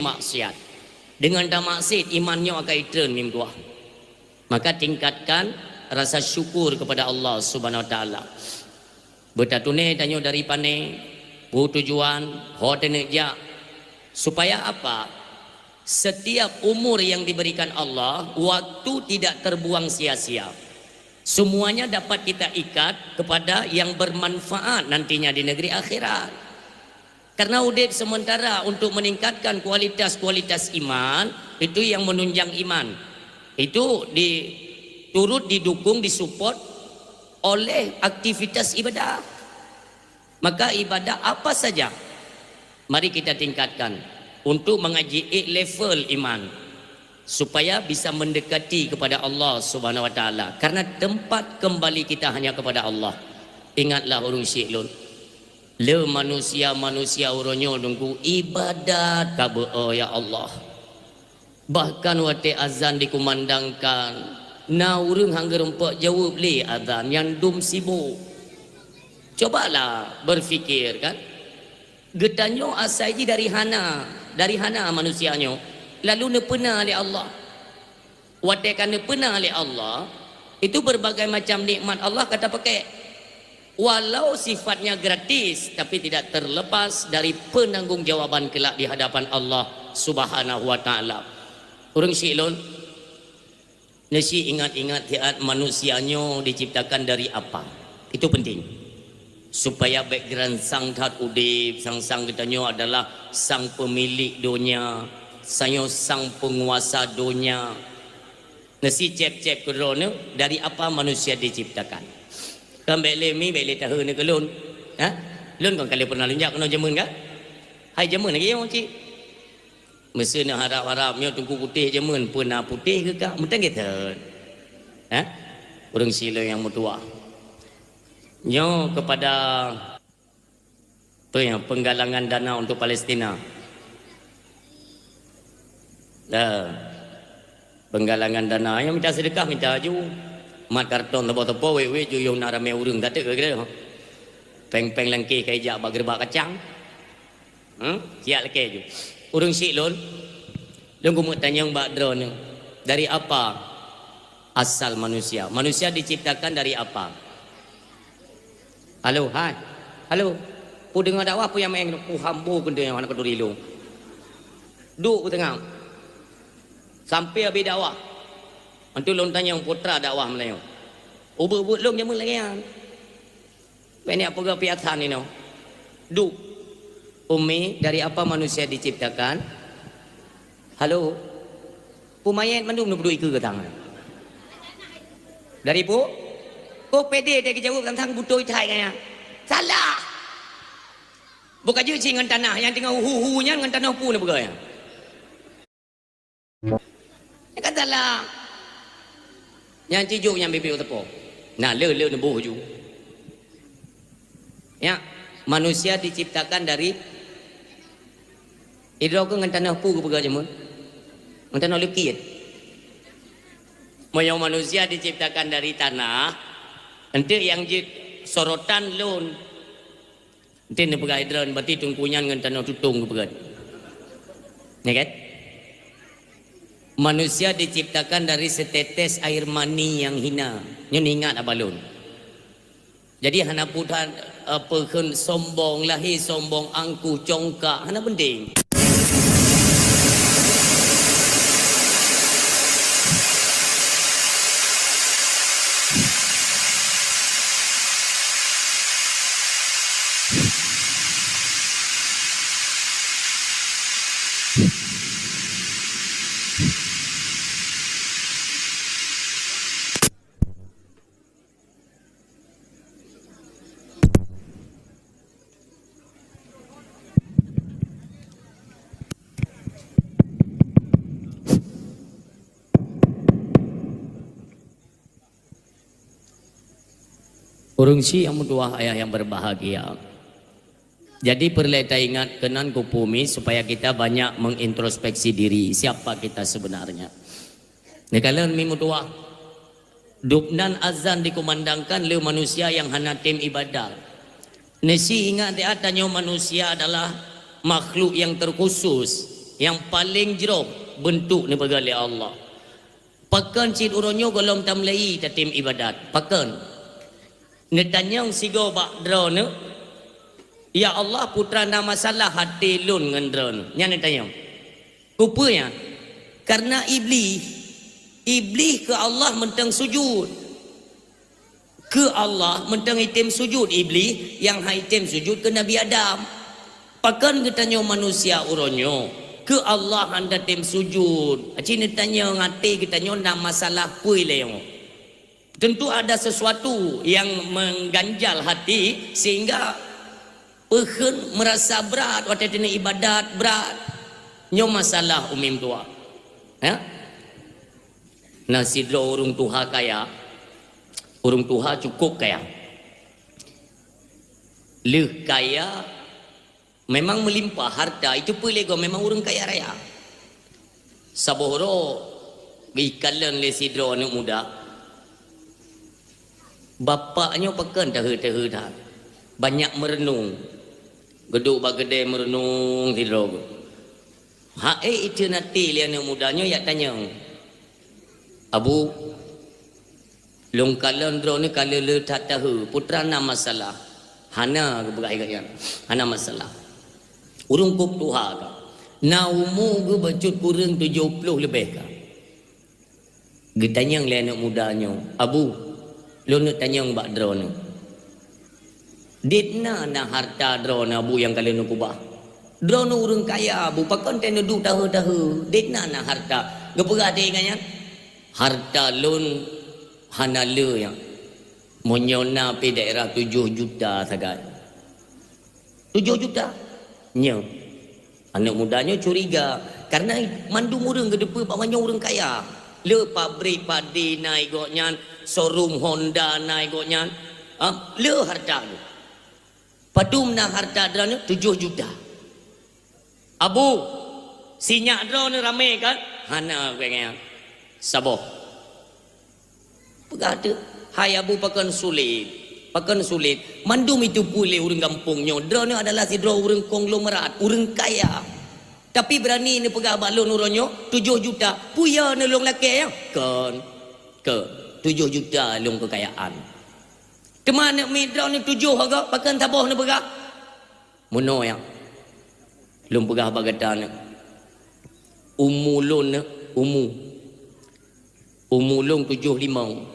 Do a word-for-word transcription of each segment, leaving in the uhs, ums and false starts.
maksiat. Deungon tamaksiat, iman nyoe akan itreun mim tuah. Maka tingkatkan rasa syukur kepada Allah Subhanahu Wa Taala. Beutatuné tanyoe dari pané, peue tujuan, ho taneuk jak. Supaya apa? Setiap umur yang diberikan Allah, waktu tidak terbuang sia-sia. Semuanya dapat kita ikat kepada yang bermanfaat nantinya di negeri akhirat. Karena udép sementara untuk meningkatkan kualitas-kualitas iman, itu yang menunjang iman. Itu di, turut didukung, disupport oleh aktivitas ibadah. Maka ibadah apa saja, mari kita tingkatkan untuk mengaji level iman, supaya bisa mendekati kepada Allah Subhanahu Wa Taala. Karena tempat kembali kita hanya kepada Allah. Ingatlah ureuëng syik lôn, le manusia-manusia uroe nyoe Teungku ibadat ka beu, ya Allah. Bahkan watée azan dikumandangkan, na ureuëng hana geureumpok jaweueb lé azan nyang dum sibuk. Cobalah berpikir kan, geutanyoe asai jih dari hana, dari hana manusia nyoe, lalu neupeuna lé Allah. Watée ka neupeuna lé Allah, itu berbagai macam nikmat Allah ka tapakai. Walau sifatnya gratis, tapi tidak terlepas dari penanggung jawaban kelak di hadapan Allah Subhanahu wa Taala. Ureuëng syik lôn, neusi ingat-ingat tiat manusia nyoe diciptakan dari apa. Itu penting. Supaya background sang that udép, sang-sang geutanyoe adalah sang pemilik donya, sanyoe sang penguasa donya. Neusi cép-cép keudroe nyoe, dari apa manusia diciptakan. Kan bék lé mi, bék lé tahe nyoe keu lôn. Ha? Lôn kon ka lheueh pernah lôn jak keunoe jameun kan? Hai jameun lagée nyoe cit. Meuseu neuharab-harab nyoe Teungku putéh jameun, peue na putéh keu kah? Meuteun gét that. Ha? Ureuëng syik lôn nyang meutuwah. Nyoe kepada Peue nyang penggalangan dana untuk Palestina? Dah. Penggalangan dana, nyang minta sedekah minta aju. Mat karton teupok-teupok, wék-wék, ju yong na ramé ureuëng, ka teuk kira. Péng-péng langkée ka ijak bak geureubak kacang. Hmm? Siap lakée ju. Ureuëng syik lôn, lôn keumeuk tanyong bak droeneuh, dari apa asal manusia? Manusia diciptakan dari apa? Halo, hai. Halo. Peue deungoe dakwah peue nyang maén, peue hambo keudeue nyang hana keuduri lôn. Duek u teungoh. Sampai habéh dakwah. Antu lôn tanyong putra dakwah meulayeue. Ubeut-ubeut lôn jameun lagée nyan. Banyak peugah piasan inoe. Duek. Umi, dari apa manusia diciptakan? Halo. Peue manyét mandum neupeuduek ikeue geutang. Dari peue? Oh, pédé deh geujaweueb tantang beutôi that nyan. Salah! Buka jeuet cit ngon tanah, nyang teungoh hu-hu nyan ngon tanoh peue neupeugah nyan? Nyan kan salah. Nyang cijok nyang bibit teupok. Nah, le, le neuboh ju. Ya, manusia diciptakan dari Idroe keuh ngon tanoh peue geupeugah jameun? Ngon tanoh leukit. Meunyoe manusia diciptakan dari tanah, enteuk nyang jeuet sorotan lôn. Enteuk neupeugah idroe, berarti teungku nyan ngon tanoh tutong geupeugah. Ya kan? Manusia diciptakan dari setetes air mani yang hina. Nyoe ingat abah lôn. Jadi hana peutan, eh, peukheun sombong, lahé sombong, angkuh, congkak, hana penting. Ureuëng syik nyang meutuwah, ayah yang berbahagia. Jadi peureulée taingat keunan keu peue mi supaya kita banyak mengintrospeksi diri, siapa kita sebenarnya. Neukalon mi meutuwah. Dubnan azan dikumandangkan lé manusia nyang hana tem ibadat. Neusi ingat that tanyoe manusia adalah makhluk nyang terkhusus. Nyang paleng jroh beuntuk neupeugah lé Allah. Pakon cit uroe nyoe gohlom tameulai tatem iébadat? Pakon? Neutanyong sigoe bak droeneuh, "Ya Allah, peue teuma na masalah até lôn ngon droeneuh?" Nyan neutanyong. Keupeue nyan? Kareuna Iblih, Iblih keu Allah mantong sujut. Keu Allah mantong item sujut, Iblih nyang han item sujut keu Nabi Adam. Pakon geutanyoe manusia uroe nyoe keu Allah han tatem sujut? Aci neutanyong até geutanyoe na masalah peue lé nyoe? Tentu ada sesuatu yang mengganjal hati sehingga peukheun meurasa brat watée teuneuh iébadat brat. Nyoe masalah umi meutuah. Ya? Na sidroe ureuëng tuha kaya, ureuëng tuha cukup kaya. Lheueh kaya, memang meulimpah harta, itu peue lé goe memang ureuëng kaya raya. Saboh uroe geukalon lé sidroe aneuëk muda, bapak nyoe pakon tahe-tahe that, banyak meureunong. Geuduek bak keudè meureunong sidroe geuh. Hai, iceue naté lé aneuëk muda nyoe yak tanyong, "Abu, lôn kalon droeneuh ka le-le that tahe, peue teuma na masalah?" "Hana," geupeugah lagée nyan, "hana masalah." Ureuëng kôb tuha ka, na umu geuh bacut kureueng tujoh ploh leubeh ka. Geutanyong lé aneuëk muda nyoe, "Abu, lôn neuk tanyong bak droeneuh. Dit na na harta droeneuh, Abu, nyang ka lôn neuk keubah? Droeneuh ureuëng kaya, Abu, pakon teuh neuduek tahe-tahe? Dit na na harta?" Geupeugah lé geuh nyan, "Harta lôn hana le nyan. Meunyoe na pih daerah tujoh juta sagai." "Tujoh juta?" "Nyoe." Aneuëk muda nyoe curiga, kareuna mandum ureuëng geuteupeue bahwa nyoe ureuëng kaya. Le pabrik padi na i gobnyan, showroom Honda na i gobnyan. Ha, le harta nyoe. "Padum na harta droeneuh?" "Tujoh juta." "Abu, sinyak droeneuh ramé kan?" "Hana," geupeugah lagée nyan. "Saboh." Peugah teuk, "Hai Abu, pakon sulet? Pakon sulet? Mandum itu peuet lé ureuëng gampông nyoe, droeneuh adalah sidroe ureuëng konglomerat, ureuëng kaya. Tapi beurani neupeugah bak lôn uroe nyoe tujoh juta, peue ya neulôn lakée nyan?" "Kon, kon, tujoh juta lôn keukayaan. Teuma aneuëk miet droeneuh tujoh agoe, pakon saboh neupeugah?" "Meunoe nyan, lôn peugah bak gata nyoe, umu lôn nyoe, umu, umu lôn tujoh limong.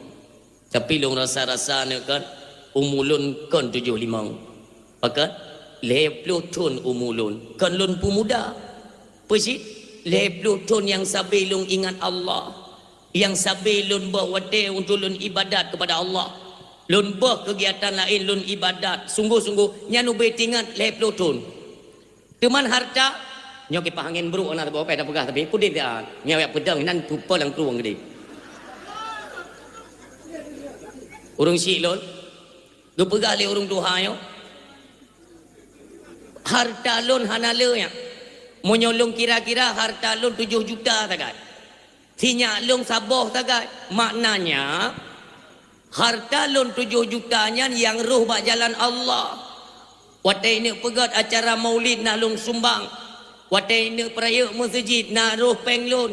Tapi lôn rasa-rasa nyoe kan, umu lôn kon tujoh limong. Pakon? Lhée ploh thon umu lôn, kon lôn peumuda. Peue cit? Lhée ploh thon nyang sabe lôn ingat Allah. Nyang sabe lôn boh watée untuk lôn iébadat keupada Allah. Lôn boh keugiatan laén lôn iébadat sunggoh-sunggoh, nyan ubé teuingat lhée ploh thon. Teuma harta, nyoe kipah angén brok na saboh, peue tapeugah tapi peudeh dah. Nyoe yak peudong nan tupo lam krueng geude." Ureuëng syiek lôn, geupeugah lé ureuëng tuha nyoe, "Harta lôn hana le nyan. Meunyoe lôn kira-kira, harta lôn tujoh juta sagai. Sinyak lôn saboh sagai. Maknanya, harta lôn tujoh juta nyan nyang roh bak jalan Allah. Watée neuk peugét acara maulid na lôn sumbang. Watée neuk peurayeuk meuseujid na roh péng lôn.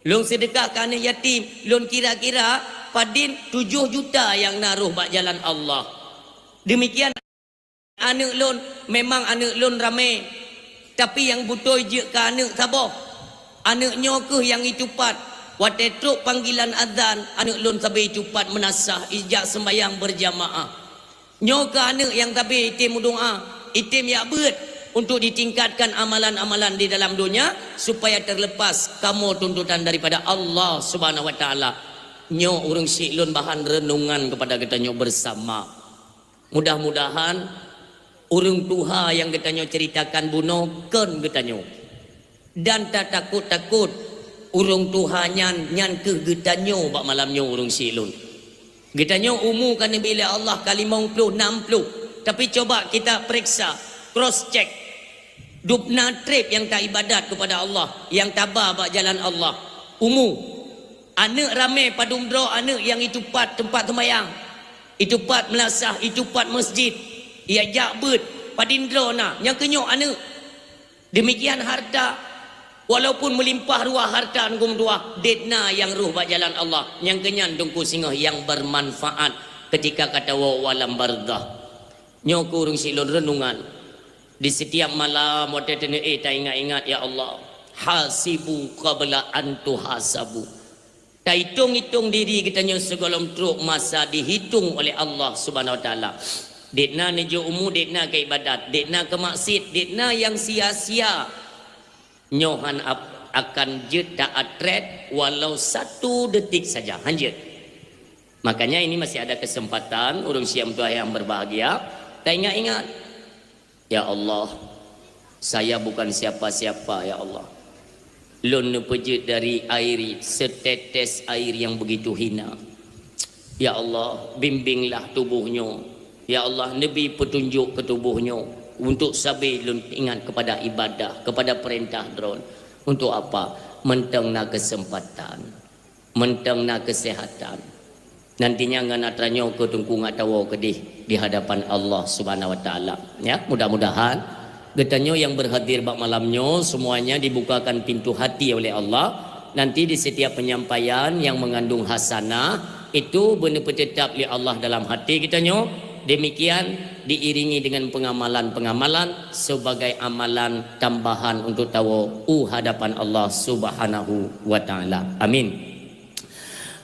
Lôn seudeukah keu aneuëk yatim. Lôn kira-kira padin tujoh juta nyang na roh bak jalan Allah. Deumikian aneuëk lôn, memang aneuëk lôn ramé, tapi nyang beutôi jeuet keu aneuëk saboh. Aneuëk nyoe kheueh nyang itupat. Watée trok panggilan azan, aneuëk lôn sabe itupat meunasah ijak seumbahyang beurjamaah. Nyoe kheueh aneuëk nyang sabe item meudoá, item jak beuet untuk ditingkatkan amalan-amalan di dalam donya supaya terlepas kamoe tuntutan daripada Allah Subhanahu wa Taala." Nyoe ureuëng syiek lôn bahan reunungan keupada geutanyoe beusama. Mudah-mudahan ureuëng tuha nyang geutanyoe ceuritakan bunoe kon geutanyoe. Dan tatakot-takot ureuëng tuha nyan, nyan kheueh geutanyoe bak malam nyoe ureuëng syiek lôn. Geutanyoe umu ka neubi lé Allah ka limong ploh, nam ploh. Tapi coba kita pereksa, cross check. Dubna treb nyang taibadat keupada Allah, nyang taba bak jalan Allah. Umu. Aneuëk ramé padum droe aneuëk nyang itupat teumpat seumayang, itupat meulasah, itupat meuseujid, ijak beuet, padin droe na, nyang keuh nyoe aneuëk. Deumikian harta. Walaupun meulimpah ruah hareuta Teungku meutuah, dek na nyang rôh bak jalan Allah, nyang keunyan Teungku singoh nyang beumanfaat keutika ka tawoe u alam barzakh. Nyoe keuh ureuëng syiek lôn reunungan. Di sitiap malam watée teuneuk éh taingat-ingat, ya Allah, hasibu qabla an tuhasabu. Taitong-itong diri geutanyoe sigohlom trok masa dihitung oleh Allah Subhanahu Wa Taala. Dek na neujok umu, dek na keu ibadat, dek na keu maksiet, dek na nyang sia-sia. Nyoe han ap-, akan jeuet ta-attract walau satu detik saja, han jeuet. Makanya ini masih ada kesempatan, ureuëng syiek meutuah nyang berbahagia, taingat-ingat. Ya Allah, saya bukan siapa-siapa, ya Allah. Lôn neupeujeuet dari air, setetes air yang begitu hina. Ya Allah, bimbinglah tuboh nyoe. Ya Allah, neubi peutunjok keu tuboh nyoe untuk sabe lôn ingat kepada ibadah, kepada peurintah Droen. Untuk apa? Mantong na keuseumpatan. Mantong na keuseuhatan. Nantinya ngon atra nyoe keu Teungku ngat tawoe keudeh di hadapan Allah Subhanahu Wa Taala. Ya, mudah-mudahan geutanyoe nyang berhadir bak malam nyoe semuanya dibukakan pintu hati oleh Allah. Nanti di setiap penyampaian yang mengandung hasanah itu beuneupeuteutab lé Allah dalam hati geutanyoe. Demikian diiringi dengan pengamalan-pengamalan sebagai amalan tambahan untuk tawoe u hadapan Allah Subhanahu wa Taala. Amin.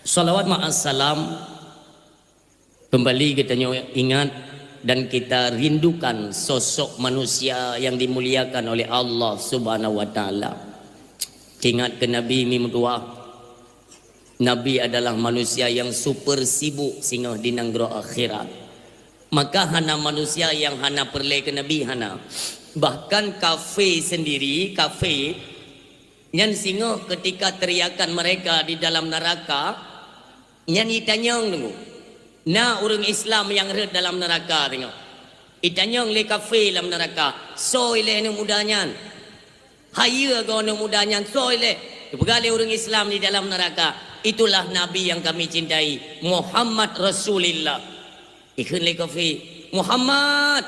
Salawat ma'as salam kembali geutanyoe ingat dan kita rindukan sosok manusia yang dimuliakan oleh Allah Subhanahu wa Taala. Ingat keu Nabi mi meutuah. Nabi adalah manusia yang super sibuk singoh di nanggroe akhirat. Maka hana manusia yang hana peureulée keu Nabi, hana. Bahkan kafé sendiri, kafé, nyan singoh ketika teriakan mereka di dalam neraka, nyan itanyong Teungku. Na ureuëng Islam nyang rhot dalam neraka singoh. Itanyong lé kafé lam neraka, "Soe ilée aneuëk muda nyan? Hayeue goe aneuëk muda nyan, soe ilée?" Dipeugah lé ureuëng Islam di dalam neraka, "Itulah Nabi yang kami cintai, Muhammad Rasulillah." Ikheun lé kafé, "Muhammad,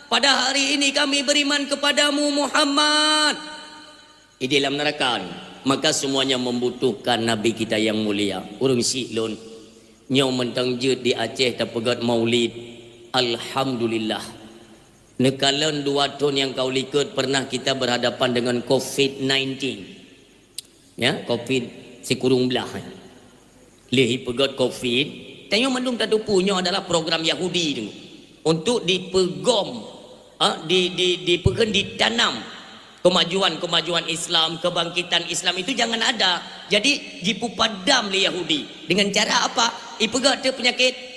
pada hari ini kami beriman kepadamu, Muhammad." Di dalam neraka ni, maka semuanya membutuhkan Nabi kita yang mulia. Ureuëng syiek lôn, nyoe mantong jeuet di Aceh tapeugét maulid. Alhamdulillah. Neukalon dua thon nyang ka u likot pernah kita berhadapan dengan covid nineteen. Ya, covid sikureueng blah. Lheueh ipeugét covid, tanyoe mandum tateupeue nyoe adalah program Yahudi tu. Untuk dipeugom, ha, di, di, dipeukheun ditanam kemajuan-kemajuan Islam, kebangkitan Islam itu jangan ada. Jadi, jipupadam lé Yahudi. Dengan cara apa? Ipeugét teu peunyakét.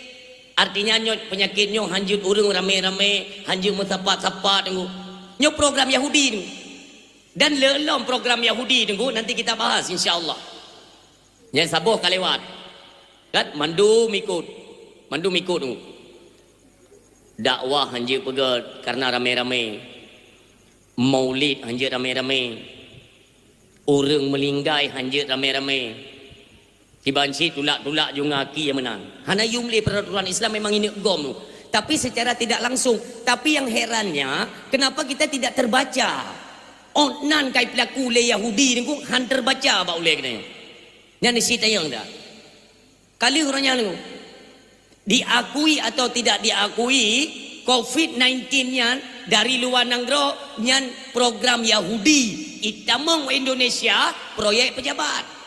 Artinya nyoe peunyakét nyoe hanjeuet ureuëng ramé-ramé, hanjeuet meusapat-sapat Teungku. Nyoe program Yahudi tu. Dan lom program Yahudi Teungku, nanti kita bahas insya Allah. Nyang saboh ka lewat. Kan mandum ikut. Mandum ikut Teungku. Dakwah hanjeuet peugét karena ramé-ramé. Maulid hanjeuet ramé-ramé. Ureuëng meulinggai hanjeuet ramé-ramé. Kiban cit tulak-tulak ju ngaki nyang meunan. Hana yum lé peraturan Islam memang ineuk gom tu. Tapi secara tidak langsung. Tapi yang herannya, kenapa kita tidak terbaca? Ot nan kai pelaku lé Yahudi Teungku han terbaca bak ulée keunoe. Nyan isi tayong dah. Kali urang nyan Teungku. Diakui atau tidak diakui, covid nineteen nyan dari luar nanggroe nyan program Yahudi. Itamong Indonesia proyek pejabat.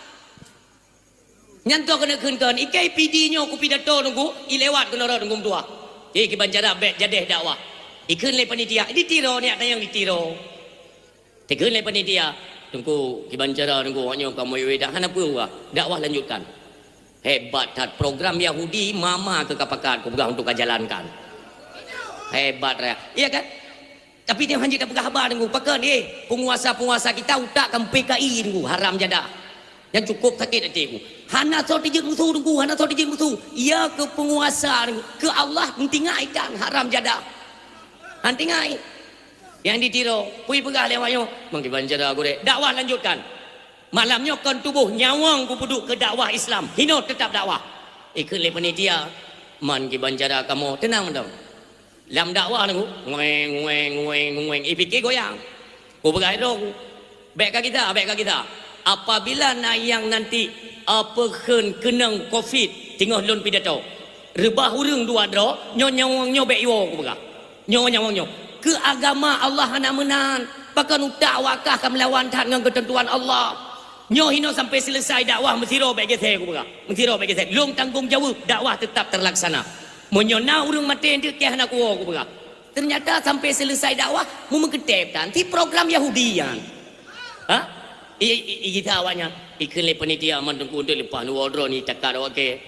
Nyan toh keuneuk kheun-kheun, ikai P D nyoe kupidato Teungku, ilewat keunoe rot Teungku meutuah. Eh, kiban cara bék jadeh dakwah. Ikheun lé panitia, ditiro, niat tanyong ditiro. Teukheun lé panitia, Teungku, kiban cara Teungku, awak nyoe ka meuiwé dah, hana peue, dakwah lanjutkan. Hebat that, program Yahudi mama keu ka pakat, kupeugah untuk ka jalankan. Hebat raya. Iya kan? Tapi dia hanya dah peugah haba Teungku, pakon, eh, penguasa-penguasa kita utak kan P K I Teungku, haram jadah. Nyang cukup sakét até Teungku. Hana soe teujeuet musu Teungku, hana soe teujeuet musu. Iya keu penguasa Teungku, keu Allah meutinggai dan haram jadah. Han tinggai. Nyang ditiro, pui peugah lé awak nyoe, meukiban cara gurée. Dakwah lanjutkan. Malam nyoe kon tuboh nyawöng kupeuduek keu dakwah Islam. Hinoe teutap dakwah. Ikheun lé panitia, man kiban cara kamoe, teunang mantong. Lam dakwah Teungku, ngueng, ngueng, ngueng, ngueng, ipike goyang. Kupeugah droe, Bék ka gisa, bék ka gisa. Apabila na nyang nanti, eh, peukheun keunong covid, teungoh lôn pidato, reubah ureuëng dua droe, nyoe nyawöng nyoe bék iwoe kupeugah. Nyoe nyawöng nyoe. Keu agama Allah hana meunan. Pakon utak awak kah ka meulawan that ngon keuteuntuan Allah. Nyoe hinoe sampai seuleusai dakwah meusidroe bék gesé kupeugah. Meusidroe bék gesé. Lôn tanggong jaweueb dakwah teutap teulaksana. Meunyoe na ureuëng maté, deuek hana kuwoe kupeugah. Teunyata sampai seuleusai dakwah, meumeukeuteb tan si program Yahudi nyan. Ha? I, i, i, gisa awak nyan. Ikheun lé panitia, man teungku deuek leupah neuwoe droe ni takat awak kée.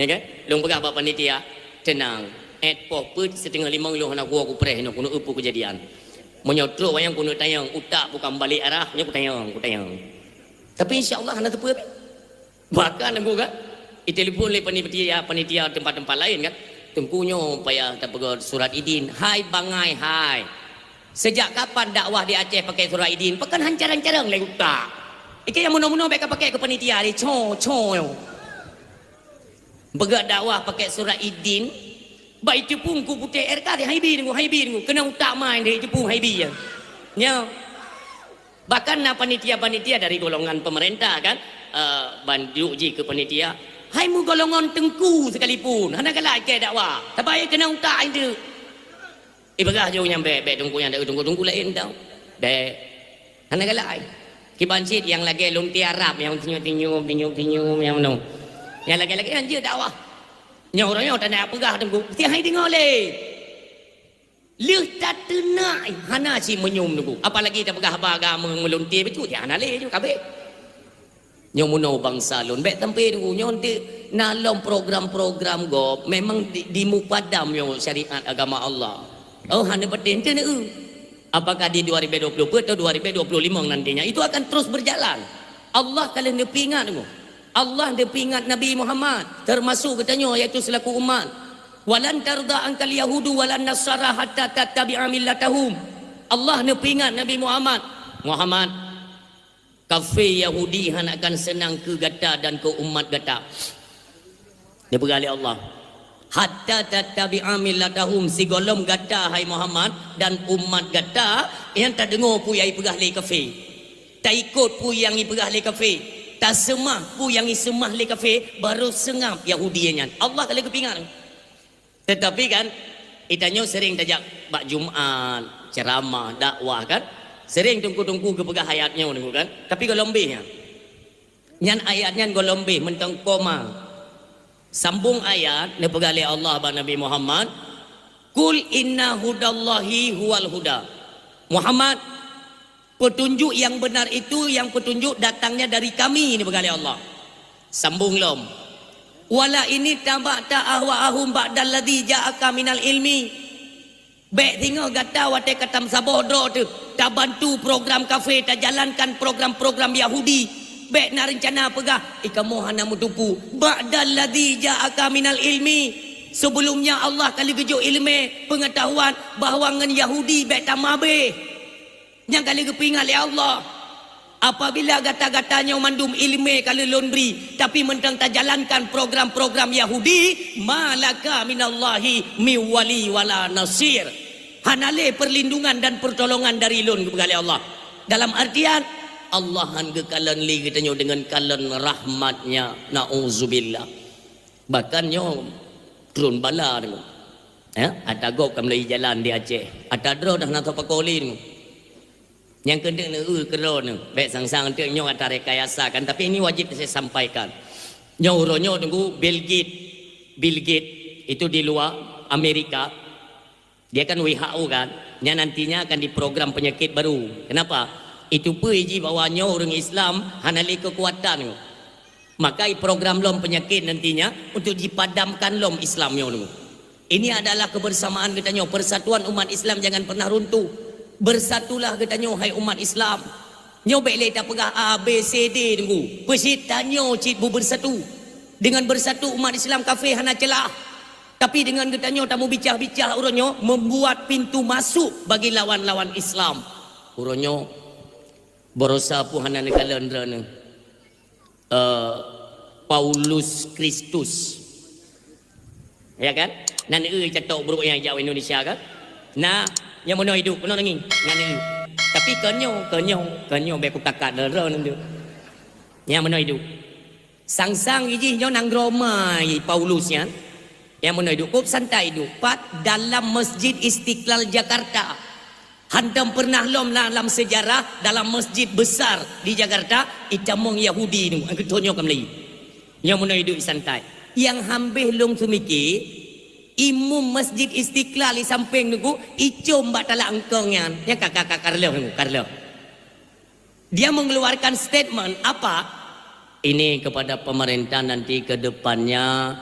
Ya kan? Lôn peugah bak panitia, teunang. Ét poh peuet siteungoh limong lôn hana kuwoe kupreh nyoe keuneuk eu peue keujadian. Meunyoe trok wayang keuneuk tanyong, utak bukan balik arah, nyoe kutanyong, kutanyong. Tapi insya Allah hana teupeue. Bahkan aku kan, ditelepon lé panitia, panitia tempat-tempat lain kan. Teungku nyoe payah tapeugah surat idin. Hai bangai hai. Sejak kapan dakwah di Aceh pakai surat idin? Pakon han carang-carang lé utak. Iki nyang munoe-munoe bék ka pakai keu panitia deh, co, co nyoe. Peugah dakwah pakai surat idin, bak icupung ku putéh R K deh, hai bi deungoe, hai bi deungoe. Keunan utak main deh icupung hai bi nyan. Nyoe. Bahkan na panitia-panitia dari golongan pemerintah kan, eh, banjuk jih keu panitia. Hai meugolongan teungku sekalipun, hana galak ikée dakwah. Sabai keunan utak hai teuk. Ipeugah jih nyang bék, bék teungku nyang teungku-teungku laén tau. Bék. Hana galak ai. Kiban cit nyang lagée lôn tiarab nyang tinyum-tinyum, tinyum-tinyum nyang meunoe. Nyang lagée-lagée nyan jeuet dakwah. Nyoe uroe nyoe tanda peugah teungku, meusti hai deungoe lé. Lheueh tateunak hana cit meunyum teungku. Apalagi tapeugah haba agama meulunté bacut, ya hana lé ju kabeh. Nyoe meunoe bansa lôn, bék sampai dulu nyoe dek na lom program-program gob memang di, dimupadam nyoe syariat agama Allah. Oh, hana beutôi ente neu. Apakah di dua ribu dua puluh empat atau dua ribu dua puluh lima nantinya, itu akan terus berjalan. Allah ka lheueh neupeuingat nyoe. Allah neupeuingat Nabi Muhammad, termasuk geutanyoe, yaitu selaku umat. "Walan tarda angkal yahudu walan nasara hatta tattabi'a millatahum." Allah neupeuingat Nabi Muhammad. Muhammad, kafé Yahudi hana akan seunang keu gata dan keu umat gata. Dipeugah lé Allah, "Hatta tattabi'a millatahum," sigohlom gata, hai Muhammad, dan umat gata nyang tadeungoe peue nyang ipeugah lé kafé. Taikot peue nyang ipeugah lé kafé. Taseumah peue nyang iseumah lé kafé, barô seungab Yahudi nyan. Allah ka lheueh geupeuingat. Tetapi kan, geutanyoe sering tajak bak Jumat, ceramah, dakwah kan. Sering teungku-teungku geupeugah ayat nyoe teungku kan. Tapi gohlom béh nyan. Nyan ayat nyan gohlom béh mantong koma. Sambung ayat neupeugah lé Allah bak Nabi Muhammad, "Qul inna hudallahi huwal huda." Muhammad, petunjuk yang benar itu, yang petunjuk datangnya dari Kami, neupeugah lé Allah. Sambung lom. "Wala ini taba'ta ahwa'ahum ba'dalladzi ja'aka minal ilmi." Bék singoh gata watée ka tameusaboh droe teuh, tabantu program kafé, tajalankan program-program Yahudi. Bék na reuncana peugah, "Ih, kamoe hana meutupeue." "Ba'dalladzi ja'aka minal ilmi." Sebelumnya Allah ka lheueh geujok ileumé, peungeutahuan bahwa ngon Yahudi bék tamabéh. Nyang ka lheueh geupeuingat lé Allah. Apabila gata-gata nyoe mandum ileumé ka lheueh Lôn bri, tapi mantong tajalankan program-program Yahudi, "Ma laka minallahi min wali wala nasir." Hana lé perlindungan dan pertolongan dari Lôn, geupeugah lé Allah. Dalam artian, Allah han geukalon lé geutanyoe deungon kalon rahmat-Nya. Nauzubillah. Bahkan nyoe treun bala nyoe. Ya, ata gob ka meulayi jalan di Aceh. Ata droe dah na teupeukoli nyoe. Nyang keuneuk neu-eu keudroe nyoe, bék sang-sang teuk nyoe ata rekayasa kan, tapi ini wajib saya sampaikan. Nyoe uroe nyoe teungku Bill Gates, Bill Gates itu di luar Amerika, dia kan W H O kan, nyan nantinya akan diprogram penyakit baru. Kenapa? Itu peue jih bahwa nyoe ureuëng Islam hana lé keukuatan nyoe. Maka program lom penyakit nantinya untuk dipadamkan lom Islam nyoe dulu. Ini adalah kebersamaan geutanyoe, persatuan umat Islam jangan pernah runtuh. Bersatulah geutanyoe hai umat Islam. Nyoe bék lé tapeugah A B C D dulu. Peusit tanyoe cit bu bersatu. Dengan bersatu umat Islam kafé hana celah. Tapi dengan geutanyoe tamubicah-bicah uroe nyoe membuat pintu masuk bagi lawan-lawan Islam. Uroe nyoe barosa pun hana neukalon droeneuh. Eh, Paulus Kristus. Ya kan? Nan eu catok brok nyang jak Indonesia kan? Nah, nyang meunoe hidup, meunoe nangis. Nan eu. Tapi kon nyoe, kon nyoe, kon nyoe bèk kutakat lé droeneuh. Nyang meunoe iduek. Sang-sang jih nyoe nanggroe ma i Paulus nyan. Nyang meunoe iduek, kôb santai iduek. Pat dalam Masjid Istiqlal Jakarta. Hantom pernah lom la-, lam sejarah, dalam masjid besar di Jakarta, itamong Yahudi nyoe, geutanyoe ka meuli. Nyang meunoe iduek santai. Nyang hambeh lôn seumike, imum Masjid Istiqlal di sampéng nyoe, icom bak talak eungkong nyan. Nyan ka, ka, ka, ka reuloh nyoe, ka reuloh. Dia mengeluarkan statement apa? Ini kepada pemerintah nanti ke depannya,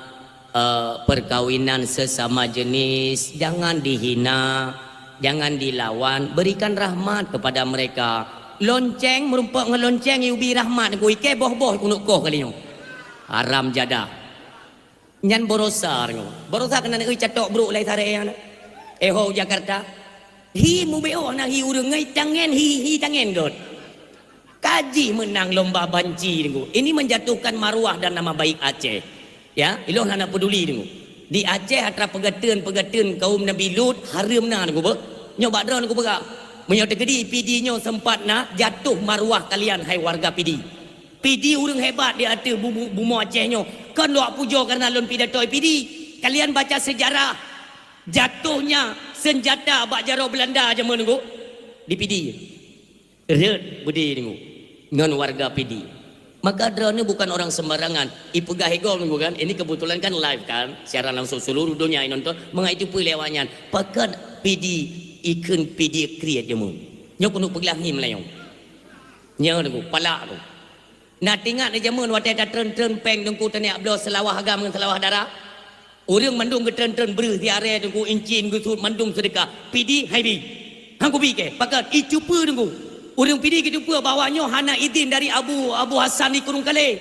eh, perkawinan sesama jenis jangan dihina, jangan dilawan, berikan rahmat kepada mereka. Lonceng, meurumpok ngon lonceng, iubi rahmat, ku ikei boh-boh, kunok koh kali nyoe. Haram jadah. Nyan baroesa nyoe. Baroesa keunan eu catok brok lai saré nyan. Eh, ho Jakarta. Hi mubeuôh na hi ureueng ngai tangen hi, hi tangen got. Kaji meunang lomba banci nyoe. Ini menjatuhkan maruah dan nama baik Aceh. Ya, ilôn hana peduli nyoe. Di Aceh atra peugateun-peugateun kaum Nabi Lut hareuem na nyoe beuh. Nyoe bak droeneuh kupeugah. Meunyoe teukeudi Pidie nyoe sempat na jatuh maruah kalian hai warga Pidie. Pidie ureueng hebat di ateueh bu-, bu-, bumoe Aceh nyoe. Kon lôn pujoe kareuna lôn pidato Pidie. Kalian baca sejarah jatuhnya senjata bak jaroe Belanda jameun nyoe di Pidie. Rhot beudé nyoe ngon warga Pidie. Maka droeneuh bukan orang sembarangan. Ipeugah igoe nyoe kan. Ini kebetulan kan live kan, siaran langsung seluruh dunia inonton. Mangat itu peue lé awaknyan. Pakon Pidie ikheun Pidie kriet jameun. Nyoe keuneuk peuglah ngi Meulayu. Nyoe nyoe, palak nyoe. Na teuingat lé jameun watèe tatreun-treun péng Teungku, taniyak bloe seulawah agam ngon seulawah dara? Ureueng mandum geutreun-treun breuh, siaré Teungku, incin, geusut, mandum seudeukah. Pidie hai bi. Han kubi kèe, pakon? Iteupeue Teungku. Ureueng Pidie geuteupeue bahwa nyoe hana idin dari Abu, Abu Hasan di Kurung Kalé.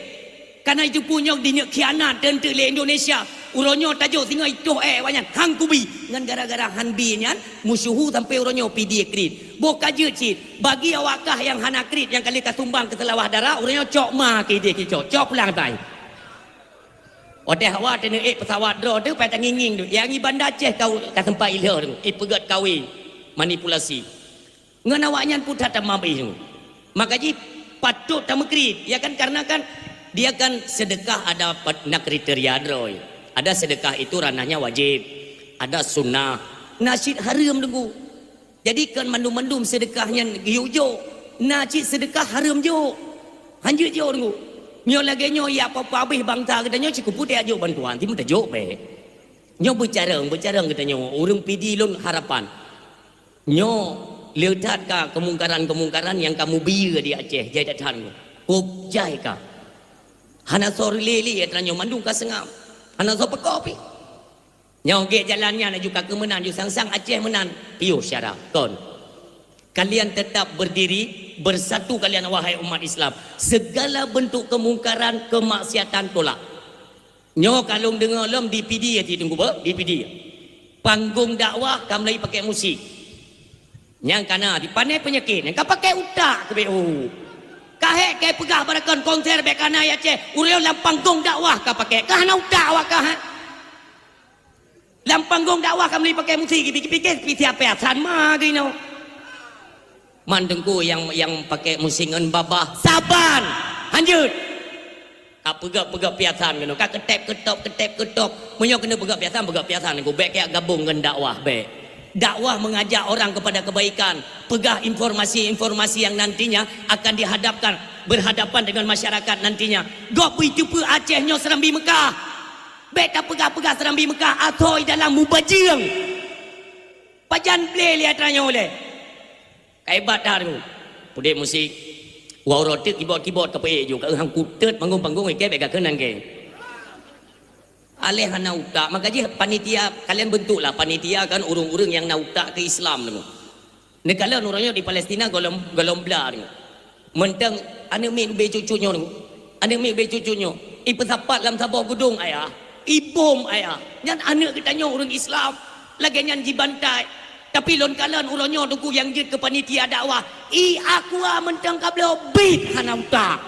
Kareuna iteupeue nyoe dineuk khianat teunteuk lé Indonesia. Uroe nyoe tajok singoh itoh ék awaknyan. Han kubi. Ngon gara-gara han bi nyan, meusyeuhu sampoe uroe nyoe Pidie kriet. Boh ka jeuet cit. Bagi awak kah nyang hana kriet nyang ka lheueh kasumbang keu seulawah dara, ureueng nyoe cok ma keu idéh keu cok, cok pulang tai. Watèe hawa teuneuk ék peusawat droe teuh, pai tangieng-ngieng teuh. Nyang i Banda Aceh ka, ka seumpat ilheueh teuh, ipeugöt kawé, manipulasi. Ngon awaknyan pun that tamah beuh. Maka jih patot tameukriet, ya kan, karena kan dia kan sedekah ada pat-, na kriteria droe. Ada sedekah itu ranahnya wajib, ada sunnah, na cit hareuem Teungku. Jadi kon mandum-mandum seudeukah nyan geuyue jok. Na cit seudeukah hareuem jok. Hanjeuet jok Teungku. Meunyoe lagèe nyoe, ya apa-apa habéh bansa geutanyoe, cit keupeue tajok bantuan, timu tajok bèk. Nyoe beucarông, beucarông geutanyoe, ureueng Pidie lôn harapan. Nyoe le that ka keumungkaran-keumungkaran nyang ka mubi di Aceh, jai that-that nyoe. Kôb jai ka. Hana soe lé-lé atra nyoe, mandum ka seungab. Hana soe peuko pih. Nyoe gét jalan nyan laju ka keu meunan, ju sang-sang Aceh meunan, piôh syara. Kon. Kalian tetap berdiri, bersatu kalian, wahai umat Islam. Segala bentuk kemungkaran, kemaksiatan tolak. Nyoe ka lôn deungö lom di Pidie, di Teungku beuh, di Pidie. Panggong dakwah ka mulai pakèk musik. Nyang kana di pané peunyakét, nyang ka pakèk utak keu beu. Ka hék kèe peugah barakon konser bèk kana ya Aceh, ureueng lam panggong dakwah ka pakèk. Ka hana utak awak kah, ha? Lam panggong dakwah ka mulai pakèk musik, pikir-pikir, pikir siapa asan ma geuh inoe. Man Teungku nyang, nyang pakèk musik ngon babah saban. Hanjeuet. Ka peugöt-peugöt piasan keunoe, ka keutép keutop, keutép keutop. Meunyoe keuneuk peugöt piasan, peugöt piasan Teungku. Bèk kajak gabong ngon dakwah, bèk. Dakwah mengajak orang kepada kebaikan. Peugah informasi-informasi yang nantinya akan dihadapkan, berhadapan dengan masyarakat nantinya. Gob beuiteupeue Aceh nyoe Serambi Meukah. Bèk tapeugah-peugah Serambi Meukah, asoe dalam mubajeueng. Pajan blé lé atra nyoe lé. Ka hebat that Teungku. Peudeh musik. Wah, uroe teuk kibot-kibot ka peuék ju. Ka hang kutet panggong-panggong ikei bèk ka keunan kèe. Aléh hana utak. Maka jih panitia, kalian bentuklah panitia kan ureueng-ureueng nyang na utak keu Islam Teungku. Neukalon uroe nyoe di Palestina gohlom, gohlom bla Teungku. Mantong aneuk miet ubé cucu nyoe Teungku. Aneuk miet ubé cucu nyoe. Ipeusapat lam saboh geudong ayah. Ibom ayah. Nyan aneuk geutanyoe ureueng Islam. Lagèe nyan jibantai. Tapi lôn kalon uroe nyoe Teungku nyang jeuet keu panitia dakwah, i Aqua mantong ka bloe bit hana utak.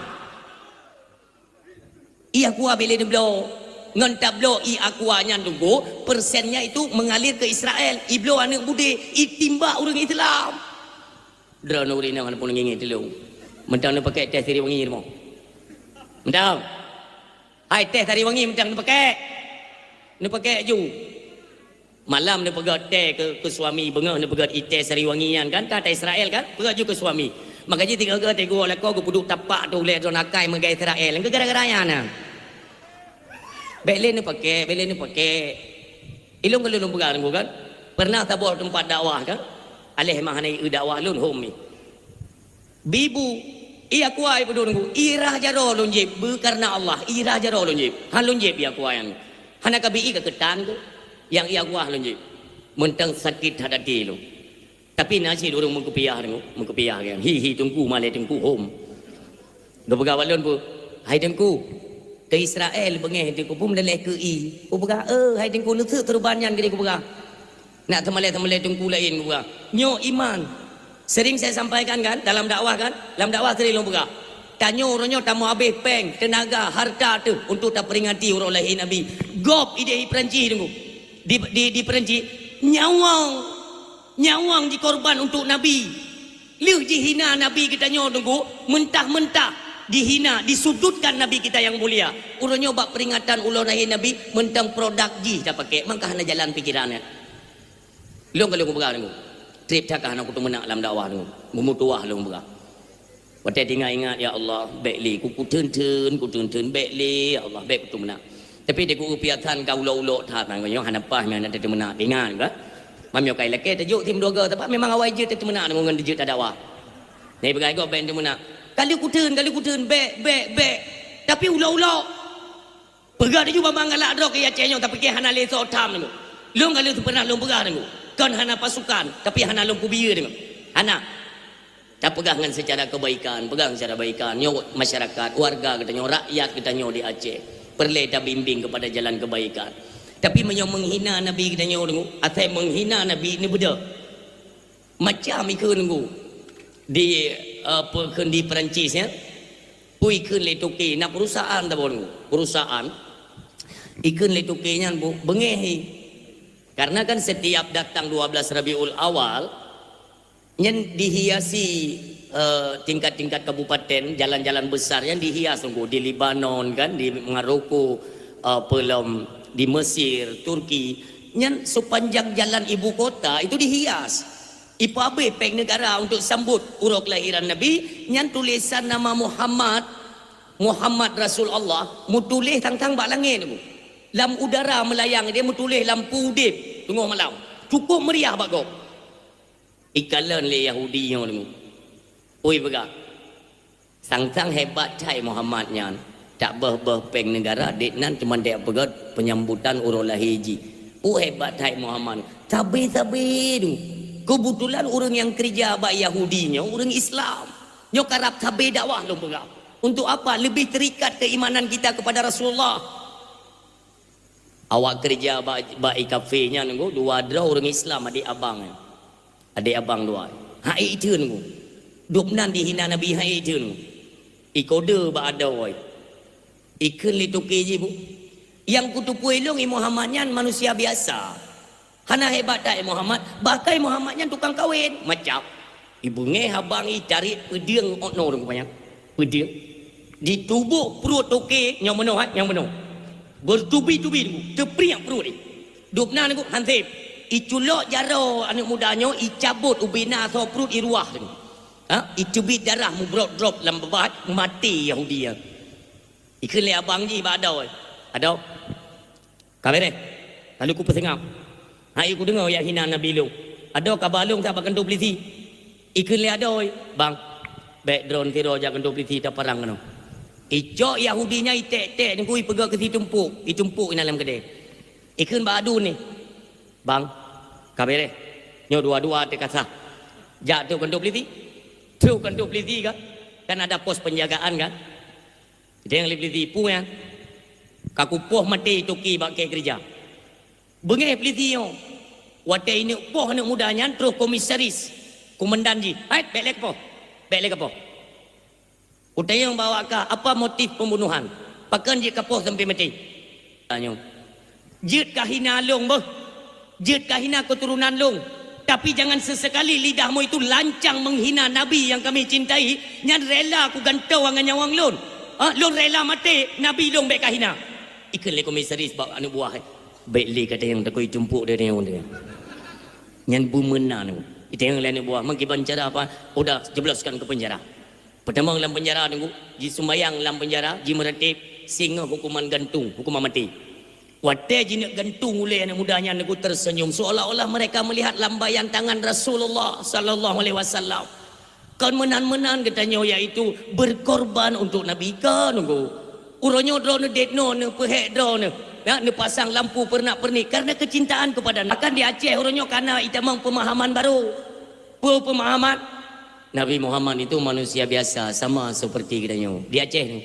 I Aqua bèk lé neubloe. Ngon tabloe i Aqua nyan Teungku, persennya itu mengalir ke Israel. Ibloe aneuk budé, itimbak ureueng Islam. Droeneuh ureueng inong hana peureulèe ngieng-ngieng teulông. Mantong neupakék teh sariwangi rumoh. Mantong. Hai teh sariwangi mantong neupakék. Neupakék ju. Malam neupeugöt teh keu, keu suami, beungoh neupeugöt i teh sariwangi nyan kan, ka teh Israel kan, peugöt ju keu suami. Maka jih teungoh geuh teh geuwoe lakoe geupeuduek tapak tu ulèe droeneuh akai meugai Israel. Gara-gara nyan na. Bèk lé neupakék, bèk lé neupakék. Ilôn ka lôn peugah deungoe kan. Pernah saboh teumpat dakwah kan. Aléh mah hana ié dakwah lôn hom mi. Bibu, iya kuai peuduek deungoe. Irah jaroe lôn jieb, beu karena Allah, irah jaroe lôn jieb. Han lôn jieb iya kuai nyan. Hana ka bi ié ka keutan tu. Nyang iya kuah lôn jieb. Mantong sakét that até lôn. Tapi na cit ureueng meukupiah deungoe, meukupiah kan. Hi, hi, teungku, malèe teungku, hom. Geupeugah bak lôn peue, "Hai teungku, keu Israel beungèh teungku, peue meudaleh keu ié?" Kupeugah, "Eh, hai teungku, neuseuek keureubeuen nyan keu ié," kupeugah. Nak teumalèe-teumalèe teungku laén kupeugah. Nyoe iman. Sering saya sampaikan kan, dalam dakwah kan? Dalam dakwah sering lôn peugah. Tanyoe uroe nyoe tameuhabéh péng, teunaga, harta teuh untuk taperingati uroe lahé Nabi. Gob idéh i Perancis teungku. Di, di, di Perancis, nyawöng. Nyawöng jikorban untuk Nabi. Lheueh jihina Nabi geutanyoe teungku, mentah-mentah dihina, disudutkan Nabi kita yang mulia. Uroe nyoe bak peringatan uroe lahé Nabi, mantong produk jih tapakék, mangka hana jalan pikiran nyan. Lôn ka lôn kupeugah teungku. Trép that ka hana kuteumeunak lam dakwah teungku. Meumeutuwah lôn peugah. Watèe teuingat-ingat, "Ya Allah, bèk lé, ku, kuteun-teun, kuteun-teun, bèk lé, ya Allah, bèk kuteumeunak." Tapi di ku piasan ka ulok-ulok that, nyoe hana paih meunan teumeunak, ingat ka? Mam nyoe kai lakèe teujok tim dua go, tapi memang awai jeuet teumeunak ngon jeuet tadakwah. Nyan peugah gob bèk teumeunak. Kali kuteun, kali kuteun, bèk, bèk, bèk. Tapi ulok-ulok. Peugah laju bak mangat lak droe keu Aceh nyoe, tapi keu hana lé soe tham deungoe. Lôn ka lheueh pernah lôn peugah deungoe. Kon hana pasukan, tapi hana lôn peubiyeu deungoe. Hana. Tapeugah ngon seucara keubaikan, peugah ngon seucara baikan. Nyoe masyarakat, warga geutanyoe, rakyat geutanyoe di Aceh, peureulèe tabimbing keupada jalan keubaikan. Tapi meunyoe meunghina Nabi geutanyoe deungoe, asai meunghina Nabi neubeudôh. Macam ikheun deungoe. Di, eh, peue kheun di Perancis nyan. Peue ikheun lé toke, na perusahaan tabon deungoe. Perusahaan. Ikheun lé toke nyan bu, beungèh i. Karena kan setiap datang dua belas Rabiul Awal, nyan dihiasi, eh, tingkat-tingkat kabupaten, jalan-jalan besar nyan dihias deungoe. Di Lebanon kan, di Maroko, eh, peulom di Mesir, Turki. Nyan sepanjang jalan ibu kota itu dihias. Ipeuhabéh péng neugara untuk sambot uroe kelahiran Nabi, nyan tulésan nama Muhammad, Muhammad Rasulullah, meutuléh sang-sang bak langèt tu. Lam udara meulayang, dia meutuléh lampu udép teungoh malam. Cukup meriah bak gob. Ikalon lé Yahudi nyoe deungoe. Ui peugah, sang-sang hebat that Muhammad nyan, taböh-böh péng neugara, dék nan cuma dek peugöt penyambutan uroe lahé jih. Uh, hebat that Muhammad. Sabe-sabe tu. Keubeutulan ureueng nyang keureuja bak Yahudi nyoe ureueng Islam. Nyoe karab sabe dakwah lôn peugah. Untuk apa? Leubeh terikat keimanan kita kepada Rasulullah. Awak keureuja bak, bak i kafé nyan, nunggu dua droe ureueng Islam, adék abang nyan. Adék abang dua. Hai iteun nunggu. Dubnan dihina Nabi hai iteun nunggu. Ikode bak adoe. Ikheun lé toke jih bu. Nyang kuteupue lôn i Muhammad nyan manusia biasa. Hana hebat that i Muhammad, bahkan i Muhammad nyan tukang kawen. Macam. Ibeungèh abang i tarék peudeueng ot nurung banyak. Peudeueng. Ditubôk pruet toke nyang meunoh, eh, nyang meunoh. Bertubi-tubi tu, teupriek pruet i. Dubna nunggu hansép. Iculok jaroe aneuk muda nyoe, icabot ubena soe pruet i ruah tu. Ha? Iteubiet darah mubrot-drop lam babah, maté Yahudi nyan. Ikheun lé abang jih bak adoe. Adoe. Ka beres. Lalu kupeuseungab. Hai kudeungoe jak hina Nabi lôn. Adoe kaba lôn sabak keuntô peulisi. Ikheun lé adoe, "Bang, bèk droen sidroe jak keuntô peulisi taparang keunoe." Icok Yahudi nyan itek-tek nunggu ipeugah keu situmpok, itumpok inan lam keudè. Ikheun bak aduen nyan, "Bang, ka beres. Nyoe dua-dua teuka sah. Jak trôh keuntô peulisi." Trôh keuntô peulisi kan? Kan ada pos penjagaan kan? Deng lé peulisi, "Peue nyan?" "Ka kupoh maté toke bak kèe keureuja." Beungèh peulisi nyoe. Watèe ineuk poh aneuk muda nyan trôh komisaris, komandan jih. "Hai, bèk lé kapoh. Bèk lé kapoh. Kutanyong bak awak kah, apa motif pembunuhan? Pakon jeuet kapoh sampai maté?" Tanyoe. "Jeuet kahina lôn beuh. Jeuet kahina keuturonan lôn." Tapi jangan sesekali lidahmu itu lancang menghina Nabi yang kami cintai, nyan rela kugantoe ngon nyawöng lôn. Ha, lôn rela maté, Nabi lôn bék kahina. Ikheun lé komisaris bak aneuk buah, eh, "Bék lé katanyong takot itumpok di tanyoe." Nyan beumeunan. Itanyong lé aneuk buah, "Meukiban cara apa?" "Udah, jebloskan ke penjara." Peutamong lam penjara, Teungku, jisumbayang lam penjara, jimeuratéb, singoh hukuman gantung, hukuman maté. Watée jineuk gantung ulée aneuk muda nyan, Teungku, terseunyum, seolah-olah mereka melihat lambaian tangan Rasulullah sallallahu alaihi wasallam. Kon meunan-meunan geutanyoe, yaitu berkorban untuk Nabi, kon, Teungku. Uroe nyoe droeneuh deungon neuh, peuhék droeneuh, ya, neupasang lampu peurenak-peurenik karena kecintaan kepada Nabi. Bahkan di Aceh uroe nyoe kana itamong pemahaman baru. Peue pemahaman? Nabi Muhammad itu manusia biasa, sama seperti geutanyoe di Aceh ni.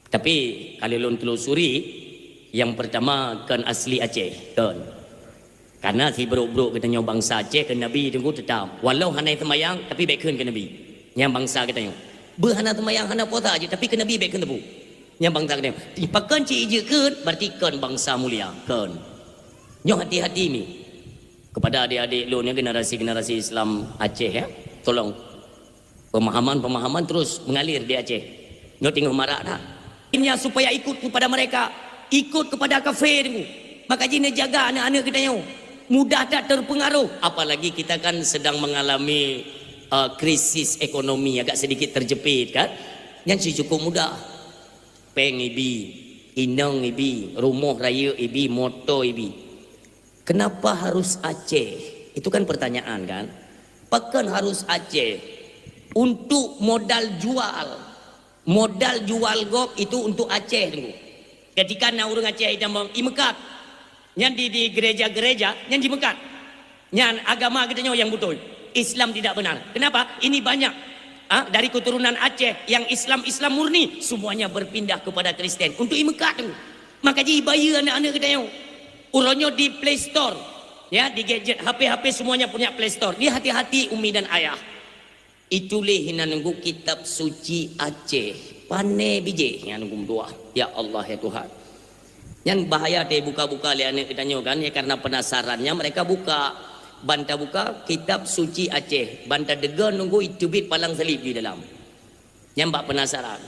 Tapi kalau lôn telusuri, yang pertama kon asli Aceh, kon. Karena si brok-brok geutanyoe bangsa Aceh keu Nabi, Teungku, teutap. Walau hana seumayang, tapi bék kheun keu Nabi. Nyang bangsa geutanyoe. Beuh hana seumayang, hana puasa jeuet, tapi keu Nabi bék kheun teupeu. Nyang bangsa geutanyoe. Pakon cit jeuet kheun, berarti kon bangsa mulia, kon. Nyoe hati-hati mi. Kepada adik-adik lôn nyang generasi-generasi Islam Aceh, ya, tolong pemahaman-pemahaman terus mengalir di Aceh. Nyoe teungoh marak that. Akhirnya supaya ikut kepada mereka, ikut kepada kafé, Teungku. Maka jih neujaga aneuk-aneuk geutanyoe. Mudah that terpengaruh, apalagi kita kan sedang mengalami, eh, krisis ekonomi, agak sedikit terjepit kan. Nyan sih cukup mudah. Péng ibi, inong ibi, rumoh rayeuk ibi, moto ibi. Kenapa harus Aceh? Itu kan pertanyaan kan? Pakon harus Aceh? Untuk modal jual. Modal jual gob itu untuk Aceh, Teungku. Ketika na ureuëng Aceh itamong imeukat, nyan di, di gereja-gereja, nyan jimeukat. Nyan agama geutanyoe nyang beutôi. Islam tidak benar. Kenapa? Ini banyak, ah, dari keturunan Aceh yang Islam, Islam murni, semuanya berpindah kepada Kristen. Untuk imeukat, Teungku. Maka jih ibayeue aneuk-aneuk geutanyoe. Uroe nyoe di Play Store, ya, di gadget, H P-H P semuanya punya Play Store. Ni hati-hati umi dan ayah. Itulah hinan Teungku kitab suci Aceh. Pane bijéh nyan Teungku meutuah. Ya Allah, ya Tuhan. Nyan bahaya teuh buka-buka lé aneuk geutanyoe kan, ya, karena penasarannya mereka buka. Ban tabuka kitab suci Aceh, ban tadeungoe Teungku iteubiet palang salib di dalam. Nyang bak penasaran.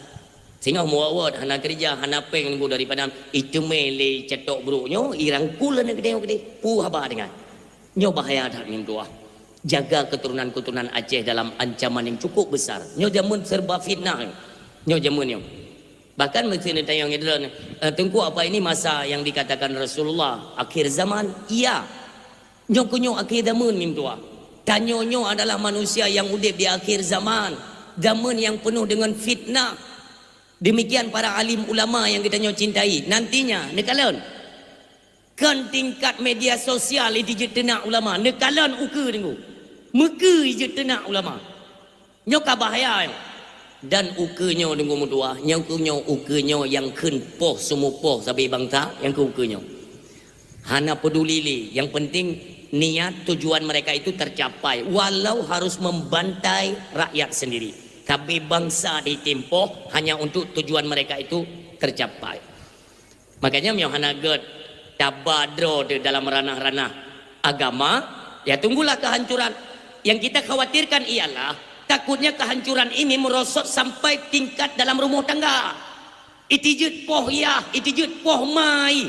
Singoh muwot-wot, hana keureuja, hana péng Teungku daripada iteumé lé catok brok nyoe, irangkul aneuk geutanyoe keudéh. Peue haba deungon. Nyoe bahaya that ngon tuah. Jaga keturunan-keturunan Aceh dalam ancaman yang cukup besar. Nyoe jameun serba fitnah. Nyoe jameun nyoe. Bahkan meuseuti tanyong droeneuh, eh, Teungku, apa ini masa yang dikatakan Rasulullah akhir zaman? Iya. Nyoe keuh nyoe akhé zameun, meutuah. Tanyoe nyoe adalah manusia nyang udép di akhé zaman, zameun nyang peunoh deungon fitnah. Demikian para alim ulama nyang geutanyoe cintai. Nantinya, neukalon. Kon tingkat media sosial jijeuet teunak ulama, neukalon ukeue Teungku. Meukeue jijeuet teunak ulama. Nyoe ka bahaya nyoe. Dan ukeue nyoe Teungku meutuah, nyoe keuh nyoe ukeue nyoe nyang kheun poh seumu poh sabe bansa, nyang keuh ukeue nyoe. Hana peduli lé, yang penting niat tujuan mereka itu tercapai, walau harus membantai rakyat sendiri. Tapi bansa ditimpoh hanya untuk tujuan mereka itu tercapai. Makanya meunyoe hana gét taba droe teuh dalam ranah-ranah agama, ya tunggulah kehancuran. Yang kita khawatirkan ialah takutnya kehancuran ini merosot sampai tingkat dalam rumah tangga. Itijeuet poh yah, itijeuet poh mai.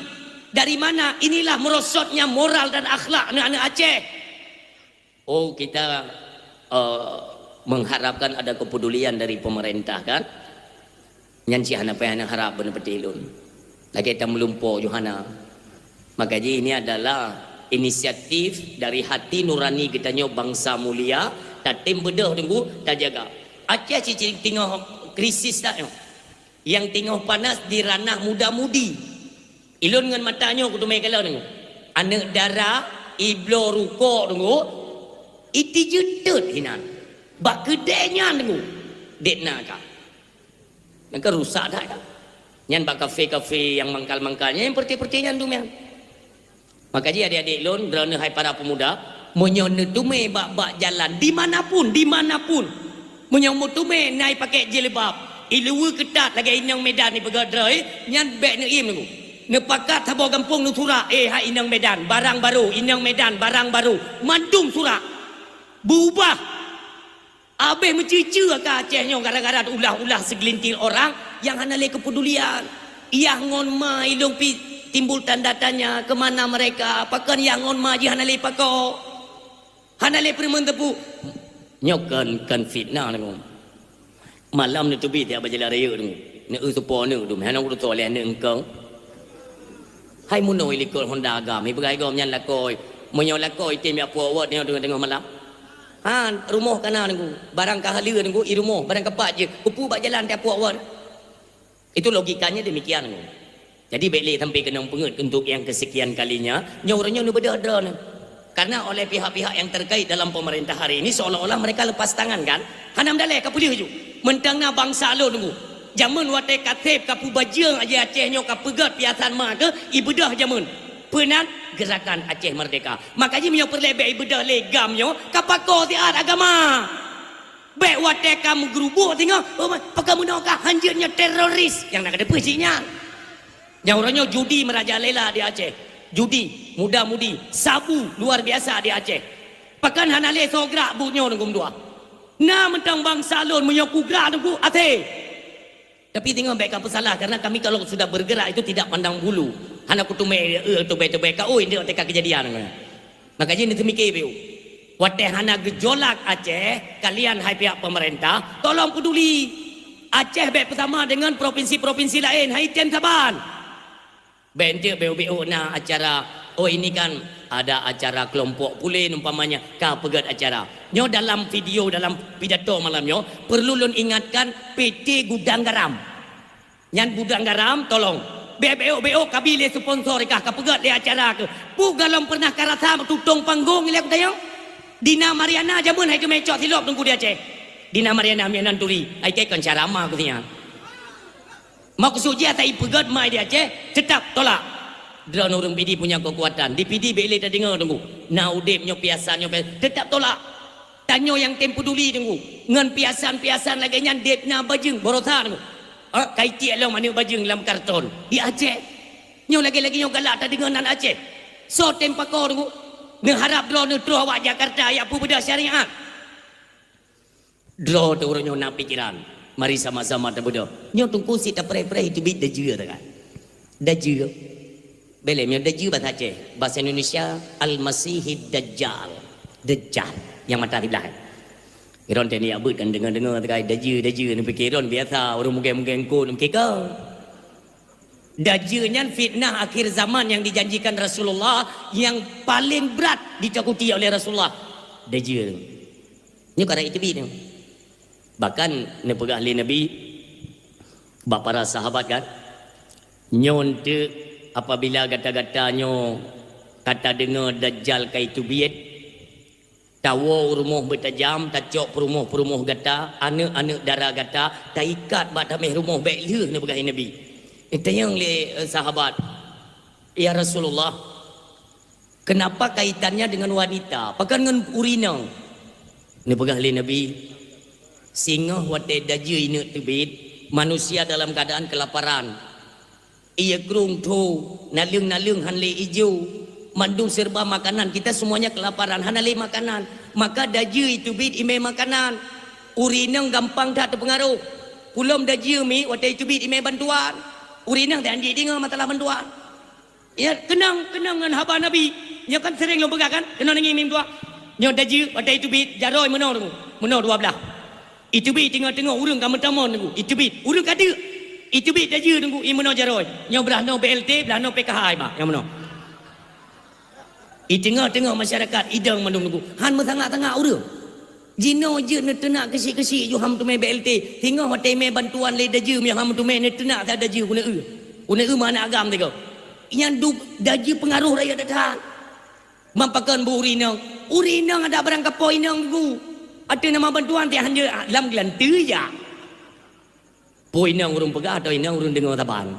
Dari mana? Inilah merosotnya moral dan akhlak aneuk-aneuk Aceh. Oh, kita, eh, mengharapkan ada kepedulian dari pemerintah, kan? Nyan cit hana payah neuharab beuneupeuti lôn. Lagée tameulumpo Johana. Maka jih ini adalah inisiatif dari hati nurani geutanyoe bansa mulia, tatem beudôh Teungku, tajaga. Aceh cit-cit teungoh krisis that nyoe. Nyang teungoh panas di ranah muda-mudi. Ilôn ngon mata nyoe kuteumé kalon Teungku. Aneuk dara, ibloe rukok Teungku, itijeuet teuet hinan. Bak keudée nyan Teungku, dek na ka. Nyan ka rusak that ka. Nyan bak kafe-kafe nyang mangkal-mangkal nyan, nyang peureute-peureute nyan dum nyan. Maka jih adik-adik lôn, droeneuh hai para pemuda, meunyoe neuteumé bak-bak jalan, di mana pun, di mana pun, meunyoe meuteumé na i pakék jilbab, i luweue keutat lagée inong Medan ipeugah droe, nyan bék neuiem Teungku. Neupakat saboh gampông neusurak, "Eh, hai inong Medan, barang barô, inong Medan, barang barô." Mandum surak. Beubah. Abéh meucue-cue ka Aceh nyoe gara-gara ulah-ulah segelintir orang nyang hana lé keupedulian. Yah ngon ma ilong pi timbul tanda tanya, ke mana mereka? Pakon yah ngon ma jih hana lé pakon? Hana lé peureumeun teupeu. Nyoe kon, kon fitnah nyoe. Malam neuteubiet tieb bak jalan raya nyoe. Neu-eu supo neu dum, hana ureueng soleh neu engkong. Hai munoe likot Honda agam, ipeugah gom nyan lakoi. Meunyoe lakoi tem jak puwoe wot nyoe teungoh-teungoh malam. Han, rumoh kana nunggu, barang ka haleue nunggu, i rumoh, barang ka pat jeuet, kupeue bak jalan tieb puwoe wot. Itu logikanya demikian. Jadi, bék lé sampai keunong peungeuet untuk yang kesekian kalinya, nyoe uroe nyoe neubeudôh droeneuh. Karena oleh pihak-pihak yang terkait dalam pemerintah hari ini seolah-olah mereka lepas tangan, kan? Hana meudaleh, ka peuleueh ju. Meuntang na bansa lôn nunggu. Jameun watée ka seb ka peubajeueng aja Aceh nyoe ka peugét piasan ma keuh, ibeudôh jameun. Peunan Gerakan Aceh Merdeka. Maka jih meunyoe peureulée bék ibeudôh lé gam nyoe, ka pakon siat agama. Bék watée ka meugeurubuk singoh, oh, pakon meunoe ka hanjeuet nyoe teroris nyang na ka teupeu cit nyan. Nyang uroe nyoe judi merajalela di Aceh. Judi, muda-mudi, sabu luar biasa di Aceh. Pakon hana lé soe grak buet nyoe nunggu dua. Na mantong bansa lôn meunyoe kugrak nunggu até. Tapi tengok bék ka peusalah, karena kami kalau sudah bergerak itu tidak pandang bulu. Hana kuteumé, eh, teubai-teubai ka, oi, ndeuk teuka kejadian. Maka jih neuseumiké beu. Watée hana gejolak Aceh, kalian hai pihak pemerintah, tolong peduli. Aceh bék bersama dengan provinsi-provinsi lain, hai tem saban. Bék enteuk beu-beu na acara, oh, ini kan ada acara kelompok pulen umpamanya, ka peugét acara. Nyoe dalam video, dalam pidato malam nyoe, perlu lôn ingatkan P T Gudang Garam. Nyan Gudang Garam, tolong. Bék beu-beu ka bi lé sponsor kah, ka peugét lé acara keuh. Peue gohlom pernah ka rasa tutong panggong ilée kutanyong? Dina Mariana jameun hai teumé cok silop teungku di Aceh. Dina Mariana mianan turi, ai kée kon cara ma kusinya. Maksud jih ata ipeugét mai di Aceh, tetap tolak. Droeneuh ureuëng Pidie punya kekuatan. Di Pidie bék lé tadeungoe teungku. Na udeb nyoe piasan nyoe piasan, tetap tolak. Tanyoe nyang tem peduli teungku. Ngon piasan-piasan lagée nyan deb na bajeueng, baroesa teungku. Eh, kai tiek lom aneuëk bajeueng lam karton. Di Aceh. Nyoe lagée-lagée nyoe galak tadeungoe nan Aceh. Soe tem pakon teungku. Neuharab droeneuh troh awak Jakarta jak peubeudôh syariat. Droe teuh uroe nyoe na pikiran. Mari sama-sama tabeudôh. Nyoe teungku sit tapreh-preh itu bit dajeue teuka. Dajeue. Bék lé nyoe dajeue bahasa Aceh. Bahasa Indonesia, Al-Masihid Dajjal. Dajjal. Nyang mata siblah. Iron teuh ni abeuet kan deungoe-deungoe teuka dajeue, dajeue. Neupike iron biasa. Ureuëng mugeng-mugeng kon neupike ka. Dajeue nyan fitnah akhir zaman yang dijanjikan Rasulullah yang paling berat ditakuti oleh Rasulullah. Dajeue. Nyoe ka rakyat teubiet nyoe. Bahkan neupeugah lé Nabi bak para sahabat kan, "Nyoe eunteuk apabila gata-gata nyoe ka tadeungoe Dajjal ka iteubiet, tawoe u rumoh beutajam, tacok peurumoh-peurumoh gata, aneuëk-aneuëk dara gata, taikat bak tameh rumoh bék lheueh," neupeugah lé Nabi. Itanyong lé, eh, sahabat, "Ya Rasulullah, kenapa kaitannya dengan wanita? Pakon ngon ureuëng inong?" Neupeugah lé Nabi, "Singoh watée dajeue ineuk teubiet, manusia dalam keadaan kelaparan. Ie krueng tho, naleueng-naleueng han lé ijo, mandum serba makanan, kita semuanya kelaparan, hana lé makanan. Maka dajeue iteubiet imé makanan. Ureuëng inong gampang that teupeungaroh. Pulom dajeue miet watée iteubiet imé bantuan. Ureuëng inong teuanjik deungoe masalah bantuan." Ya, keunong, keunong ngon haba Nabi. Nyoe kan sering lôn peugah kan? Keunong nangis mim tuah. Nyoe dajeue, watée iteubiet, jaroe meunoe, meunoe dua blah. Iteubiet teungoh-teungoh ureuëng ka meutamong teungku. Iteubiet, ureuëng ka deuk. Iteubiet dajeue teungku, i meunoe jaroe. Nyoe blah noe B L T, blah noe P K H, bah, nyang meunoe. I teungoh-teungoh masyarakat, idong mandum teungku. Han meusangat-sangat ureuëng. Jinoe jeuet neuteunak keusiek-keusiek ju han meuteumé B L T. Singoh watée imé bantuan lé dajeue, meunyoe han meuteumé neuteunak that dajeue keuneuk eu. Keuneuk eu meuhana agam teuka. Nyan duek dajeue peungaroh rakyat that-that. Ban pakon beu ureuëng inong. Ureuëng inong adak barang kapo inong teungku. Ateueh nama bantuan tiek hanjeuet lam geulanteue jak. Peue inong ureuëng peugah atau inong ureuëng deungoe saban?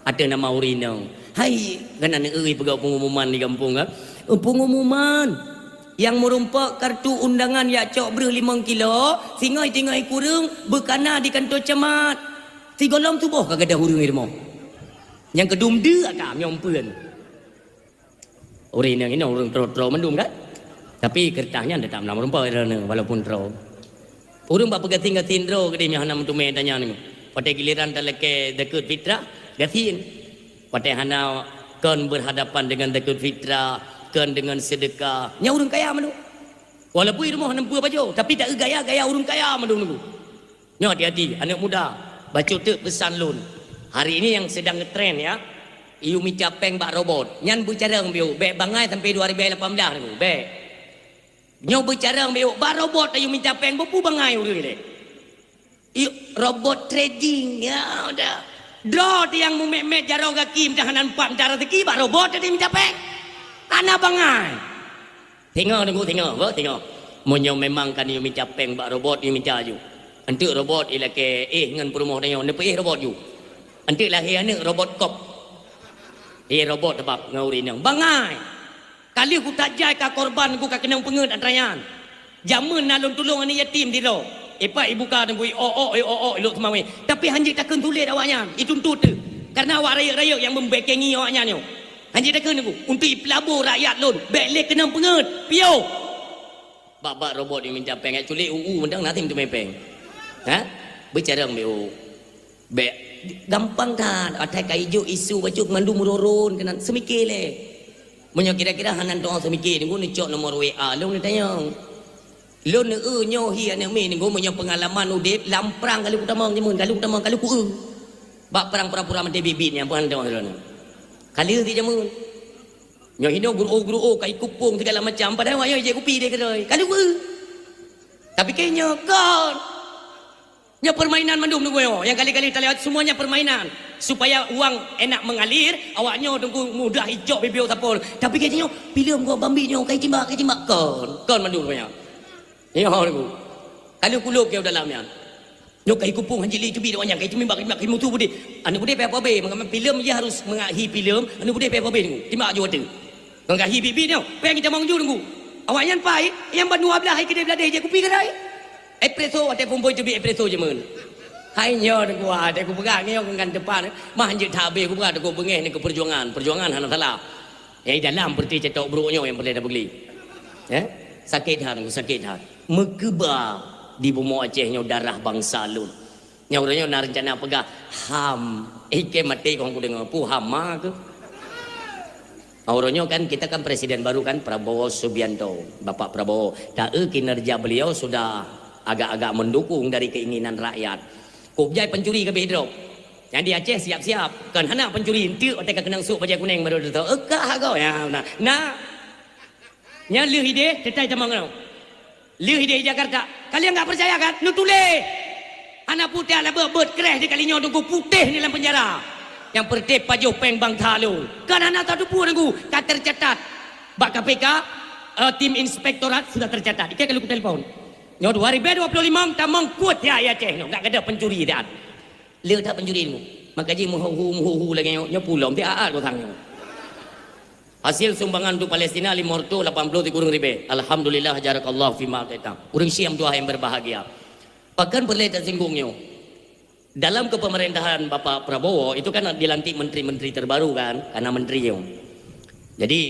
Ateueh nama ureuëng inong. Hai, kana neu-eu peugah pengumuman di gampông ka. Pengumuman. Nyang meurumpok kartu undangan jak cok breueh limong kilo, singoh tinggai kureueng beukana di kantor camat. Sigohlom tuboh ka gadôh ureuëng di rumoh. Nyang keudum deuek ata meunyoe eumpeuen. Ureueng inong inong ureueng troe-troe mandum kan? Tapi keureutah nyan teutap na meurumpok droeneuh walaupun troe. Ureueng bak peugasien-gasien droe keudeh nyang hana meuteumé tanyan nyoe. Watèe giliran talakèe zakeuet fitrah, gasien. Watèe hana kon berhadapan dengan zakeuet fitrah, kon dengan sedekah, nyan ureueng kaya mandum. Walaupun i rumoh hana meupeue pajoh, tapi taeu gaya-gaya ureueng kaya mandum nunggu. Nyoe hati-hati, aneuk muda, bacut teuk peusan lôn. Hari ini yang sedang ngetren ya, yue mita péng bak robot. Nyan beucarông biôk, bèk bangai sampai dua ribu lapan belas nunggu, bèk. Nyoe beucarông biôk, bak robot yue mita péng, beupeue bangai ureueng lé. Yuk, robot trading, ya udah. Droe nyang meumet-met jaroe gaki, meudah hana pat mita rezeki, bak robot tadi mita péng. Hana bangai. Singoh teungku, singoh, beuh, singoh. Meunyoe memang kan yue mita péng bak robot, yue mita ju. Enteuk robot ilakèe éh ngon peurumoh tanyoe, neupeuéh robot ju. Enteuk lahé aneuk robot kop. Éh robot teubab ngon ureueng inong. Bangai. Ka lheueh kutajai ka korban ku ka keunong peungeuet atra nyan. Jameun na lôn tulông aneuk yatim sidroe. Ipat ibuka teungku, iok-ok, iok-ok, ilok seumawé. Tapi hanjeuet takheun sulet awaknyan, ituntut teuh. Karena awak rayeuk-rayeuk nyang membekengi awaknyan nyoe. Hanjeuet takheun teungku, untuk ipeulabo rakyat lôn, bèk lé keunong peungeuet, piôh. Bak-bak robot nyang minta péng, culik u-u mantong na tem teumé péng. Ha? Beucarông biôk. Bèk gampang that, asai ka ijok isu bacut mandum ron-ron keunan, seumike lé. Meunyoe kira-kira hana tu'oh seumike, nunggu neucok nomor W A lôn neutanyong. Lôn neueu nyoe hi aneuk miet, nunggu meunyoe peungalaman udép lam prang ka lheueh kutamong jameun, ka lheueh kutamong, ka lheueh kueu. Bak prang pura-pura maté biet-biet nyan, peue hana tu'oh lôn. Ka lheueh si jameun. Nyoe hinoe guru-guru ka ikupông segala macam, padahai awak nyoe ijép kupi deh keudroe. Ka lheueh kueu. Tapi keu nyoe kon. Nyoe permainan mandum nunggu nyoe. Nyang kali-kali talewat, semuanya permainan. Supaya uang enak mengalir, awak nyoe teungku mudah icok bibiôh sapol. Tapi keu nyoe, filem gua bambi nyoe, kai timbak, kai timbak. Kon, kon mandum nyoe. Nyoe nunggu. Ka lheueh kulôb keu dalam nyan. Nyoe kai kupông hanjeuet lé teubiet awak nyan, kai teumimbak, kai mutu beudeh. Aneuk beudeh payah pabe, maka filem dia harus mengahi filem, aneuk beudeh payah pabe nunggu. Timbak ju watèe. Ngon gahi biet-biet nyoe, péng itamong ju nunggu. Awak nyan pai, nyang ban dua blaih hai keudeh bladeh jép kupi keudroe. Espresso, watèe phôn boy teubiet espresso jameun. Hai nyoe teungku, watèe kupeugah nyoe ngon depan, mah hanjeuet that habéh kupeugah teungku beungéh nyoe keu peujuangan, peujuangan hana salah. Nyang dalam peureute cetok brôk nyoe nyang peureulèe tapeugli. Eh? Sakét that, sakét that. Meukeubah di bumoe Aceh nyoe darah bansa lôn. Nyang uroe nyoe na reuncana peugah HAM. Eh, keu maté kong kudeungoe, peue HAM ma keuh? Uroe nyoe kan kita kan presiden baru kan, Prabowo Subianto, Bapak Prabowo. Taeu kinerja beliau sudah agak-agak mendukung dari keinginan rakyat. Kok jai pencuri kabeh drop. Nyang di Aceh siap-siap, kan hana pencuri enteuk watèe ka keunong sôk bajèe kunèng baru teutoe. Eukah agoe, ya, nah. Nah. Nyan lheueh idéh, teutai tamong keunoe. Lheueh idéh Jakarta. Kalian nggak percaya kan? Neutuléh. Hana putéh ala beuet-beuet kreh di kali nyoe teungku putéh ni lam penjara. Nyang peureutép pajoh péng bansa lôn. Kan hana tateupeue teungku, ka tercatat. Bak K P K, eh, tim inspektorat sudah tercatat. Ikei ka lôn kutelepon. Nyoe dua ribu dua puluh lima tamong kuet ya, ya Aceh nyoe. Enggak ada pencuri dah. Le that pencuri ilmu. Maka jih meuhu-hu, meuhu-hu lagèe nyoe, nyoe pulom, tiep aat gotang nyoe. Hasil sumbangan untuk Palestina lima ratus lapan puluh tikureueng ribèe. Alhamdulillah, jarakallah fima ataita. Ureueng Syiah tuha yang berbahagia. Pakon peureulèe tersinggung nyoe. Dalam kepemerintahan Bapak Prabowo itu kan dilantik menteri-menteri terbaru kan, karena menteri nyoe. Jadi,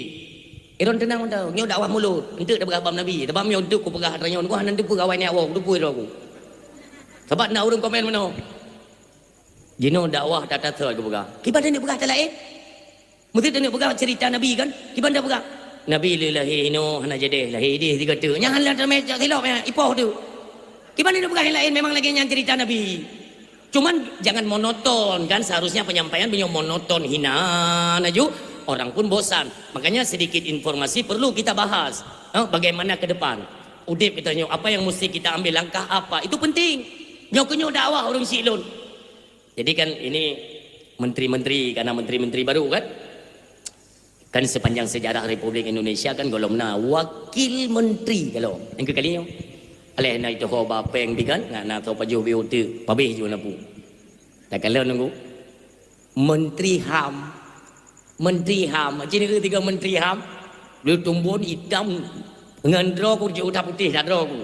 iron teunang mantong, nyoe dakwah mulod, enteuk tapeugah bab Nabi, sabab nyoe enteuk kupeugah atra nyoe, nyoe hana teupeue awai nyak woe, teupeue droe ku. Sabab na ureueng komen meunoe. Jinoe dakwah that-that thot geupeugah. Kiban taneuk peugah that laén? Meuseuti taneuk peugah cerita Nabi kan? Kiban tapeugah. Nabi lé lahé inoe hana jadeh, lahé idéh sigoe teuk. Nyan hana tamé cok silop nyan, ipoh teuk. Kiban taneuk peugah nyang laén memang lagèe nyan cerita Nabi. Cuman jangan monoton kan, seharusnya penyampaian meunyoe monoton hina laju orang pun bosan. Makanya sedikit informasi perlu kita bahas. Ha, bagaimana ke depan? Udép kita nyoe, apa yang mesti kita ambil langkah apa? Itu penting. Nyoe keuh nyoe dakwah ureueng syiek lôn. Jadi kan ini menteri-menteri, karena menteri-menteri baru kan. Kan sepanjang sejarah Republik Indonesia kan golom na wakil menteri kalau. Nyang keu kali nyoe. Aléh na itu ho ba péng bi kan, na, na tho pajoh bi uteuk, pabéh ju na pu. Dak kalau nunggu. Menteri HAM. Menteri HAM. Cina ke tiga menteri HAM? Lu tumbon hitam ngon droe ku jeuet udah putéh dak droe ku.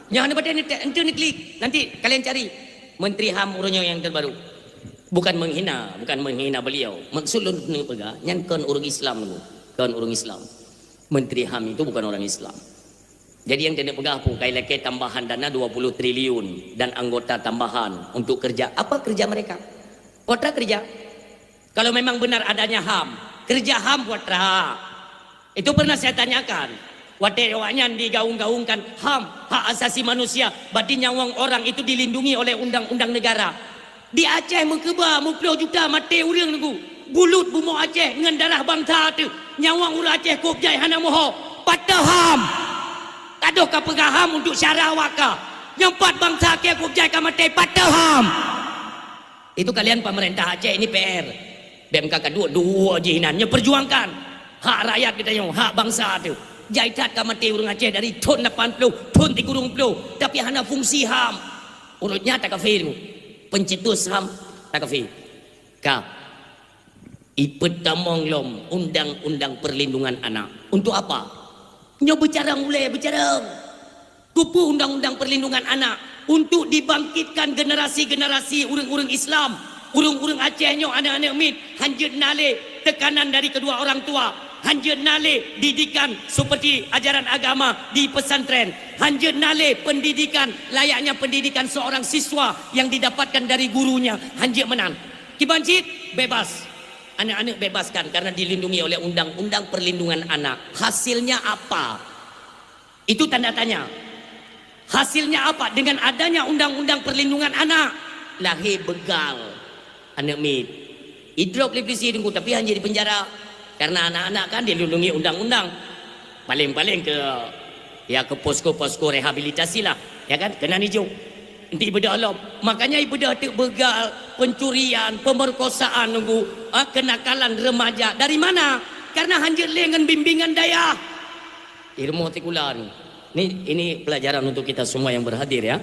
Nyan ni badan ni, ente ni klik. Nanti kalian cari Menteri HAM uroe nyoe yang terbaru. Bukan menghina, bukan menghina beliau. Maksud lôn neupeugah, nyan kon ureuëng Islam lôn. Kon ureuëng Islam. Menteri HAM itu bukan orang Islam. Jadi nyang keuneuk peugah, peue ka ilakée tambahan dana dua puluh triliun dan anggota tambahan untuk kerja. Apa kerja mereka? Peue atra kerja. Kalau memang benar adanya HAM, kerja HAM peue atra. Itu pernah saya tanyakan. Watée awaknyan digaung-gaungkan HAM, hak asasi manusia, berarti nyawöng orang itu dilindungi oleh undang-undang negara. Di Aceh meukeubah meuploh juta maté ureuëng nunggu. Bulut bumoe Aceh ngon darah bansa teuh. Nyawöng ureuëng Aceh kôb jai hana meuho. Pat teuh HAM. Kadoh ka peugah HAM untuk syara awak ka. Nyang pat bansa kée kôb jai ka maté pat teuh HAM. Itu kalian pemerintah Aceh ini P R. Bèk ka duek-duek jih nan, nyoe perjuangkan hak rakyat geutanyoe, hak bansa teuh. Jai that ka maté ureuëng Aceh dari thon lapan ploh, thon tikurong ploh, tapi hana fungsi HAM. Ureuëng nyan takafé, pencetus HAM takafé. Ka ipeutamong lom undang-undang perlindungan anak. Untuk apa? Nyoe beucarông ulée, beucarông. Keupeue undang-undang perlindungan anak? Untuk dibangkitkan generasi-generasi ureuëng-ureuëng Islam, ureuëng-ureuëng Aceh nyoe, aneuëk-aneuëk miet, hanjeuet na lé tekanan dari kedua orang tua, hanjeuet na lé didikan seperti ajaran agama di pesantren, hanjeuet na lé pendidikan layaknya pendidikan seorang siswa yang didapatkan dari gurunya, hanjeuet meunan. Kiban cit bebas. Anak-anak bebaskan karena dilindungi oleh undang-undang perlindungan anak. Hasilnya apa? Itu tanda tanya. Hasilnya apa? Dengan adanya undang-undang perlindungan anak, lahé beugal aneuëk miet. Idrop lé polisi teungku, tapi hana jadi penjara. Karena anak-anak kan dilindungi undang-undang. Paling-paling ke, ya, ke posko-posko rehabilitasi lah, ya kan? Keunan ijok. Nanti ibeudôh lom. Makanya ibeudôh teuk beugal, pencurian, pemerkosaan nunggu, ah, kenakalan remaja. Dari mana? Karena hanjeuet lé ngon bimbingan dayah. Ilmu sekula ni. Ni, ini pelajaran untuk kita semua yang berhadir, ya.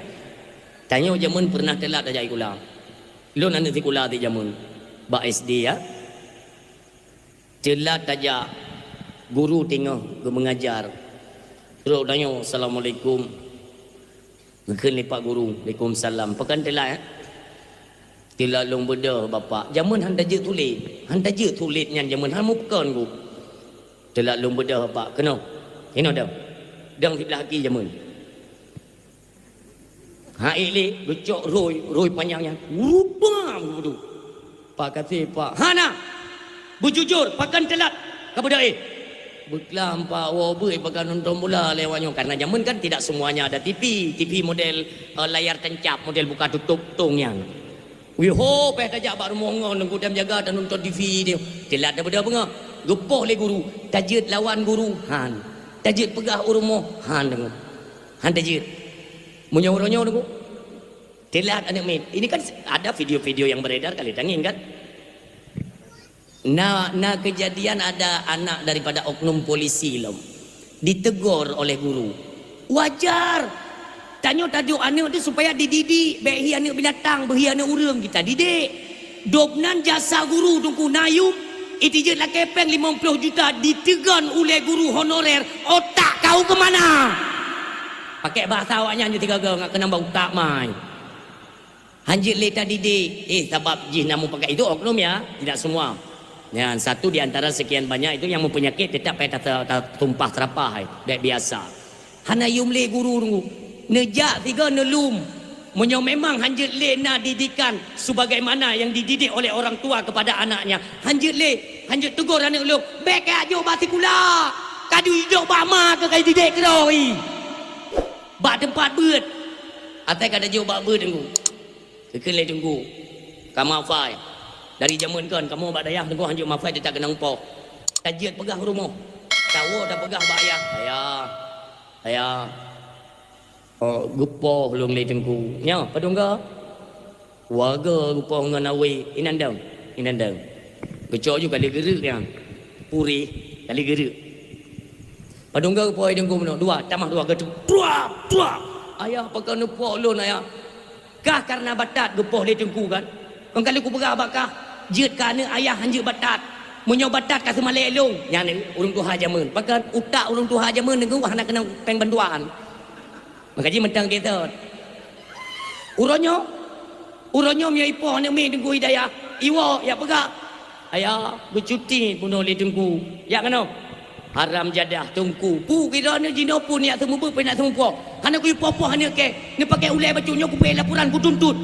Tanyoe jameun pernah teulat tajak sikula. Lôn aneuëk sikula di jameun. Bak S D, ya. Teulat tajak, guru teungoh geumeungajar. Trok tanyoe, "Assalamualaikum." Geukheun lé pak guru, "Waalaikumsalam." Pakon teulat, eh? "Teulat lôn beudôh, Bapak." Jameun hana jeuet tuléh. Hana jeuet tuléh nyan jameun, hana meupakon guru. "Teulat lôn beudôh, Bapak." "Keunoe. Keunoe dong. Dong siblah aki jameun." Hai lé, geucok rhoi, rhoi panyang nyan. Rupa beudôh. "Pak, kaseh, Pak." "Hana! Beujujur, pakon teulat ka beudôh, eh?" "Beuklam, Pak, woe beuet pakon nonton bola lé awak nyoe." Karena jameun kan tidak semuanya ada T V. T V model, eh, layar tancap, model buka tutup tong nyan. Wih ho, péh tajak bak rumoh ngon, nunggu dan jaga dan nonton T V dia. Teulat dah beudôh beungoh. Geupoh lé guru, "Tajeuet lawan guru." Han. "Tajeuet peugah u rumoh." Han deungoe. Han tajeuet. Meunyoe uroe nyoe nunggu. Teulat aneuëk miet. Ini kan ada video-video yang beredar kali tangieng kan? Na, na kejadian ada anak daripada oknum polisi lom ditegur oleh guru. Wajar. Tanyoe taduek aneuëk tu supaya dididik, bèk hi aneuëk binatang, beuhi aneuëk ureuëng kita didik. Dobnan jasa guru teungku na yum, itijeuet lakée péng limong ploh juta diteugon ulée guru honorer, otak kau ke mana? Pakai bahasa awaknyan je tiga-tiga ngat keunong bak utak mai. Hanjeuet lé tadidik, eh, sabab jih na meupakat itu oknum ya, tidak semua. Nyan satu di antara sekian banyak itu yang mempenyakit tetap payah tata-, tatumpah serapah, eh, dek biasa. Hana yum lé guru nunggu. Neujak tiga neulum. Meunyoe memang hanjeuet lé na didikan sebagaimana yang dididik oleh orang tua kepada anaknya, hanjeuet lé, hanjeuet tegur aneuk lôn, "Bèk kajok bak sikula. Kadu idok bak ma keu kai didik keudroe." Bak teumpat beuet. Atai ka tajok bak beuet nunggu. Geukheun lé teungku, "Ka mafai. Dari jameun kon kamoe bak dayah teungku hanjeuet mafai teutak keunong poh. Tajeuet peugah u rumoh. Tawoe tapeugah bak ayah, 'Ayah, ayah, oh, geupoh lôn lé teungku.' Nyoe padum ga? Warga geupoh ngon awé, inan dong, inan dong." Geucok ju kali geureuk nyan. Purih, kali geureuk. Padum ga geupoh lé teungku meunoe? "Dua, tamah dua geutu." Tuak, tuak. "Ayah, pakon neupoh lôn, ayah?" "Kah karena batat geupoh lé teungku kan? Kon ka lheueh kupeugah bak kah, jeuet keu aneuk ayah hanjeuet batat. Meunyoe batat ka seumalée lôn," nyan ureuëng tuha jameun. Pakon utak ureuëng tuha jameun nyoe hana keunong péng bantuan. Maka jih mantong keusot. Uroe nyoe, Uroe nyoe meunyoe ipoh aneuk miet Teungku Hidayah, iwoe jak peugah, "Ayah, geucuti bunoe lé Teungku." Jak keunoe. Haram jadah Teungku. Peue kira nyoe jinoe peue neujak seumeubeuet, peue neujak seumeupoh. Hana kuipoh-poh aneuk kèe, neupaké ulèe bacut nyoe kupeuék laporan kutuntot.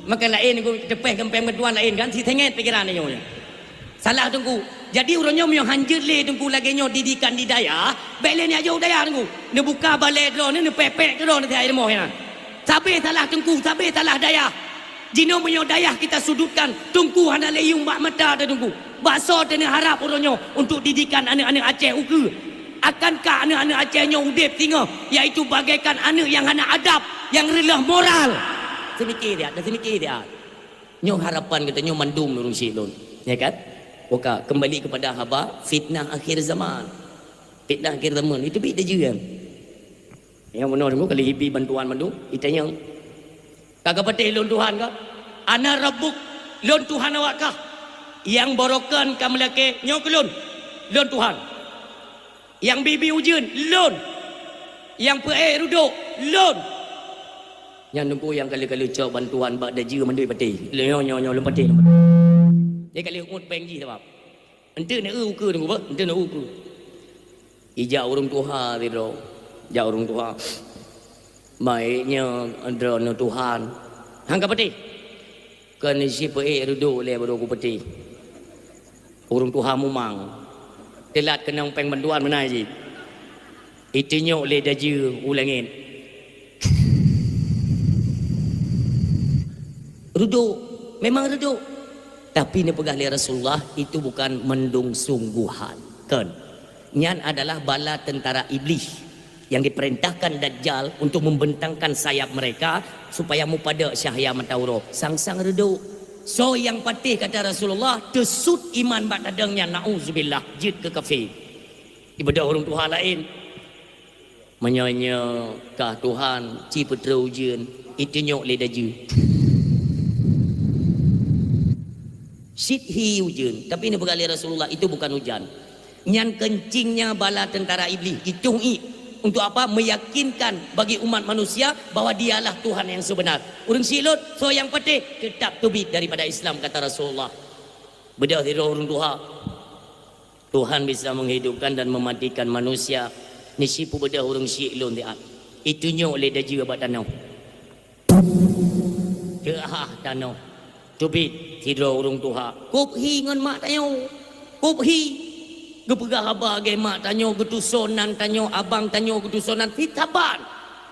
Maka laén Teungku teupèh keumpéng bantuan laén kan, si sengét pikiran nyoe. Salah Teungku. Jadi uroe nyoe meunyoe hanjeuet lé Teungku lagèe nyoe didikan di dayah, bèk lé neujak u dayah Teungku. Neubuka balèe droeneuh, neupèk-pèk keu droeneuh teuhai rumoh nyan. Sabé salah Teungku, sabé salah dayah. Jinoe meunyoe dayah kita sudutkan, Teungku hana lé yuem bak mata teuh Teungku. Bak soe teuh neuharap uroe nyoe untuk didikan aneuk-aneuk Aceh ukeue? Akankah aneuk-aneuk Aceh nyoe udép singoh, yaitu bagaikan aneuk nyang hana adab, nyang reuloh moral? Seumike siat, dan seumike siat. Nyoe harapan geutanyoe mandum ureueng syik lôn, ya kan? Oka, kembali kepada haba fitnah akhir zaman. Fitnah akhir zaman itu bit dajeuem. Nyang meunoe Teungku kali hibi bantuan mandum, itanyong, "Ka kapatéh lôn Tuhan kah?" "Ana rabbuk, lôn Tuhan awak kah?" "Nyang borokan ka meulakèe nyoe keu lôn, lôn Tuhan." Nyang bi-bi ujeuen, lôn. Nyang peuék reudôk, lôn. Nyan Teungku nyang ka lheueh-ka lheueh cok bantuan bak dajeuem mandum patéh. Nyoe, nyoe, nyoe, lôn patéh, lôn patéh. Jadi ka lheueh ngut péng jih sabab. Enteuk na eu ukeue Teungku beuh, enteuk na eu ukeue. Ijak ureueng tuha sidroe. Jak ureueng tuha. "Baik nyoe droeneuh Tuhan." "Han kapatéh?" "Kon si peuék reudôk lé baru kupatéh." Ureueng tuha mumang. Teulat keunong péng bantuan meunan jih. Itunyok lé dajeuem u langét. Reudôk, memang reudôk. Tapi neupeugah lé Rasulullah, itu bukan mendung sungguhan. Kon. Nyan adalah bala tentara Iblih yang diperintahkan Dajjal untuk membentangkan sayap mereka supaya mupadek cahya mata uroe. Sang-sang reudôk. Soe nyang patéh kata Rasulullah, teusut iman bak tadong nyan, na'uzubillah, jeuet keu kafé. Ibadah ureueng tuha laén. Meunyoe nyoe kah Tuhan, ci peutrok ujeuen, itunyok lé dajeuem. Cit hi ujeuen, tapi neupeugah lé Rasulullah, itu bukan hujan. Nyan keuncingnya bala tentara Iblih, itong ié. Untuk apa? Meyakinkan bagi umat manusia bahwa dialah Tuhan yang sebenar. Ureueng syik lôn, soe nyang patéh, tetap teubiet daripada Islam, kata Rasulullah. Beudôh sidroe ureueng tuha. Tuhan bisa menghidupkan dan mematikan manusia. Nyoe si peubeudoh ureueng syik lôn siat. Itunyok lé dajeuem bak tanoh. Teuhah tanoh. Teubiet sidroe ureueng tuha. Kôb hi ngon mak tanyoe. Kôb hi. Geupeugah haba lagèe mak tanyoe, geutusoe nan tanyoe, abang tanyoe geutusoe nan, fit saban.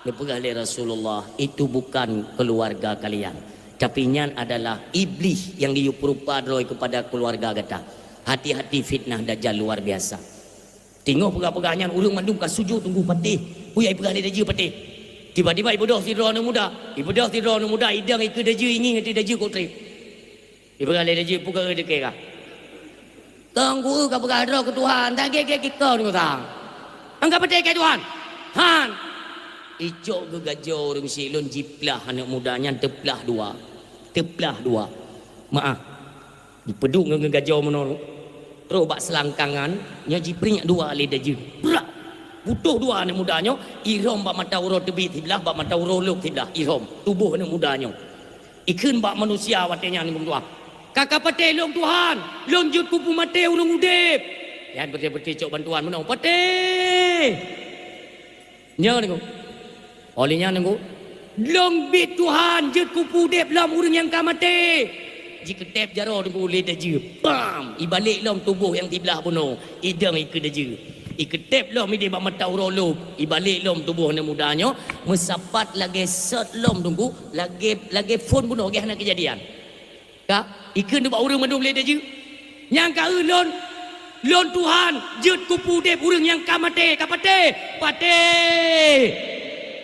Geupeugah lé Rasulullah, "Itu bukan keluarga kalian. Tapi nyan adalah iblih yang diyue peurupa droe kepada keluarga gata." Hati-hati fitnah dajjal luar biasa. Teungoh peugah-peugah nyan ureueng mandum ka sujud teungku patéh. Peue nyang ipeugah lé dajeuem patéh. Tiba-tiba ibeudôh sidroe aneuk muda. Ibeudôh sidroe aneuk muda idong ikeue dajeuem ingieng ateueh dajeuem kok trép. Ipeugah lé dajeuem peue keuh teuke kah. Teungku ka peugah droe keu Tuhan, tak gét-gét keu kong Tuhan. Angkat patéh keu Tuhan. Han. Icok geugajoe ureueng syik lôn jiplah aneuk muda nyan teuplah dua. Teuplah dua. Maah. Jipeuduek ngon geugajoe meunoe, troh bak seulangkangan, nyoe jipriek dua lé dajeuem. Brak! Putôh dua aneuk muda nyoe, irhom bak mata uroe teubiet siblah, bak mata uroe lôb siblah, irhom tuboh aneuk muda nyoe. Ikheun bak manusia watèe nyan, "Lôn tuha, ka ka patéh lôn Tuhan, lôn jeuet keu peumaté ureueng udép." Nyan beutôi-beutôi cok bantuan meunoe, "Patéh!" Nyoe Teungku. Óh lheueh nyan Teungku, lôn biet Tuhan jeuet keu peuudép lom ureueng nyang ka maté. Jikeutép jaroe Teungku lé dajeuem. Bam! Ibalek lom tuboh nyang siblah bunoe. Idong ikeue dajeuem. Ikeutép lom idéh bak mata uroe lôb. Ibalek lom tuboh aneuk muda nyoe. Meusapat lagèe sot lom Teungku. Lagèe, lagèe phôn bunoe, lagèe hana keujadian. Ka, ikheun bak ureueng mandum lé dajeuem. Nyang ka eu lôn, lôn Tuhan, jeuet keu peuudép ureueng nyang ka maté, ka patéh, patéh.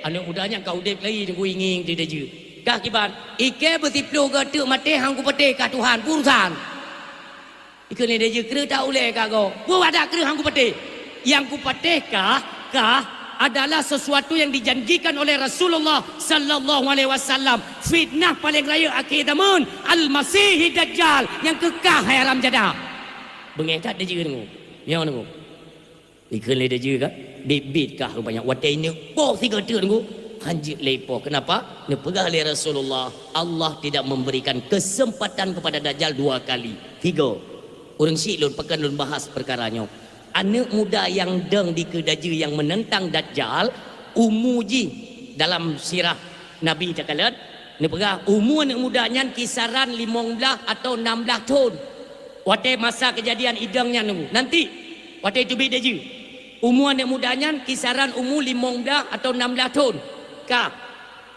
Aneuk muda nyan ka udép lagi Teungku ingieng di dajeuem. Kah kiban, ikheun beusiploh goe teuk maté han kupatéh kah Tuhan, peue urusan. Ikheun lé dajeuem kreueh tak ulèe kah goe. Peue wadah kreueh han kupatéh. Nyang kupatéh kah, kah adalah sesuatu yang dijanjikan oleh Rasulullah sallallahu alaihi wasallam. Fitnah paleng rayeuk akhé zaman, Al-Masihid Dajjal, nyang keu kah hai haram jadah. Beungéh that dajeuem Teungku. Nyoe Teungku. Ikheun lé dajeuem kah, biet-biet kah rupanya. Watèe ineuk poh sigoe teuk Teungku. Han jeuet lé ipoh. Kenapa? Neupeugah lé Rasulullah, Allah tidak memberikan kesempatan kepada Dajjal dua kali. Tiga. Ureuëng syiek lôn, pakon lôn bahas peukara nyoe. Aneuëk muda nyang dong dikeue dajeu nyang meunentang Dajjal, umu jih dalam sirah Nabi takalon, neupeugah umu aneuëk muda nyan kisaran limong blaih atau nam blaih thon. Watée masa keujadian idong nyan nunggu. Nanti, watée teubiet dajeu. Umu aneuëk muda nyan kisaran umu limong blaih atau nam blaih thon. Ka.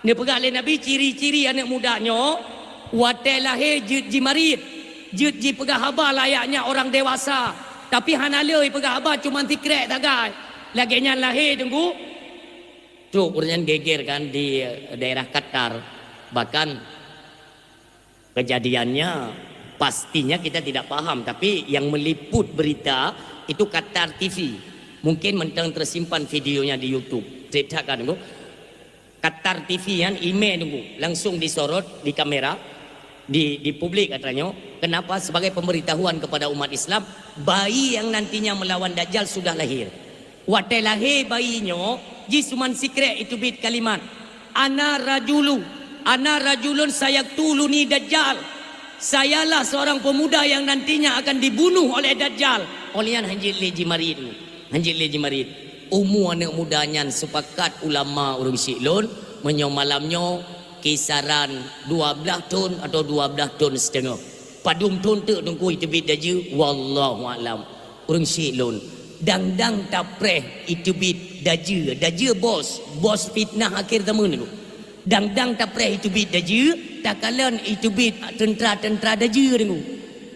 Neupeugah lé Nabi ciri-ciri aneuëk muda nyoe, watée lahé jeuet jimarit, jeuet jipeugah haba layaknya orang dewasa, tapi hana lé peugah haba, cuma sikrek sagai. Lagée nyan lahé teungku. Trok ureuëng nyan geger kan di daerah Qatar. Bahkan kejadiannya pastinya kita tidak paham, tapi yang meliput berita itu Qatar T V. Mungkin mantong tersimpan videonya di YouTube. Ceritakan teungku. Qatar T V nyan imé teungku, langsung disorot di kamera, di, di publik katanya. Kenapa? Sebagai pemberitahuan kepada umat Islam, bayi yang nantinya melawan Dajjal sudah lahir. Watée lahé bayi nyoe, jih suman sikrek iteubiet kalimat, "Ana rajulu, ana rajulun sayaktuluni Dajjal." Sayalah seorang pemuda yang nantinya akan dibunuh oleh Dajjal. Oleh nyan han jeuet lé jimarit. Han jeuet lé jimarit. Umu aneuëk muda nyan sepakat ulama ureuëng syiek lôn, meunyoe malam nyoe kisaran dua blaih thon atau dua blaih thon siteungoh. Padum thon teuk teungku iteubiet dajeu, wallahu a'lam. Ureuëng syiek lôn, dang-dang tapreh iteubiet dajeu, dajeu bos, bos fitnah akhir zaman nyoe. Dang-dang tapreh iteubiet dajeu, takalon iteubiet teuntra-teuntra dajeu teungku.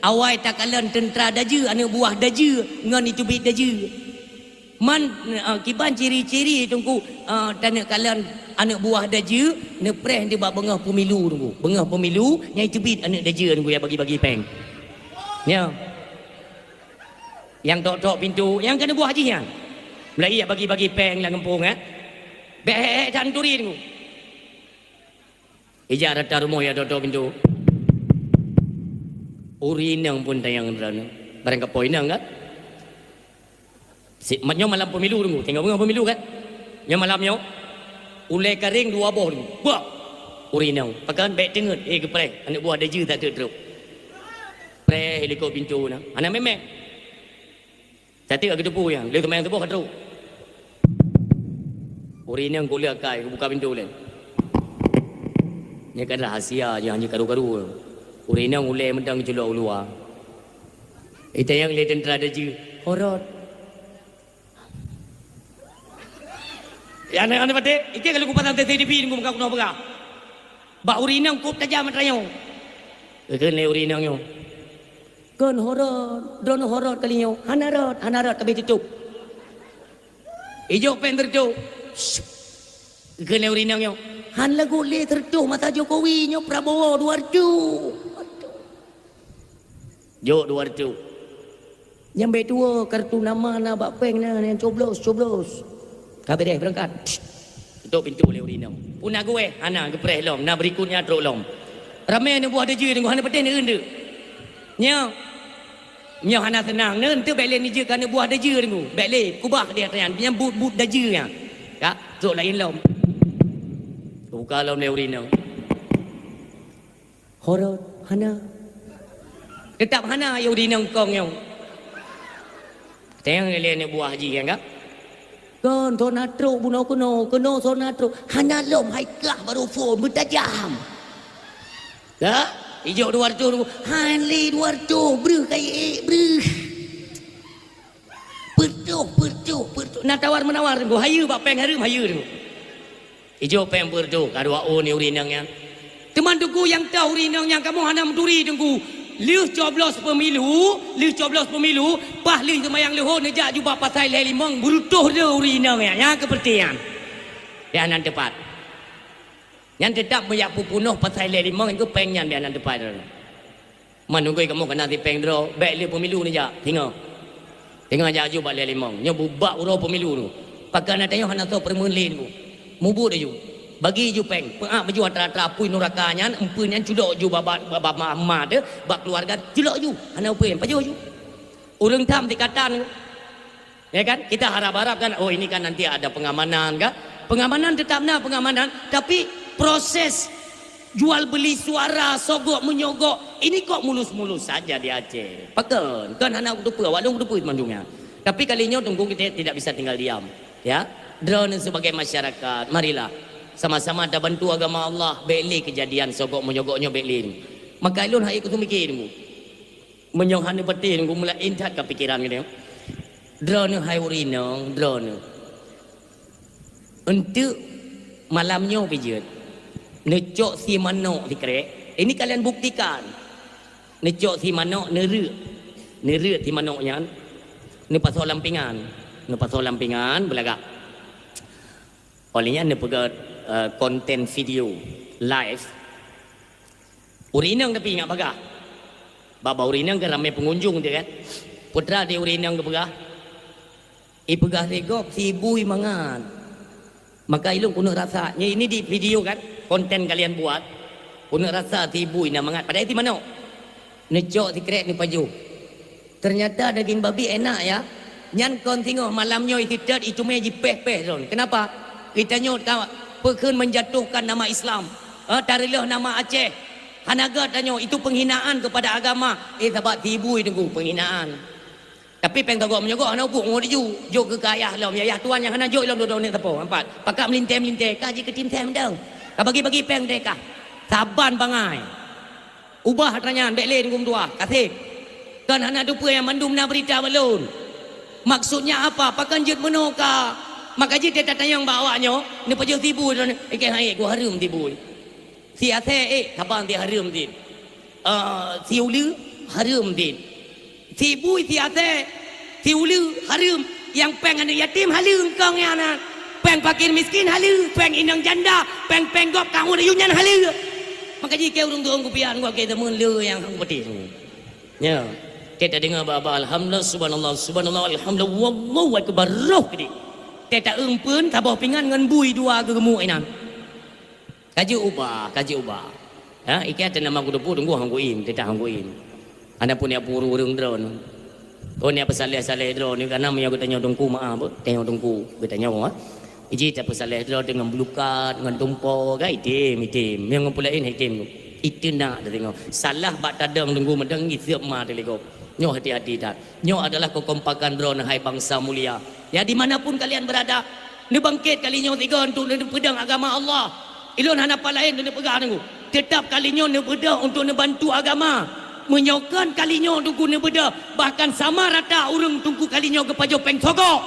Awai takalon teuntra dajeu, aneuëk buah dajeu ngon iteubiet dajeu. Man, eh, kiban ciri-ciri teungku, eh, taneuk kalon aneuëk buah dajeu, neupreh di bak beungoh pemilu teungku. Beungoh pemilu, nyang iteubiet aneuëk dajeu teungku nyang bagi-bagi péng. Nyoe. Nyang tok-tok pintoe, nyang keuneuk buah jih nyan. Mulai jak bagi-bagi péng lam gampông, eh. Bék hék-hék that neuturi teungku. Ijak rata rumoh jak tok-tok pintoe. Ureuëng inong pun tanyong droeneuh. Barang kapoe inong kan? Si, ma-, nyoe malam pemilu teungku. Tinggai beungoh pemilu kan? Nyoe malam nyoe. Ulée karéng dua boh teungku. Bah! Ureuëng inong. Pakon bék teungeut. Eh, geupreh. Aneuëk buah dajeu that teuk trok. Preh likot pintoe na. Hana mé-mé. Sateuk ka geuteupeue nyan, lheueh seumayang suboh ka trok. Ureuëng inong kuleueh akai, geubuka pintoe lé. Nyan kan rahasia nyang hana karu-karu. Ureuëng inong ulée mantong geuculok u luwa. Itanyong lé teuntra dajeu, "Horot." Ya, aneuk-aneuk patéh, ikeu ka lôn kupasang C C T V nunggu muka keunoe peugah. Bak ureuëng inong kôp tajam atra nyoe. Geukheun lé ureuëng inong nyoe, "Kon horot, droeneuh horot kali nyoe." "Hana rot, hana rot, ka abéh tutup." Ijok péng teureutôh. Geukheun lé ureuëng inong nyoe, "Han lagot lé teureutôh masa Jokowi, nyoe Prabowo dua reutôh." Jok dua reutôh. Nyang bék tuwoe kartu nama na bak péng na nyang coblos, coblos. Ka beureh beurangkat. Tutup pintoe lé ureuëng inong. Peue na geuwéh? Hana, geupreh lom, na berikutnya trok lom. Ramé aneuk buah dajeu teungku, hana patéh neuen teuk. Nyoe. Nyoe hana seunang, neuen teuk bék lé neujeuet keu aneuk buah dajeu teungku. Bék lé, kubah dia nyan, nyang buet-buet dajeu nyan. Ka, trok laén lom. Buka lom lé ureuëng inong. Horot, hana. Teutap hana, ya ureuëng inong kong nyoe. Tanyong lé aneuk buah jih nyan ka. "Kon, soe na trok bunoe keunoe, keunoe soe na trok." "Hana lom, hai kah barô phon, beutajam." Ka? Ijok dua reutôh, "Han lé dua reutôh, breuh kayée ék, breuh." Peureutôh, peureutôh, peureutôh. Na tawar-meunawar teungku, hayeue bak péng hareuem, hayeue teungku. Ijok péng peureutôh, ka dua ôn ureuëng inong nyan. Teuma teungku nyang toh ureuëng inong nyan kamoe hana meuturi teungku. Lheueh coblos pemilu, lheueh coblos pemilu, paih lheueh seumayang leuhô neujak ju bak pasai lhée limong, beureutôh deuh ureuëng inong nyan. Nyan keuh peureuté nyan. Nyan hana teupat. Nyan teutap meujak peupunoh pasai lhée limong, nyan keuh péng nyan bék hana teupat. Man nunggu kamoe kana sipéng droe, bék lé pemilu neujak, singoh. Singoh jak aju bak lhée limong. Nyoe bubak uroe pemilu tu. Pakon ata nyoe hana soe peureumeun lé tu. Mubuet aju. Bagi aju péng. Peuak baju atra-atra apui nuraka nyan, empeuen nyan cudok aju bak, bak, bak, bak ma-, ma teu, bak keuluwarga, cudok aju. Hana upeueng, pajoh aju. Ureuëng tham sikatan. Ya kan? Kita harap-harap kan, oh, ini kan nanti ada pengamanan kan? Pengamanan tetap na pengamanan, tapi proses jual beli suara, sogok menyogok, ini kok mulus-mulus saja di Aceh. Pakon? Kan hana kuteupeu, awak lôn kuteupeu mandum nyan. Tapi kali nyoe Teungku kita tidak bisa tinggal diam. Ya, droeneuh sebagai masyarakat, marilah sama-sama tabantu agama Allah, bék lé kejadian sogok menyogok nyoe bék lé. Maka lôn hai kuseumiké Teungku. Meunyoe hana patéh Teungku meulaén that ka pikiran geutanyoe. Droeneuh hai ureueng inong, droeneuh. Enteuk malam nyoe pih jeuet, neucok si manok sikrek. Ini kalian buktikan. Neucok si manok, neureuek. Neureuek si manok nyan, neupasoe lam pingan. Neupasoe lam pingan, beulagak. Óh lheueh nyan neupeugah, eh, konten video live. Ureueng inong tapi ingat bagah. Bak-bak ureueng inong kan ramé pengunjung tu kan. Putra di ureueng inong geupeugah, "Ipeugah lé gob si bui mangat." Maka ilôn keuneuk rasa, nyoe ini di video kan, konten kalian buat. Keuneuk rasa si bui na mangat, padahai si manok. Neucok sikrek neupajoh. Ternyata daging babi enak ya. Nyan kon singoh malam nyoe iseutôt icumé jipéh-péh lôn. Kenapa? Geutanyoe ka peukheun menjatuhkan nama Islam. Eh, tareulôh nama Aceh. Hana gét tanyoe, itu penghinaan kepada agama. Eh, sabat si bui Teungku, penghinaan. Tapi péng tagok meunyoe hana ubuk ngon laju. Jok keu ayah lom, ya, ayah tuan nyang hana jok lom dodong nek teupeu. Empat. Pakat meulintèe-meulintèe, ka jikeutim sém dong. Ka bagi-bagi péng teuka. Saban bangai. Ubah atra nyan, bék lé Teungku meutuah. Kaseb. Kan hana teupeue nyang mandum na beurita bak lôn. Maksudnya apa? Pakon jeuet meunoe ka? Maka jih teutatanyong bak awak nyoe, neupajoh si bui droeneuh, ikei hai ku hareuem si bui. Si asèe, eh, saban si hareuem si. Eh, si uleue hareuem si. Si bui, si asèe, si uleue hareuem. Nyang péng aneuk yatim haleue kong nyan na. Péng fakir miskin haleue, péng inong janda, péng-péng gob ka ngon ayue nyan haleue. Maka jih keu ureueng tuha kupian gua keu teumon le nyang hang peuti. Ya. Kita dengar baba alhamdulillah, subhanallah, subhanallah, alhamdulillah, wallahu akbar, roh gede. Teta eumpeun saboh pingan ngon bui dua geumuk inan. Ka jeuet ubah, ka jeuet ubah. Ha, ikei ata nama kuteupeu Teungku hang kuin, teutab hang kuin. Ana pun ya puru ureueng droeneuh. Oh, ni peusaléh-saléh droeneuh, karena meunyoe geutanyoe Teungku maaf, tanyoe Teungku geutanyoe, ha. Iji tapeusaléh droe deungon beulukat, ngon tumpo, ka item, item. Meunyoe ngon peulaén item. Itu nak teudeungoe. Salah bak tadong Teungku meudong iseup ma teulikop. Nyoe hati-hati that. Nyoe adalah kekompakan droeneuh hai bansa mulia. Ya, di mana pun kalian berada, neubangkét kali nyoe sigoe untuk neupeudong agama Allah. Ilôn hana pat laén lôn peugah Teungku. Teutap kali nyoe neubeudôh untuk neubantu agama. Meunyoe kon kali nyoe Teungku neubeudôh, bahkan sama rata ureueng Teungku kali nyoe geupajoh péng sogok.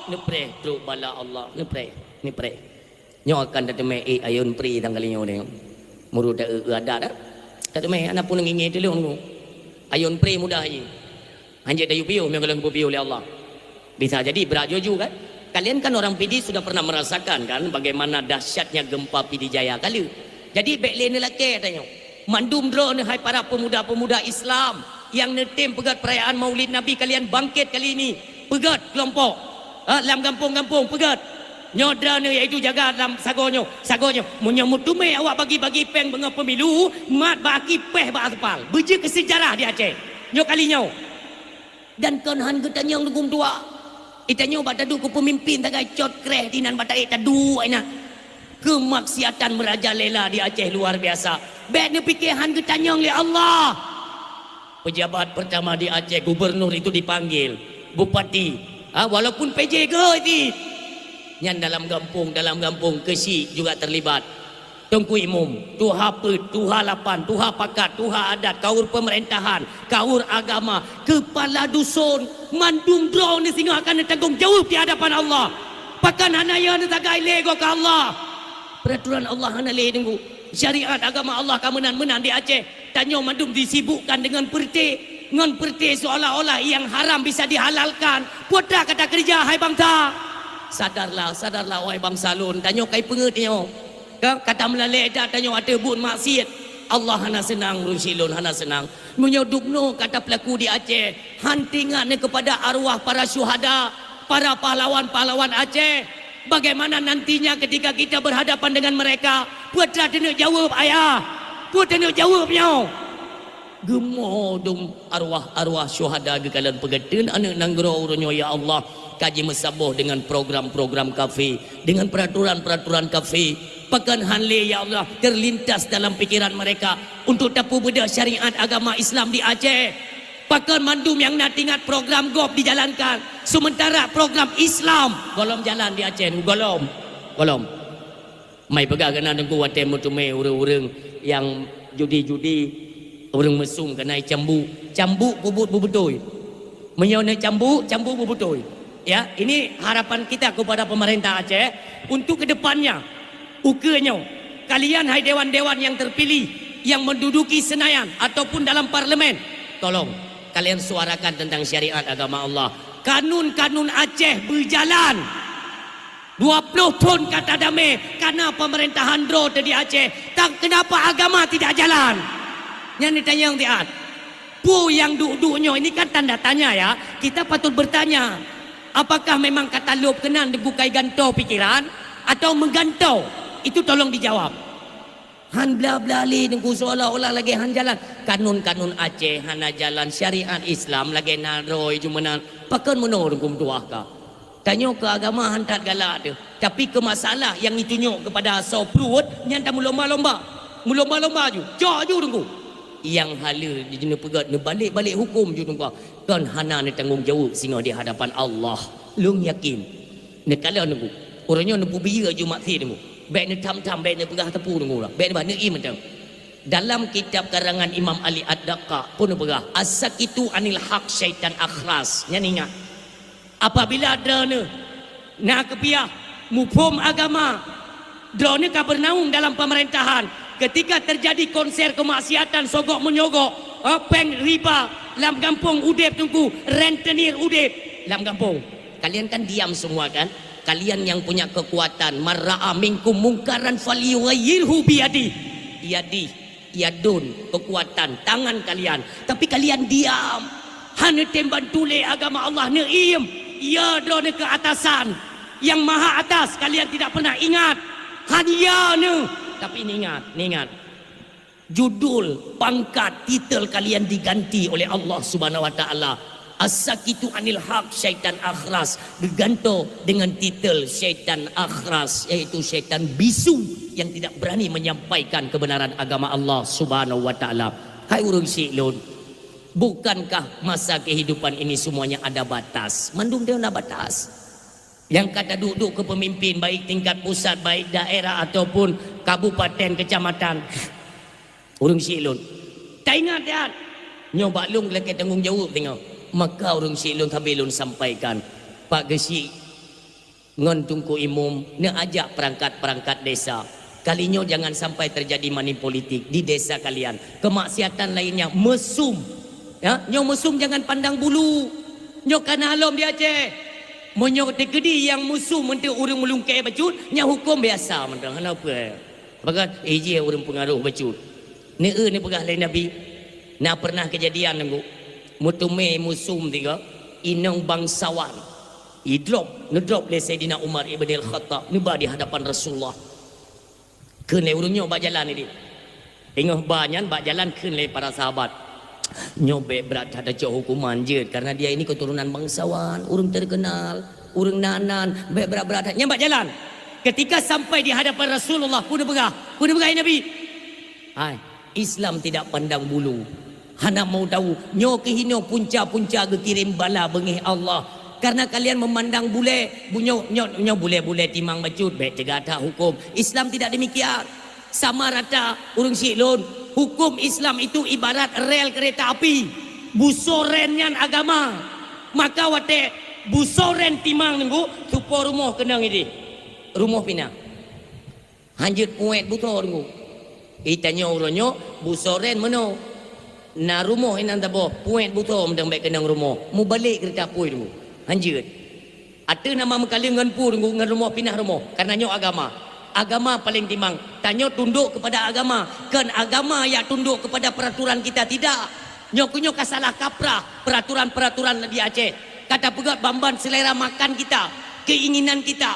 Neupreh trok bala Allah, neupreh, neupreh. Nyoe akan tateumé ék ayôn pri tang kali nyoe nyoe. Meurut ta-, eu, adat, ah. Tateumé, ana pun ngieng-ngieng tulông Teungku. Ayôn pri mudah jih. Hanjeuet tayue piôh meunyoe gohlom geupeupiyôh lé Allah. Bisa jadi brat juju kan? Kalian kan orang Pidie sudah pernah merasakan kan bagaimana dahsyatnya gempa Pidie Jaya kali. Jadi bék lé neulakée tanyoe. Mandum droeneuh hai para pemuda-pemuda Islam nyang neutem peugét perayaan Maulid Nabi kalian bangkit kali ini. Peugét kelompok. Ha, lam gampông-gampông peugét. Nyoe droeneuh iaitu jaga lam sagoe nyoe. Sagoe nyoe. Meunyoe meuteumé awak bagi-bagi péng beungoh pemilu, mat bak aki péh bak aspal. Beujeuet keu sejarah di Aceh. Nyoe kali nyoe. Dan kon han geutanyong Teungku meutuah. Itanyoe bak taduek keu peumimpin sagai cot kreh dinan bak taék taduek inan. Keumaksiatan meurajalela di Aceh luar biasa. Bék neupiké han geutanyong lé Allah. Pejabat pertama di Aceh, gubernur itu dipanggil, bupati. Ha, walaupun P J geuh jih. Nyan dalam gampông, dalam gampông keuchik juga terlibat. Teungku Imum, tuha peuet, tuha lapan, tuha pakat, tuha adat, kaur pemerintahan, kaur agama, kepala dusun, mandum droeneuh singoh akan neutanggong jaweueb di hadapan Allah. Pakon hana yo neusagai lé goe keu Allah. Peraturan Allah hana lé Teungku. Syariat agama Allah ka meunan-meunan di Aceh. Tanyoe mandum disibukkan deungon peureuté, ngon peureuté seolah-olah nyang haram bisa dihalalkan. Peue atra ka takeureuja hai bansa? Sadarlah, sadarlah wahai bansa lôn, tanyoe kai peungeut nyoe. Ka, ka tameulalée that tanyoe ateueh buet maksiet. Allah hana seunang, ureueng syik lôn hana seunang. Meunyoe dubnoe ka tapeulaku di Aceh, han teuingat neuh keupada arwah para syuhada, para pahlawan-pahlawan Aceh. Bagaimana nantinya ketika kita berhadapan dengan mereka? Peue atra taneuk jaweueb, ayah? Peue taneuk jaweueb nyoe? Geumo dum arwah-arwah syuhada geukalon peugeuteunan aneuk nanggroe uroe nyoe, ya Allah, ka jimeusaboh dengan program-program kafé, dengan peraturan-peraturan kafé. Pakon han lé, ya Allah, terlintas dalam pikiran mereka untuk tapeubeudôh syariat agama Islam di Aceh. Pakon mandum nyang na teuingat program gob dijalankan, sementara program Islam golom jalan di Aceh, golom, golom. Mai peugah keunan Teungku watée meuteumé ureuëng-ureuëng nyang judi-judi, ureuëng meusum keunan cambuk. Cambuk peubuet beubeutôi. Meunyoe na cambuk, cambuk beubeutôi. Ya, ini harapan kita kepada pemerintah Aceh untuk ke depannya. Ukeue nyoe, kalian hai dewan-dewan yang terpilih yang menduduki Senayan ataupun dalam parlemen, tolong kalian suarakan tentang syariat agama Allah. Kanun-kanun Aceh beujalan. Dua ploh thon ka tadamé kana pemerintahan droe teuh di Aceh, tak kenapa agama tidak jalan? Nyan neutanyong siat. Peue nyang duek-duek nyoe, ini kan tanda tanya ya. Kita patut bertanya, apakah memang ka talôb keunan dibukai gantoe pikiran atau meugantoe? Itu tolong dijawab. Han bla-bla lé Teungku, seolah-olah lagée han jalan. Kanun-kanun Aceh hana jalan, syariat Islam lagée na droe jumeunan. Pakon meunoe Teungku meutuah ka? Tanyoe keu agama han that galak teuh, tapi keu masalah nyang jitunyok keupada asoe pruet nyan tameulomba-lomba. Meulomba-lomba ju, cok ju Teungku. Nyang haleue jinoe peugét neubalek-balek huköm ju Teungku. Kon hana neutanggong jaweueb singoh di hadapan Allah. Lôn yakin. Neukalon Teungku. Uroe nyoe neupeubiyeu ju maté Teungku. Bék neutham-tham, bék neupeugah teupeu Teungku lah. Bék neuba neuié mantong. Dalam kitab karangan Imam Ali Ad-Daqqaq pun neupeugah, "As-sakitu anil haq syaitan akhras." Nyan ingat. Apabila droeneuh na keupiah muphom agama, droeneuh ka beunaung dalam pemerintahan, ketika terjadi konser kemaksiatan sogok menyogok, eh, péng riba lam gampông udeb Teungku, rentenir udeb lam gampông. Kalian kan diam semua kan? Kalian yang punya kekuatan, "Man ra'a minkum mungkaran falyughayyirhu biyadih." Yadih. Yadun, kekuatan tangan kalian. Tapi kalian diam. Hana tem bantu lé agama Allah neuiem. Ya droeneuh keu atasan. Yang maha atas kalian tidak pernah ingat. Han ya neuh. Tapi ingat, ingat. Judul, pangkat, titel kalian diganti oleh Allah Subhanahu wa Taala. As-sakitu anil haq syaitan akhras, geugantoe dengan titel syaitan akhras, yaitu syaitan bisu yang tidak berani menyampaikan kebenaran agama Allah Subhanahu wa Taala. Hai ureuëng syiek lôn, bukankah masa kehidupan ini semuanya ada batas? Mandum teuh na batas. Nyang ka taduek-duek keu peumimpin, baik tingkat pusat, baik daerah ataupun kabupaten, kecamatan. Ureuëng syiek lôn, taingat that. Nyoe bak lôn lakée tanggong jaweueb singoh. Maka ureuëng syiek lôn sabe lôn sampaikan, Pak Geuchik ngon Teungku Imum neuajak perangkat-perangkat desa. Kali nyoe jangan sampai terjadi money politik di desa kalian. Kemaksiatan lainnya, mesum. Ya, nyoe mesum jangan pandang bulu. Nyoe kana lom di Aceh. Meunyoe teukeudi nyang mesum meunteuek ureuëng meulungkée bacut, nyan huköm biasa mantong, hana peue. Bahkan, eh, jih ureuëng peungaroh bacut. Neu-eu neupeugah lé Nabi, na pernah keujadian Teungku. Meuteumé musum tiga, inong bangsawan. Idrop, neudrop lé Saidina Umar ibn al-Khattab, neuba di hadapan Rasulullah. Kheun lé ureuëng nyoe bak jalan idéh. Teungoh ba nyan bak jalan kheun lé para sahabat, "Nyoe bék brat that tacok hukuman jeuet, karena dia ini keturunan bangsawan, ureuëng terkenal, ureuëng nan-nan, bék brat-brat that." Nyan bak jalan. Ketika sampai di hadapan Rasulullah, peue neupeugah? Peue neupeugah, "Ya Nabi, hai, Islam tidak pandang bulu. Hana mau tahu, nyoe keuh inoe punca-punca geukirém bala beungéh Allah. Karena kalian memandang bulée, bu-, nyoe, nyoe, nyoe bulée-bulée timang bacut, bék teuga that huköm. Islam tidak demikian." Sama rata ureuëng syiek lôn, huköm Islam itu ibarat rel kereta api. Busoe ren nyan agama. Maka watée busoe ren timang Teungku, supo rumoh keunong idéh. Rumoh pinah. Hanjeuet puet busoe Teungku. Itanyoe uroe nyoe busoe ren meunoe. Na rumoh inan taboh, puet busoe mantong bék keunong rumoh. Mubalek kereta apui Teungku. Hanjeuet. Ateueh nama meukaleng ngon peue Teungku, ngon rumoh pinah rumoh. Karena nyoe agama. Agama paleng timang. Tanyoe tundok kepada agama. Kon agama jak tundok kepada peraturan kita, tidak. Nyoe keuh nyoe ka salah kaprah peraturan-peraturan di Aceh. Ka tapeugét ban-ban selera makan kita, keinginan kita.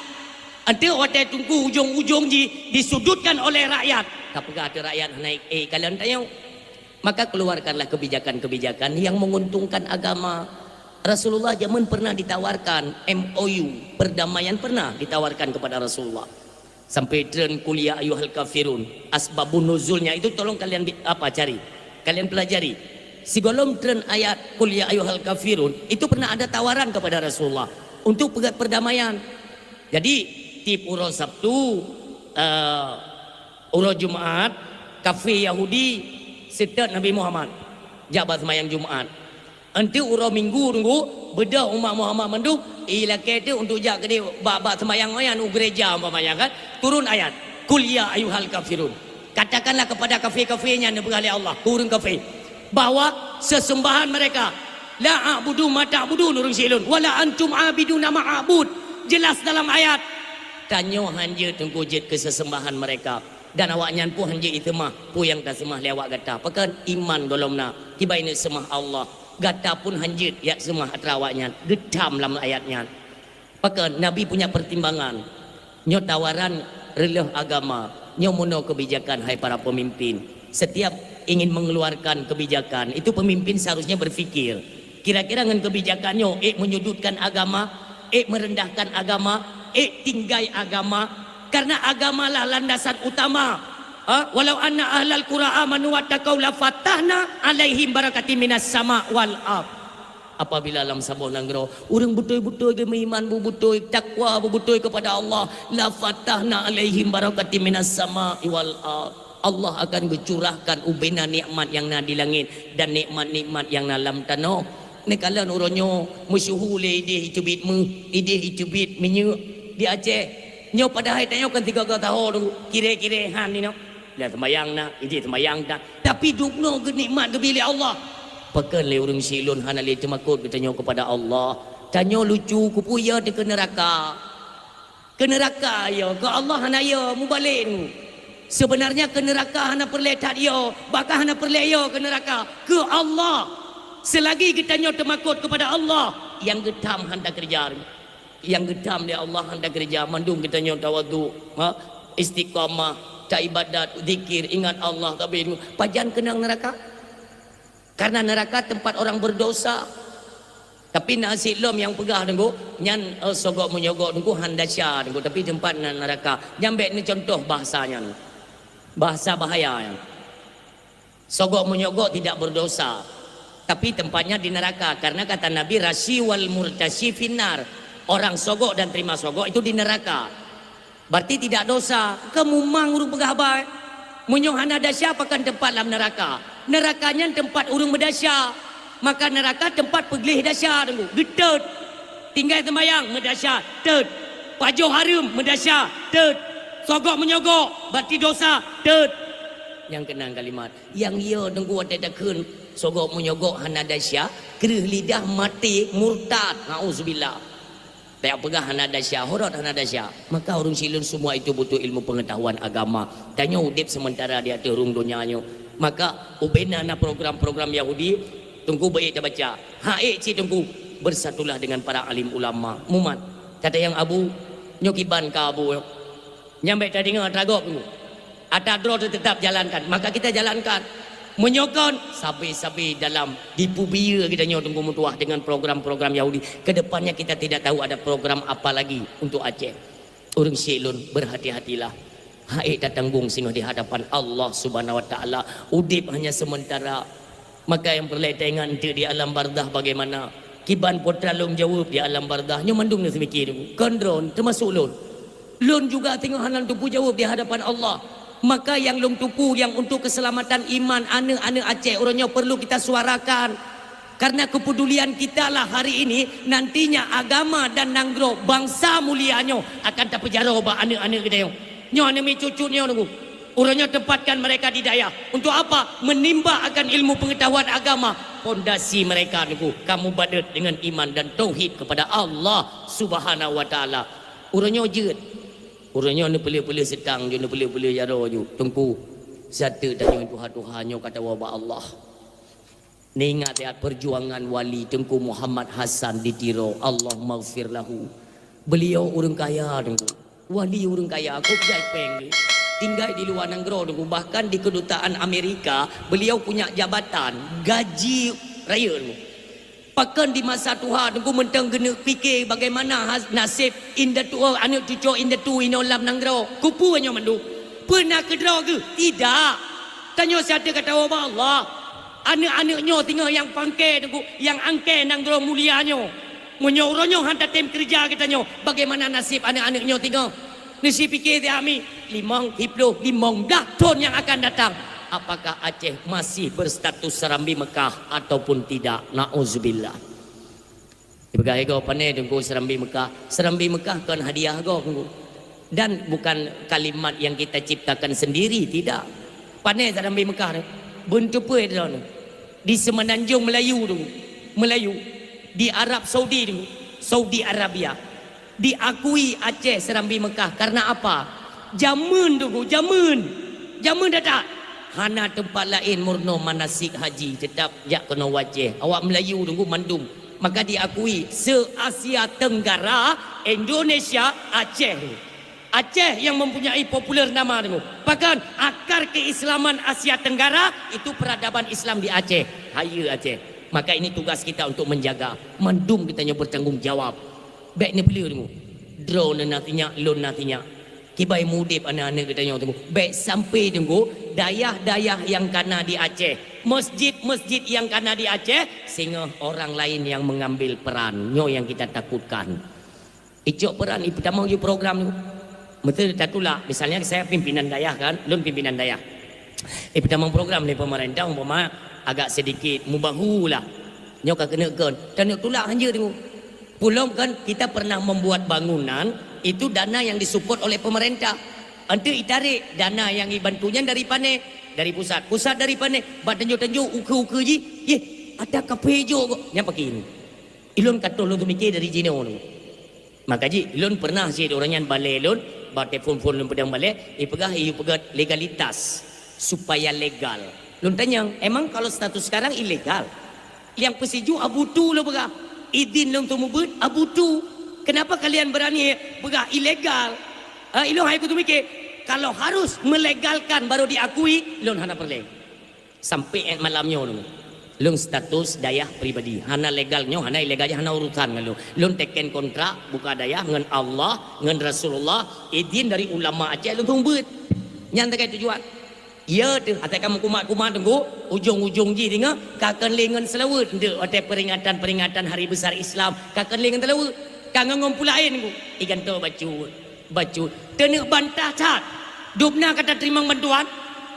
Enteuk watée Teungku ujong-ujong jih disudutkan oleh rakyat. Tapeugah ateueh rakyat hana ék, ék kalon tanyoe. Maka keluarkanlah kebijakan-kebijakan yang menguntungkan agama. Rasulullah zaman pernah ditawarkan M O U, perdamaian pernah ditawarkan kepada Rasulullah. Sampai treun qul ya ayyuhal kafirun. Asbabun nuzulnya itu tolong kalian bi-, apa, cari. Kalian pelajari. Sigohlom treun ayat qul ya ayyuhal kafirun, itu pernah ada tawaran kepada Rasulullah untuk peugét perdamaian. Jadi, tiep uroe Sabtu, eh, uroe Jumaat, kafé Yahudi seutôt Nabi Muhammad jak bak seumayang Jumaat. Enteuk uroe Minggu teungku, beudôh umat Muhammad mandum, ilakée teuk untuk jak keudeh bak, bak seumayang nyan u gereja umpamanya kan. Turun ayat, "Qul ya ayyuhal kafirun." Katakanlah kepada kafé-kafé nyan, neupeugah lé Allah keu ureuëng kafé, bahwa sesembahan mereka, "La a'budu ma ta'budun," ureuëng sileuen, "wa la antum abiduna ma a'bud." Jelas dalam ayat, tanyoe hán jeuet teungku jeuet keu sesembahan mereka, dan awaknyan pun hán jeuet jiseumah peue nyang taseumah lé awak gata. Pakon iman gohlom na, kiban ineuk seumah Allah, gata pun hán jeuet jak seumah atra awaknyan, geutham lam ayat nyan. Pakon Nabi punya pertimbangan. Nyoe tawaran reuloh agama, nyoe meunoe kebijakan hai para pemimpin. Setiap ingin mengeluarkan kebijakan, itu pemimpin seharusnya berpikir, kira-kira ngon kebijakan nyoe ék menyudutkan agama, ék merendahkan agama, ék tinggai agama, karena agamalah landasan utama. Ha? "Walau anna ahlal qura amanu wattaqau lafatahna alaihim barakatim minas sama wal ard." Apabila lam saboh nanggroe ureuëng beutôi-beutôi geumeuiman, beubeutôi takwa, beubeutôi kepada Allah, "lafatahna alaihim barakatim minas sama'i wal ard." Allah akan geucurahkan ubena nikmat nyang na di langét dan nikmat-nikmat nyang na lam tanoh. Neukalon uroe nyoe meusyeuhu lé idéh iteubiet méuh, idéh iteubiet minyeuk di Aceh. Nyoe padahai tanyoe kan sigaga saho dulu, kiré-kiré han inoe. Dah sembayang na, idéh sembayang na. Tapi dubnoe geunikmat geubri lé Allah. Pakon lé ureuëng sileuen hana lé teumakot geutanyoe kepada Allah. Tanyoe lucu, keupeue ya teuh keu neuraka. Keu neuraka ya, keu Allah hana ya, mubalek nu. Sebenarnya keu neuraka hana peureulée that ya, bahkan hana peureulée ya keu neuraka. Keu Allah. Selagi geutanyoe teumakot kepada Allah, nyang geutham hán takeureuja. Nyang geutham lé Allah hán takeureuja, mandum geutanyoe tawadhu, ha? Istiqamah, taibadat, zikir, ingat Allah, tapi pajan keunong neuraka? Karena neuraka tempat orang berdosa. Tapi na sigohlom nyang peugah teungku, nyan, eh, sogok menyogok teungku hán desya teungku, tapi tempat na-, neuraka. Nyan bék neucontoh bahasa nyan. Bahasa bahaya nyan. Sogok menyogok tidak berdosa, tapi tempatnya di neraka, karena kata Nabi, "Rasyi wal murtasyi finnar." Orang sogok dan terima sogok itu di neraka. Berarti tidak dosa. Keu mumang ureuëng peugah haba, meunyoe hana desya pakon tempat lam neuraka. Neuraka nyan tempat ureuëng meudesya. Maka neuraka tempat peugleh desya teungku, geutot. Tinggai seumayang, meudesya, tot. Pajoh hareuem, meudesya, tot. Sogok menyogok, berarti dosa, tot. Nyang keunong kalimat. Nyang yo teungku watée takheun sogok menyogok hana desya, kreueh lidah maté murtad. Nauzubillah. Tapeugah hana desya, horot hana desya. Maka ureuëng sileuen semua itu butuh ilmu pengetahuan agama. Tanyoe udeb sementara di ateueh rhueng donya nyoe. Maka ubena na program-program Yahudi, teungku beuék tabaca. Ha ék cit teungku, bersatulah dengan para alim ulama. Mumat. Kata nyang abu, nyoe kiban ka abu. Nyang bék tadeungoe taragok teungku. Ata droe teuh teutap jalankan, maka kita jalankan. Meunyoe kon, sabe-sabe dalam dipeubiyeu geutanyoe teungku meutuwah dengan program-program Yahudi. Kedepannya kita tidak tahu ada program apa lagi untuk Aceh. Ureuëng syik lôn, berhati-hatilah. Ha ék tatanggong singoh di hadapan Allah Subhanahu Wa Taala. Udeb hanya sementara. Maka nyang peureulée taingat eunteuk di alam barzakh bagaimana? Kiban po teuh lôn jaweueb di alam barzakh, nyoe mandum neuseumiké teungku. Kon droe, teumasok lôn. Lôn juga singoh hana lôn teupeu jaweueb di hadapan Allah. Maka nyang lôn teupeu nyang untuk keselamatan iman aneuëk-aneuëk Aceh uroe nyoe perlu kita suarakan. Karena kepedulian kitalah hari ini, nantinya agama dan nanggroe bansa mulia nyoe akan tapeujaroe bak aneuëk-aneuëk geutanyoe. Nyoe aneuëk miet cut-cut nyoe teungku. Uroe nyoe tempatkan mereka di dayah. Untuk apa? Menimba akan ilmu pengetahuan agama. Pondasi mereka teungku ka mubadeuet dengan iman dan tauhid kepada Allah Subhanahu Wa Taala. Uroe nyoe jeuet. Uroe nyoe neupeuleueh-peuleueh seutang ju, neupeuleueh-peuleueh jaroe ju. Teungku, sateuk tanyoe tuha-tuha nyoe ka tawoe bak Allah. Neuingat siat perjuangan wali Teungku Muhammad Hasan di Tiro, Allahummaghfir lahu. Beliau ureuëng kaya teungku. Wali ureuëng kaya, kok jai péng lé. Tinggai di luwa nanggroe, Teungku, bahkan di kedutaan Amerika, beliau punya jabatan, gaji rayeuk, Teungku. Pakon di masa tuha, Teungku, mantong geuneuk pike bagaimana has-, naseb indatu, aneuk cucoe indatu inoe lam nanggroe. Keupeue nyoe mandum? Peue na keudroe geuh? Tidak. Tanyoe siat teuka tawoe bak Allah. Aneuk-aneuk nyoe singoh nyang pangke, Teungku, nyang angke nanggroe mulia nyoe. Meunyoe uroe nyoe han tatem keureuja geutanyoe, bagaimana naseb aneuk-aneuk nyoe singoh? Neusipike siat mi, limong, siplôh, limong blaih thon nyang akan datang, apakah Aceh masih berstatus Serambi Mekah ataupun tidak? Nauzubillah. Dipeugah lé gob, "Pane Teungku Serambi Mekah?" Serambi Mekah kon hadiah gob, Teungku. Dan bukan kalimat yang kita ciptakan sendiri, tidak. Pane Serambi Mekah tu? Beuneuteupeu droeneuh. Di Semenanjung Melayu tu, Melayu. Di Arab Saudi tu, Saudi Arabia. Diakui Aceh Serambi Mekah. Karena apa? Jameun, Teungku, jameun. Jameun that-that. Hana teumpat laén meurunoe manasik haji, teutap jak keunoe u Aceh. Awak Melayu, Teungku, mandum. Maka diakui se-Asia Tenggara, Indonesia, Aceh. Aceh yang mempunyai populer nama, Teungku. Bahkan akar keislaman Asia Tenggara itu peradaban Islam di Aceh. Hayeue Aceh. Maka ini tugas kita untuk menjaga. Mandum geutanyoe bertanggung jawab. Bék neupeuleueh, Teungku. Droeneuh na sinyak, lôn na sinyak. Kiban meu-udeb aneuk-aneuk geutanyoe, Teungku. Bék sampai, Teungku, dayah-dayah nyang kana di Aceh, masjid-masjid nyang kana di Aceh, singoh orang lain yang mengambil peran. Nyoe nyang kita takutkan. Icok peran, ipeutamong ju program tu. Meuseu tatulak, misalnya saya pimpinan dayah kan, lôn pimpinan dayah. Ipeutamong program lé pemerintah, umpama agak sedikit mubahu lah. Nyoe ka keuneuk kon, taneuk tulak hanjeuet, Teungku. Peulom kan kita pernah membuat bangunan, itu dana yang disupport oleh pemerintah. Enteuk itarek dana nyang ibantu nyan dari pane, dari pusat. Pusat dari pane, bak tanjoe-tanjoe, ukeue-ukeue jih, yeh, ada kaphé jok kok. Nyan pakri. Ilôn ka troh lôn teumike dari jinoe, Teungku. Maka jih, lôn pernah cit ureueng nyan balèe lôn, bak telepon-phon lôn peudong balèe, ipeugah, iyue peugah legalitas, supaya legal. Lôn tanyong, emang kalau status sekarang ilegal? Nyang peusijuek abutu lôn peugah, idin lôn teumeubeut abutu. Kenapa kalian berani peugah ilegal? Ha, ilôn hai kuteumike, kalau harus melegalkan baru diakui, lôn hana peureulèe. Sampai 'et malam nyoe lôn, lôn status dayah pribadi. Hana legal nyoe, hana ilegal nyoe, hana urusan ngon lôn. Lôn teken kontrak buka dayah ngon Allah, ngon Rasulullah, idin dari ulama Aceh lôn teumeubeut. Nyan sagai tujuan. Ya teuh, asai ka meukumat-kumat, Teungku, ujong-ujong jih deungoe, ka kon lé ngon seulaweuet. Ndeuk watèe peringatan-peringatan hari besar Islam, ka kon lé ngon seulaweuet. Ka ngon-ngon peue laén, Teungku. Igantoe bacut. Bacut, taneuk bantah that. Dubna ka tateurimong bantuan.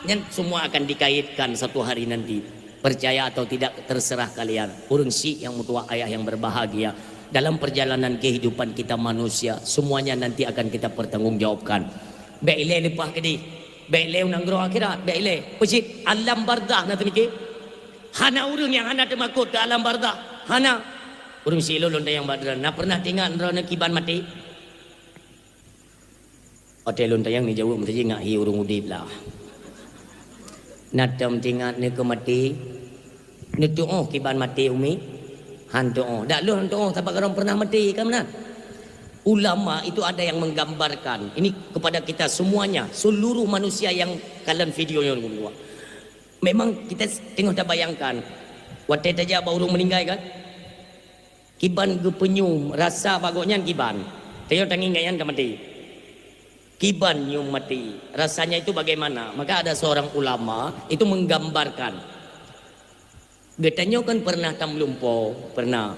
Nyan semua akan dikaitkan satu hari nanti. Percaya atau tidak, terserah kalian. Ureueng syik nyang meutuah, ayah yang berbahagia, dalam perjalanan kehidupan kita manusia, semuanya nanti akan kita pertanggungjawabkan. Bèk ilèe leupah keudeh. Bèk ilèe u nanggroe akhirat. Bèk ilèe. Peue cit alam barzakh na teumike. Hana ureueng nyang hana teumakot keu alam barzakh. Hana. Ureueng syik lôn, lôn tanyong bak droeneuh, na pernah teuingat droeneuh kiban maté? Watèe lôn tanyong neujaweueb meusaji ngat hi ureueng udeb lah. Na tom teuingat neukeu maté? Neutu'oh kiban maté, Umi? Han tu'oh. Dak lôn han tu'oh, sabab droeneuh pernah maté, ka meunan? Ulama itu ada yang menggambarkan. Ini kepada kita semuanya, seluruh manusia yang kalon video nyoe. Memang kita teungoh tabayangkan, watèe tajak bak ureueng meuninggai kan? Kiban geupeunyum rasa bak gobnyan kiban. Teuh tangieng gobnyan ka maté. Kiban nyum maté. Rasanya itu bagaimana? Maka ada seorang ulama itu menggambarkan. Geutanyoe kan pernah tameulumpo, pernah.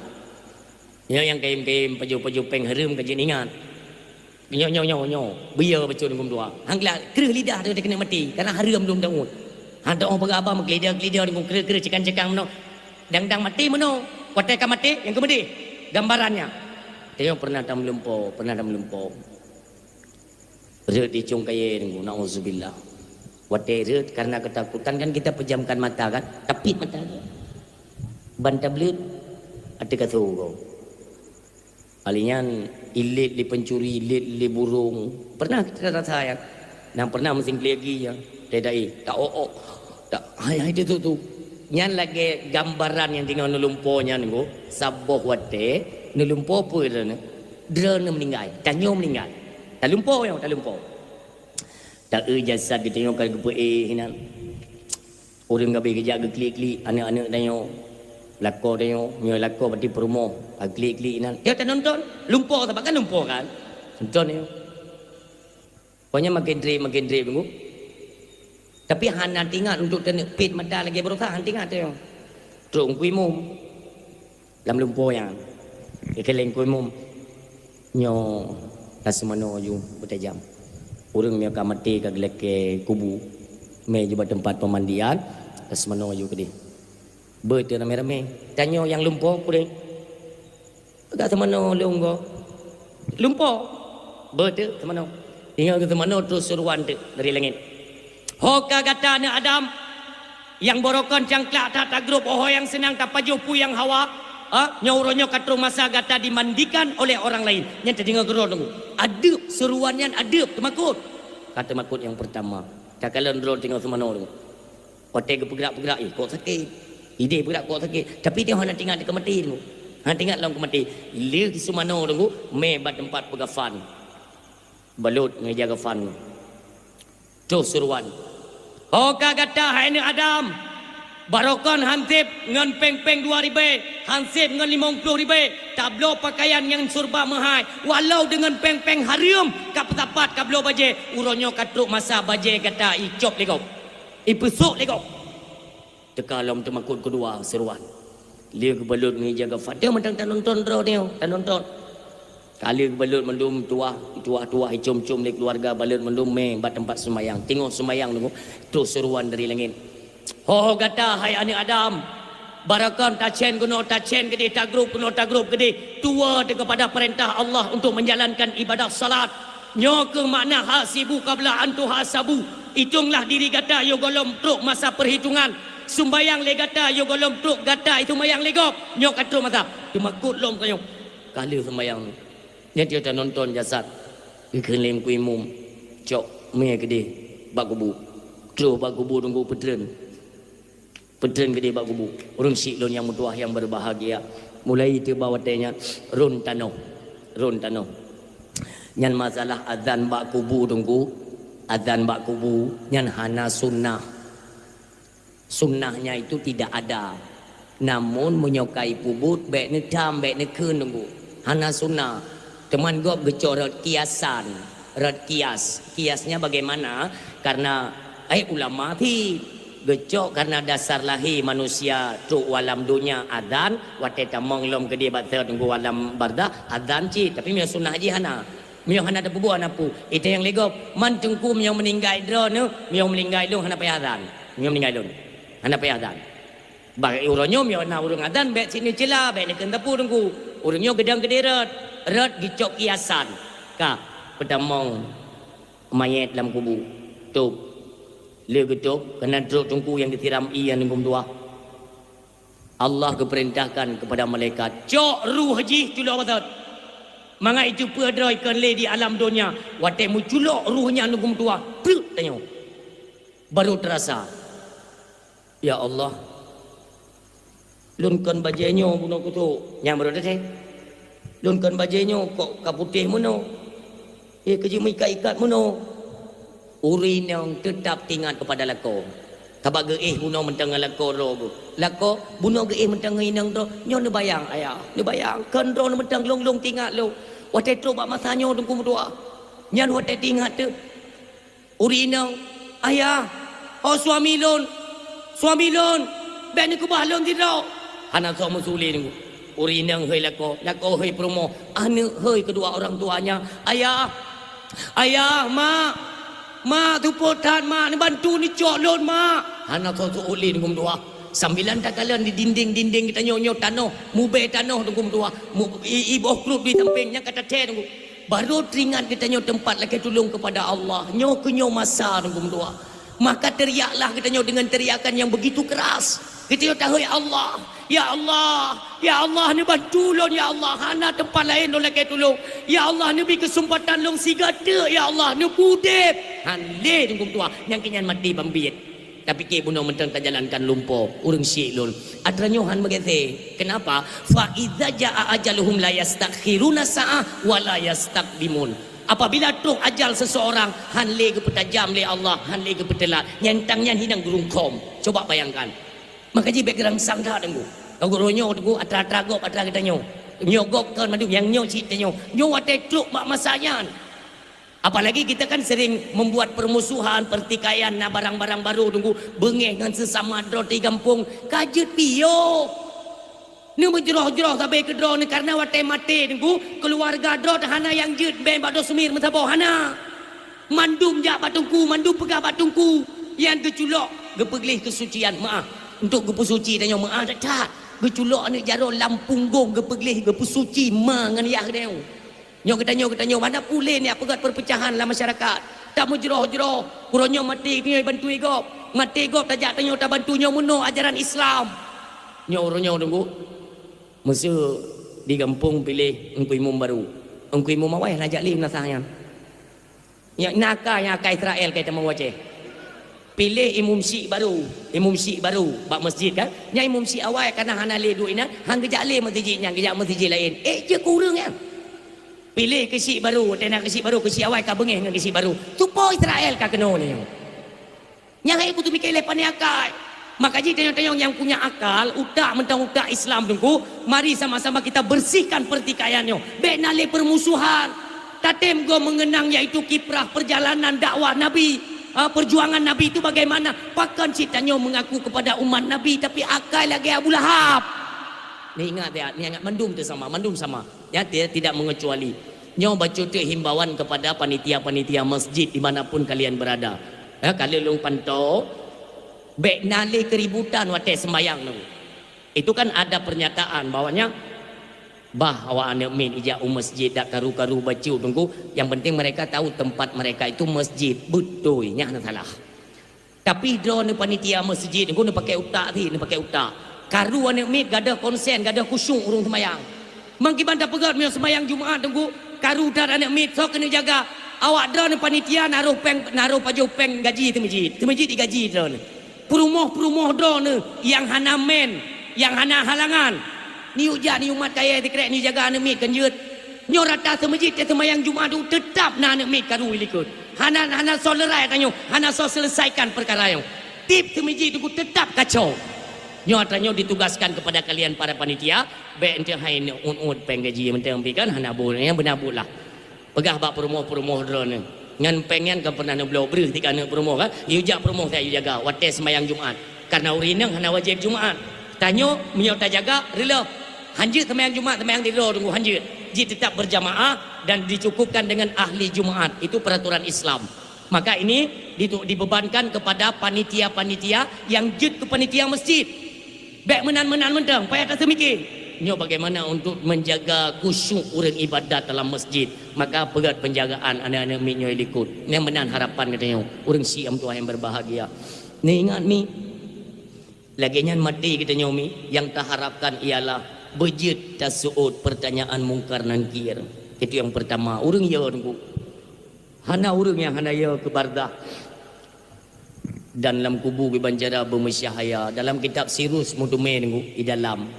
Nyoe nyang kayém-kayém pajoh-pajoh péng hareuem ka jeuet ingat. Nyoe, nyoe, nyoe, nyoe. Beu yo bacut Teungku meutuah. Han gleh kreueh lidah teuh keuneuk maté, karena hareuem lom daun. Han tu'oh peugah haba meukeulida-keulida Teungku, kreueh-kreueh cekang-cekang meunoe. Dang-dang maté meunoe. Watèe ka maté, nyang keumeudeh. Gambarannya. Teuh pernah tameulumpo, pernah tameulumpo. Rhot di cong kayèe Teungku, nauzubillah. Watèe rhot karena ketakutan kan kita pejamkan mata kan, tapit mata. Ban tableuet, ateueh kasô gob. Ahli nyan ilét lé pencuri, ilét lé burung. Pernah kita rasa ya? Nyang pernah meusingkli lagi ya? Dai-dai, tak ôk-ôk. Tak, hai, hai, tu, tu, tu. Nyan lagèe gambaran nyang teungoh neulumpo nyan, Teungku. Saboh watèe neulumpo peue droeneuh? Droeneuh meuninggai, tanyoe meuninggai. Talumpo nyoe, talumpo. Ta-eu jasad geutanyoe ka geupeuéh inan. Ureuëng ka abéh geujak geuklik-klik aneuk-aneuk tanyoe. Lakoe tanyoe, nyoe lakoe berarti peurumoh, ka klik-klik inan. Ya tanonton, lumpoe saban kan lumpoe kan? Nonton nyoe. Pokoknya makin treb, makin treb nunggu. Tapi hana teuingat untuk taneuk pet mata lagée baroesa, hana teuingat tanyoe. Trok ngon Teungku Imum. Lam lumpoe nyan. Geukaleng Teungku Imum. Nyoe taseumanoe ju beutajam. Ureuëng nyang ka maté ka geulakée kubu. Mé ju bak teumpat peumandian, taseumanoe ju keudeh. Beuteuk ramé-ramé. Tanyoe nyang lumpoe, peue? Ka seumanoe lôn goe. Lumpoe. Beuteuk seumanoe. Ingat keu seumanoe terus seuruan teuk dari langét. Ho ka gata aneuk Adam, nyang baroekon cangklak that tagrôp, ho nyang seunang tapajoh peue nyang hawa, ha? Nyoe uroe nyoe ka troh masa gata dimandikan oleh orang lain. Nyan teudeungoe keudroe teungku. Adeueb, seuruan nyan adeueb teumakot. Ka teumakot nyang peurtama. Takalon droe teungoh seumanoe teungku. Watée geupeugrak-peugrak, eh, kok sakét. Idéh peugrak kok sakét. Tapi dia hana teuingat keu maté teungku. Hana teuingat lom keu maté. Lé seumanoe teungku, mé bak teumpat peugafan. Balot ngon ija gafan. Troh seuruan. Ho ka gata hai aneuk Adam, baroekon hanseb ngon péng-péng dua ribée, hanseb ngon limong ploh ribée, tabloe peukayan nyang seureuba meuhai, walau deungon péng-péng hareuem ka peusapat kabloe bajée, uroe nyoe ka trok masa bajée gata icop lé gob, ipeusok lé gob. Teuka lom teumakot keudua seuruan. Lé geubalot ngon ija gafan. Dia mantong tanonton droe nyoe, tanonton. Ka lé geubalot mandum tuah, tuah-tuah icom-com lé keuluwarga, balot mandum mé bak teumpat seumayang. Teungoh seumayang teungku, troh seuruan dari langét. Ho gata hai aneuk Adam, baroekon tacen keunoe tacen keudeh, tagrôp keunoe tagrôp keudeh, tuwoe teuh keupada peurintah Allah untuk menjalankan ibadah salat. Nyoe kheueh makna hasibu qabla an tuhasabu. Itonglah diri gata yoh gohlom trok masa peuhitongan. Sumbayang lé gata yoh gohlom trok gata sumbayang lé gob. Nyoe ka trok masa. Teumakot lom tanyoe. Ka lheueh sumbayang. Nyan tiep tanonton jasad. Geukheun lé Teungku Imum. Cok mé keudeh bak kubu. Troh bak kubu teungku peutreun. Peutreun keudeh bak kubu. Ureuëng syiek lôn nyang meutuwah nyang berbahagia. Mulai tiep bak watée nyan rhon tanoh. Rhon tanoh. Nyan masalah azan bak kubu teungku. Azan bak kubu nyan hana sunnah. Sunnahnya itu tidak ada. Namun meunyoe ka ipeubuet bék neutam, bék neukheun teungku. Hana sunnah. Teuma gob geucok rot kiasan. Rot kias. Kiasnya bagaimana? Karena, eh, ulama thie geucok karena dasar lahé manusia trok u alam donya azan, watée tamong lom keudeh bak teungku alam barzakh azan cit, tapi meunyoe sunnah jih hana. Meunyoe hana tapeubuet hana peue, ita nyang lé gob, man teungku meunyoe meuninggai droeneuh, meunyoe meuninggai lôn hana payah azan. Meunyoe meuninggai lôn, hana payah azan. Bak uroe nyoe meunyoe na ureuëng azan bék cit neucela, bék neukheun sapeue teungku. Ureuëng nyoe geudong keudeh rot, rot geucok kiasan. Ka peutamong manyét lam kubu. Tôb. Lheueh geutôb, keunan trok teungku nyang geusiram ié ngon geumeudua. Allah geupeurintahkan keupada malaikat, "Cok ruh jih culok batot." Mangat jiteupeue droe ikon lé di alam donya, watée meuculok ruh nyan ngon geumeudua, treuk tanyoe. Barô teurasa. Ya Allah, lôn kon bajée nyoe bunoe kutok, nyang meurot teuntée. Lôn kon bajée nyoe kok ka putéh meunoe. Eh, keujeuet meuikat-ikat meunoe. Ureuëng inong teutab teuingat keupada lakoe. Sabab geuéh bunoe mantong ngon lakoe droe geuh. Lakoe bunoe geuéh mantong ngon inong droe. Nyoe neubayang, ayah. Neubayang, kon droe mantong lôn-lôn teuingat lôn. Watée trok bak masa nyoe teungku meutuwah. Nyan watée teuingat teuh. Ureuëng inong, "Ayah, oh suami lôn, suami lôn, bék neukeubah lôn sidroe." Hana soe meusu lé teungku. Ureuëng inong hôi lakoe, lakoe hôi peurumoh, aneuk hôi keudua orang tuanya, "Ayah, ayah, mak, mak, tupot that mak, neubantu neucok lôn mak." Hana soe seuôt lé teungku meutuwah. Sambilan takalon di dinding-dinding geutanyoe nyoe tanoh, mubée tanoh teungku meutuwah, mu-, i-, iboh kruet di sampéng nyang ka tathée teungku. Barô teuingat geutanyoe teumpat lakée tulông keupada Allah. Nyoe keuh nyoe masa teungku meutuwah. Maka teriaklah geutanyoe deungon teriakan nyang begitu keras. Geutanyoe tahôi, "Ya Allah, ya Allah, ya Allah, neubantu lôn, ya Allah. Hana teumpat laén lôn lakée tulông. Ya Allah, neubi keuseumpatan lôn sigoe teuk, ya Allah, neupeudeb." Han lé teungku meutuwah, nyang keu nyan maté ban biet. Tapiké bunoe mantong tajalankan lumpoe, ureuëng syiek lôn. Atra nyoe han meugaséh. Kenapa? "Fa iza jaa ajaluhum la yastakhiruna sa'ah wa la yastaqdimun." Apabila trok ajal seseorang, han lé geupeutajam lé Allah, han lé geupeuteulat, nyang tang nyan hinan geurungkhom. Coba bayangkan. Maka jih bék geurangsang that, Teungku. Teungku, nyoe, Teungku, atra-atra gob, atra geutanyoe. Nyoe gob kon mandum, nyang nyoe cit tanyoe. Nyoe watée trok bak masa nyan. Apalagi kita kan sering membuat permusuhan, pertikaian, na barang-barang baru, Teungku, beungéh ngon sesama droe di gampông. Ka jeuet piôh. Neumeujroh-jroh sabe keudroe nyoe, karena watée maté, Teungku, keuluwarga droe hana nyang jeuet beng bak doh seumir meusaboh, hana. Mandum jak bak teungku, mandum peugah bak teungku. Nyang geuculok, geupeugleh keusucian, meu'ah. Untuk geupeusuci tanyoe, meu'ah that-that. Geuculok aneuk jaroe lam punggong, geupeugleh, geupeusuci ma ngon yah geutanyoe. Nyoe geutanyoe, geutanyoe, hana peureulée nyan peugét perpecahan lam masyarakat. Tameujroh-jroh, uroe nyoe maté, nyoe bantu gob. Maté gob, tajak tanyoe tabantu, nyoe meunoe ajaran Islam. Nyoe uroe nyoe, Teungku. Meuseu di gampông piléh Teungku Imum barô. Teungku Imum awai hana jak lé meunasah nyan. Nyan na ka, nyan ka Israel ka teuma u Aceh. Piléh imum syik barô, imum syik barô bak masjid kan. Nyan imum syik awai kana hana lé duek inan, han geujak lé masjid nyan, geujak masjid laén. Eh, jeuet keu ureuëng nyan. Piléh keu syik barô, watée na keu syik barô, keu syik awai ka beungéh ngon keu syik barô. Tupo Israel ka keunoe nyoe. Nyang hai kuteumikir lé pane akai. Maka jih tanyoe-tanyoe nyang punya akal, utak mantong utak Islam Teungku, mari sama-sama kita bersihkan pertikaian nyoe. Bék na lé permusuhan. Tatem goe mengenang yaitu kiprah perjalanan dakwah Nabi, eh, perjuangan Nabi itu bagaimana. Pakon cit tanyoe mengaku kepada umat Nabi tapi akai lagée Abu Lahab. Ni ingat ya, ni ingat mandum tu sama, mandum sama. Ya, ti-, tidak mengecuali. Nyoe bacut teuk himbauan kepada panitia-panitia masjid di mana pun kalian berada. Ya, ka lheueh lôn pantau, bék na lé keributan watée sembahyang tu. Itu kan ada pernyataan bahwanya, bah awak aneuk miet ijak u masjid dak karu-karu bacut Teungku, yang penting mereka tahu tempat mereka itu masjid. Beutôi, nyan hana salah. Tapi droeneuh panitia masjid, Teungku, neupakai utak cit, neupakai utak. Karu aneuk miet gadoh konsen, gadoh khusyuk ureuëng seumayang. Meukiban tapeugét meunyoe seumayang Jumat, Teungku, karu that aneuk miet, soe keuneuk jaga? Awak droeneuh panitia naroh péng, naroh pajoh péng gaji teumeujiet. Teumeujiet digaji droeneuh. Peurumoh-peurumoh droeneuh nyang hana men, nyang hana halangan. Neuyue jak, neuyue mat kayée sikrek, neuyue jaga aneuk miet kan jeuet. Nyoe rata seumeujid teuh seumayang Jumat tu teutap na aneuk miet karu likot. Hana, hana soe leurai tanyoe, hana soe selesaikan peukara nyoe. Tieb seumeujid tu teutap kacau. Nyoe tanyoe ditugaskan kepada kalian para panitia, bék enteuk hai neuk uet-uet péng gaji mantong pih kan hana boh nyang beuna buet lah. Peugah bak peurumoh-peurumoh droeneuh. Ngon péng nyan ka pernah neubloe breuh tika aneuk peurumoh kan? Yue jak peurumoh saya yue jaga watée seumayang Jumat. Karena ureuëng inong hana wajéb Jumat. Tanyoe meunyoe tajaga reuloh. Hanjeuet seumayang Jumat, seumayang di droe Teungku hanjeuet. Jih teutap berjamaah dan dicukupkan dengan ahli Jumat. Itu peraturan Islam. Maka ini ditu-, dibebankan kepada panitia-panitia yang jeuet keu panitia masjid. Bék meunan-meunan mantong, payah taseumiké. Nyoe bagaimana untuk menjaga khusyuk ureuëng ibadat dalam masjid. Maka peugét penjagaan aneuk-aneuk miet nyoe likot. Nyang meunan harapan geutanyoe, ureuëng syiek meutuah nyang berbahagia. Neuingat mi, lagée nyan maté geutanyoe mi, nyang taharapkan ialah beujeuet taseuôt pertanyaan Mungkar Nangkir. Itu yang pertama, ureuëng yo Teungku. Hana ureuëng nyang hana yo keu barzakh. Dan lam kubu kiban cara beumeusyahaya. Dalam kitab Sirus Mutume Teungku, di dalam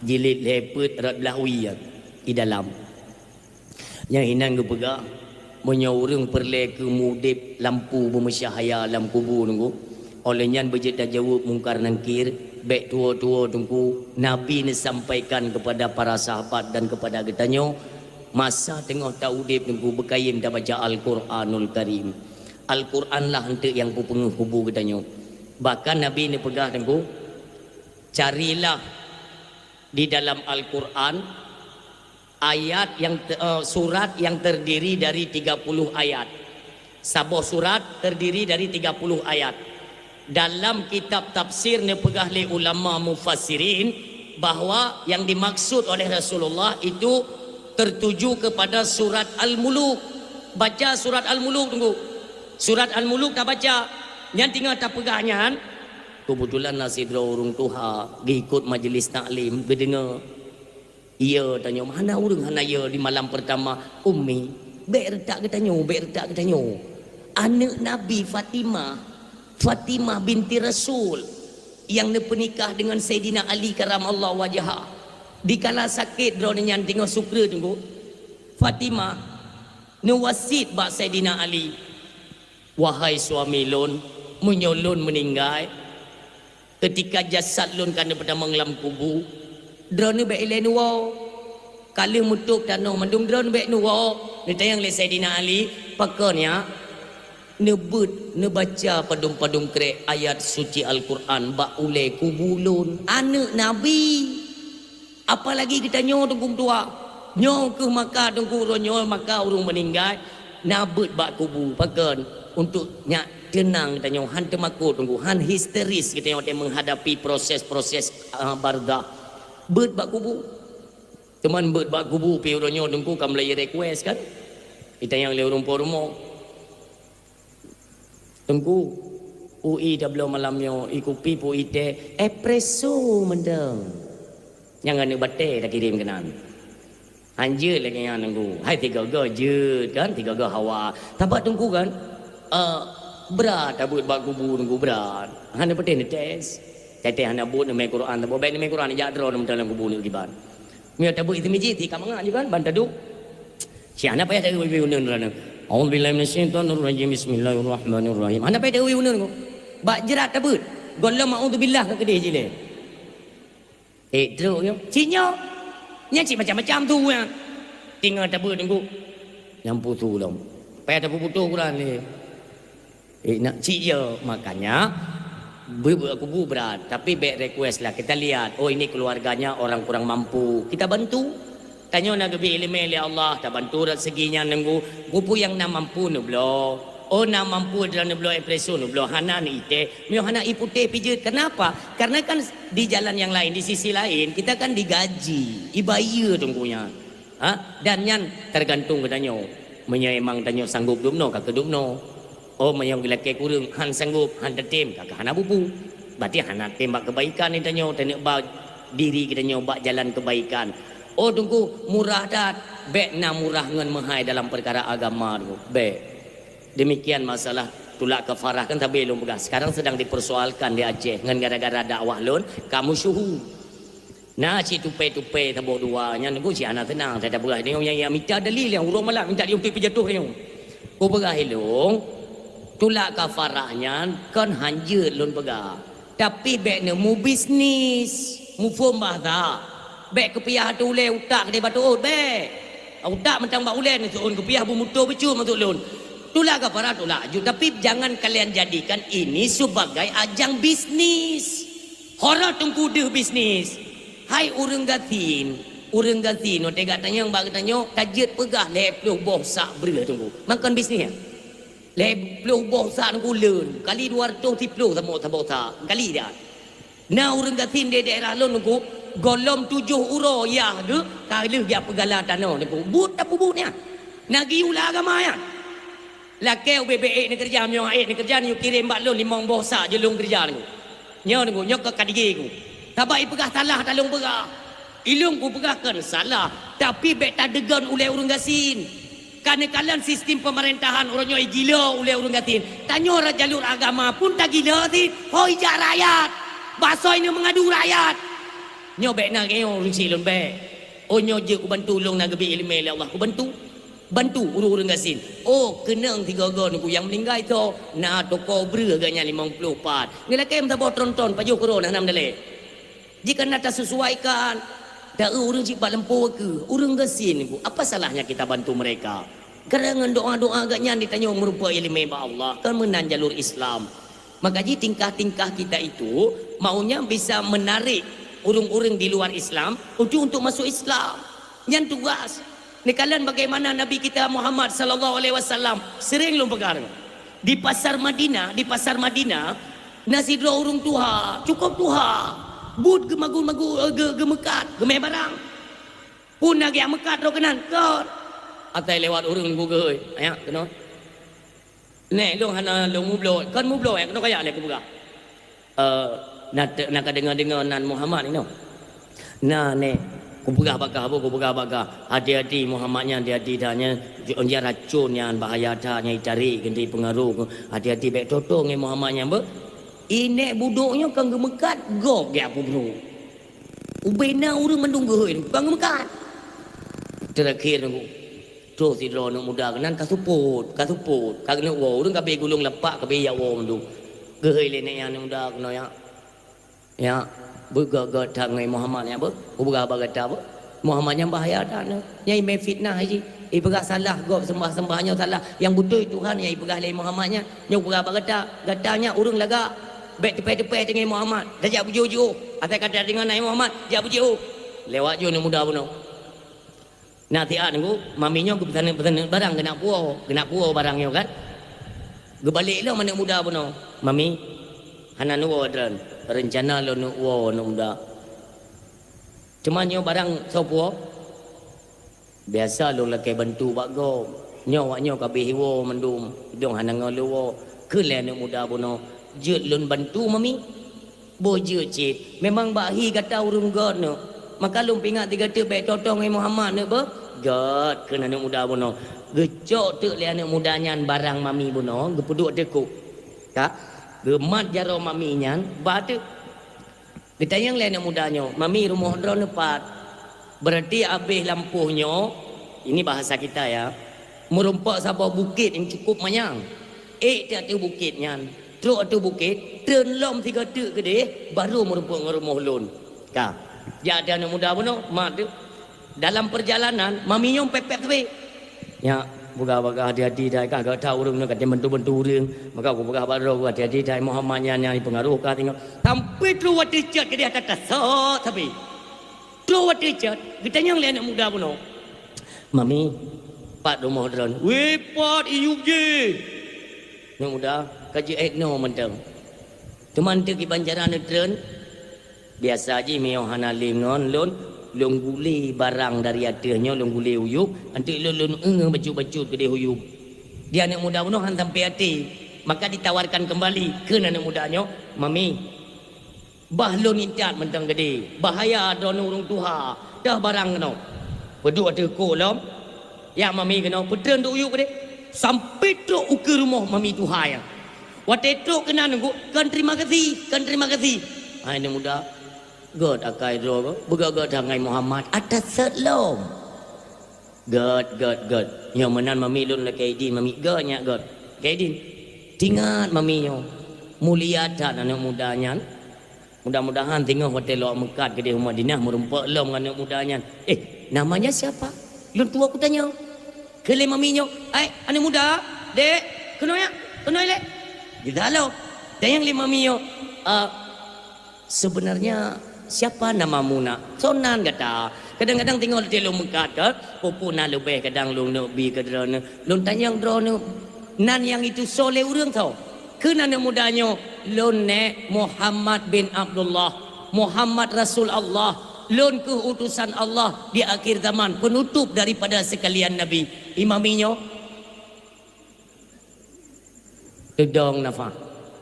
jilid lhée peuet rot blaih wie, di dalam. Nyang inan geupeugah, meunyoe ureuëng peureulée keu mudeb lampu beumeusyahaya lam kubu Teungku, oleh nyan beujeuet tajaweueb Mungkar Nangkir, bék tuwo-tuwo Teungku, Nabi neusampaikan kepada para sahabat dan kepada geutanyoe, masa teungoh taudeb Teungku beukayém tabaca Al-Quranul Karim. Al-Quran lah eunteuk nyang peupeungeuh kubu geutanyoe. Bahkan Nabi neupeugah Teungku, carilah di dalam Al-Quran ayat yang te-, eh, surat yang terdiri dari tiga puluh ayat. Saboh surat terdiri dari tiga puluh ayat. Dalam kitab tafsir neupeugah lé ulama mufassirin bahwa yang dimaksud oleh Rasulullah itu tertuju kepada surat Al-Muluk. Baca surat Al-Muluk Teungku. Surat Al-Muluk tabaca. Nyan teungoh tapeugah nyan, keubeutulan na sidroe ureuëng tuha geuikot majlis taklim, geudeungoe. Iya tanyoe, hana ureuëng hana iya di malam pertama, "Ummi, bék reutak geutanyoe, bék reutak geutanyoe. Aneuk Nabi Fatimah, Fatimah binti Rasul, nyang neupeunikah deungon Saidina Ali karamallahu wajha. Dikala sakét droeneuh nyan teungoh sukreut Teungku, Fatimah Neuwasiet bak Saidina Ali, "Wahai suami lôn, meunyoe lôn meuninggai, keutika jasad lôn ka neupeutamong lam kubu, droeneuh bék ilée neuwoe. Ka lheueh meutôb tanoh mandum, droeneuh bék neuwoe." Neutanyong lé Saidina Ali, "Pakon nyak?" "Neubeuet, neubaca padum-padum krek ayat suci Al-Qur'an bak ulée kubu lôn, aneuëk Nabi." Apalagi geutanyoe, Teungku, meutuah. Nyoe keuh maka, Teungku, uroe nyoe maka ureuëng meuninggai, na beuet bak kubu. Pakon? Untuk nyak teunang geutanyoe, han teumakot, Teungku, han histeris geutanyoe watée menghadapi proses-proses, ah, barzakh. Beuet bak kubu. Teuma beuet bak kubu pih uroe nyoe, Teungku, ka mulai request kan? Itanyong lé ureuëng po rumoh. "Teungku, ui tabloe malam nyoe, ui kupi pu ui teh, espresso mantong." Nyang aneuëk batée takirém keunan. Han jeuet lagée nyan, Teungku. Hai, tiga-tiga jeuet kan, tiga-tiga hawa. Sabab, Teungku, kan, eh, brat tabeuet bak kubu, Teungku, brat. Hana peutéh neutés. Teuh hana buet neumé Quran, sabab bék neumé Quran, jak droe mantong lam kubu neukiban. Meunyoe tabeuet seumijiet, si ka mangat juga kan, ban taduek. Si hana payah taeu uneun droeneuh. "A'udzubillahi minasyaitonirrajim. Bismillahirrahmanirrahim." Hana payah taeu uneun ko. Bak jrat tabeuet. Gohlom a'udzubillah ka keudeh jilée. Eh, trok nyoe. Cit nyoe. Nyan cit macam-macam tu nyan. Tinggai tabeuet Teungku. Nyang pusu lom. Payah tapeuputoh Quran lé. Eh, nak cit ya, makanya beuet-beuet kubu brat, tapi bék request lah. Kita lihat, oh, ini keluarganya orang kurang mampu, kita bantu. Tanyoe na geubri iéleumé lé Allah, tabantu rot segi nyan Teungku. Peue-peue nyang na mampu neubloe. Oh, na mampu droe neubloe espresso neubloe, hana neuiteh. Meunyoe hana iputéh pih jeuet. Kenapa? Karena kan di jalan yang lain, di sisi lain, kita kan digaji, ibayeue Teungku nyan. Ha? Dan nyan teugantung geutanyoe. Meunyoe emang tanyoe sanggob dubnoe, ka keudubnoe. Oh, meunyoe geulakée kureueng, han sanggob, han tatem, ka hana bubu. Berarti hana tem bak keubaikan geutanyoe, taneuk ba diri geutanyoe bak jalan keubaikan. Oh, Teungku, murah that. Bék na murah ngon meuhai dalam peukara agama, Teungku. Bék. Demikian masalah tulak kafarah, kan sabe lôn peugah. Sekarang sedang dipersoalkan di Aceh ngon gara-gara dakwah lôn, kamu syuhu. Na cit tupe-tupe saboh dua, nyan Teungku cit hana seunang, that tapeugah. Nyoe nyang, nyang mita dalil nyang uroe malam, minta diuntui peujatuh nyoe. Kupeugah ilôn, tulak kafarah nyan kon han jeuet lôn peugah. Tapi bék neumubisnis, muphom bahasa. Bék keupiah ateueh ulée utak keudeh bak teuôt, bék. Utak mantong bak ulée neuseuôn keupiah, beumuto beucue maksud lôn. Tulak kafarah, tulak aju, tapi jangan kalian jadikan ini sebagai ajang bisnis. Ho rot Teungku deuh bisnis. Hai ureuëng gasien, ureuëng gasien, watée gata nyang bak geutanyoe, ka jeuet peugah lhée ploh boh sak breueh Teungku. Makon bisnis nyan. Lhée ploh boh sak Teungku leuen, kali dua ratus siploh saboh, saboh sak, kali dah. Na ureuëng gasien di daerah lôn Teungku, gohlom tujoh uroe yah geuh, ka lheueh geujak peugala tanoh Teungku. Buet tapeubuet nyan. Na geuyue lam agama nyan. Lakée ubé-bé ék neukeureuja, meunyoe ék neukeureuja, neuyue kirém bak lôn limong boh sak jeuet lôn keureuja Teungku. Nyoe Teungku, nyoe ka, ka digi Teungku. Sabab ipeugah salah, ka lôn peugah. Ilôn kupeugah kon salah, tapi bék tadeugon ulée ureuëng gasien. Ka neukalon sistem peumeurintah uroe nyoe igilo ulée ureuëng gasien. Tanyoe rot jalur agama pun tagilo cit, ho ijak rakyat. Bak soe ineuk meungadu rakyat. Nyoe bék na lagée nyoe ureuëng syiek lôn bék. Oh, nyoe jeuet kubantu, lôn na geubri iéleumé lé Allah, kubantu. Bantu ureuëng-ureuëng gasien. Oh, keunong sigoe-goe Teungku nyang meuninggai tho, na toko breueh geuh nyan limong ploh pat. Ngon lakée meusaboh tron-tron pajoh keudroe na nam dalé. Jika na tasusuaikan, ta-eu ureuëng cit bak lampôh keuh, ureuëng gasien Teungku. Apa salahnya kita bantu mereka? Karena ngon doa-doa geuh nyan ditanyoe meurumpok iéleumé bak Allah, kan meunan jalur Islam. Maka jih tingkah-tingkah kita itu maunya bisa menarik ureuëng-ureuëng di luar Islam untuk, untuk masuk Islam. Nyan tugas. Neukalon bagaimana Nabi kita Muhammad sallallahu alaihi wasallam, sering lôn peugah. Di pasar Madinah, di pasar Madinah, na sidroe ureuëng tuha, cukup tuha. Buet geumagu-magu, eh, ge-, geumeukat, geumé barang. Pun na geujak meukat droe keunan, kot. Atai lewat ureuëng gugui, ya, keunoe. Nèk, lôn hana lôn mubloe, kon mubloe, keunoe kajak lé kupeugah. Eh, na te-, na ka deungoe-deungoe nan Muhammad inoe. Na, nèk, kupeugah bak kah, boh, kupeugah bak kah. Hati-hati Muhammad nyan, hati-hati that nyan, j-, racon nyan bahaya that nyan, itarek keuntui peungaroh. Hati-hati, bék toto ngon Muhammad nyan, boh. Inèk budok nyoe kon geumeukat, gob geujak publoe. Ubé na ureuëng mandum geuhôi, kon geumeukat. Terakhir, Troh sidroe aneuk muda keunan ka seupôt, ka seupôt, ka keuneuk woe. Ureuëng ka abéh gulong lapak, ka abéh jak woe mandum. Geuhôi lé nyan aneuk muda keunoe, "Ya, ya, beugét-gét that ngon Muhammad nyan beuh, kupeugah bak gata beuh. Muhammad nyan bahaya that nyoe. Nyan imé fitnah jih. Ipeugah salah gob seumbah-seumbah nyoe salah. Nyang beutôi Tuhan nyang ipeugah lé Muhammad nyan. Nyoe kupeugah bak gata, gata nyan ureuëng lagak. Bék teupéh-teupéh deungon Muhammad. Tajak beujiôh-jiôh. Asai ka tadeungoe na Muhammad, jak beujiôh." Lewat jih aneuk muda bunoe. Nasihat nyoe, mami nyoe geupeusaneut-peusaneut barang keunak puwoe, keunak puwoe barang nyoe kan. Geubalek lom aneuk muda bunoe, "Mami, hana neuwoe droen, reuncana lôn neuwoe aneuk muda. Teuma nyoe barang soe puwoe?" "Biasa lôn lakée bantu bak gob. Nyoe awak nyoe ka abéh iwoe mandum, dong hana ngon lôn woe," kheun lé aneuk muda bunoe. "Jeuet lôn bantu, Mami." "Boh jeuet cit, memang bak hi gata ureuëng gét nyoe. Maka lôn peuingat sigoe teuk bék toe-toe ngon Muhammad nyoe beuh." "Gét," kheun aneuk muda bunoe. Geucok teuk lé aneuk muda nyan barang mami bunoe, geupeuduek teuk kok. Ka, geumat jaroe mami nyan, ba teuk. Geutanyong lé aneuk muda nyoe, "Mami, rumoh droeneuh pat?" Berarti abéh lampôh nyoe, ini bahasa kita ya, meurumpok saboh bukét nyang cukup manyang. Ék teuk ateueh bukét nyan, trok ateueh bukét, treun lom sigoe teuk keudeh, barô meurumpok ngon rumoh lôn. Ka. Jak até aneuk muda bunoe, mat teuk. Dalam perjalanan, mami nyoe pép-pép sabe. Nyak, peugah-peugah hati-hati dai, ka gata ureuëng nyoe ka bantu-bantu ureuëng. Maka kupeugah bak droe, hati-hati dai, Muhammad nyan nyang jipeungaroh ka singoh. Sampai trok watée cot keudeh ata tasot sabe. Trok watée cot, geutanyong lé aneuk muda bunoe, "Mami, pat rumoh droen?" "Wéh, pat iyup jih." Aneuk muda, "Ka jeuet noe mantong. Teuma eunteuk kiban cara neutreun?" "Biasa jih meunyoe hana lé ngon lôn, lôn gulé barang dari ateueh nyoe, lôn gulé u yup, eunteuk lôn, lôn eu bacut-bacut keudeh u yup." Di aneuk muda bunoe han sampai até, maka ditawarkan kembali keu aneuk muda nyoe, "Mami, bah lôn intat mantong keudeh, bahaya droeneuh ureuëng tuha, teuh barang keunoe." Peuduek ateueh kok lom, "Ya, mami keunoe, peutreun duek u yup keudeh." Sampai trok ukeue rumoh mami tuha nyan. Watée trok keunan nunggu, "Kon terima kasih, kon terima kasih." Hai aneuk muda, gét akai droe, beugét-gét that ngon Muhammad, ata sot lom. "Gét, gét, gét. Nyoe meunan mami lôn lakée idin, mami." "Gét nyak gét." Lakée idin. Teuingat mami nyoe. Mulia that aneuk muda nyan. Mudah-mudahan singoh watée lôn meukat keudeh u Madinah meurumpok lom ngon aneuk muda nyan. "Eh, namanya siapa? Lôn tuwoe kutanyong." Kheun lé mami nyoe, "Ai, aneuk muda, dek, keunoe ya, keunoe lé." Geutanyong lé mami nyoe, "Ah, sebenarnya siapa namamu, Nak? Soe nan gata?" Kadang-kadang singoh watée lôn meukat ka, peue-peue na leubeh kadang lôn neuk bi keu droeneuh. Lôn tanyong droeneuh, "Nan nyang itu soe lé ureuëng soe?" Kheun aneuk muda nyoe, "Lôn nèk Muhammad bin Abdullah, Muhammad Rasul Allah, lôn kheueh utusan Allah di akhir zaman, penutup daripada sekalian nabi." Imami nyoe teudong nafah.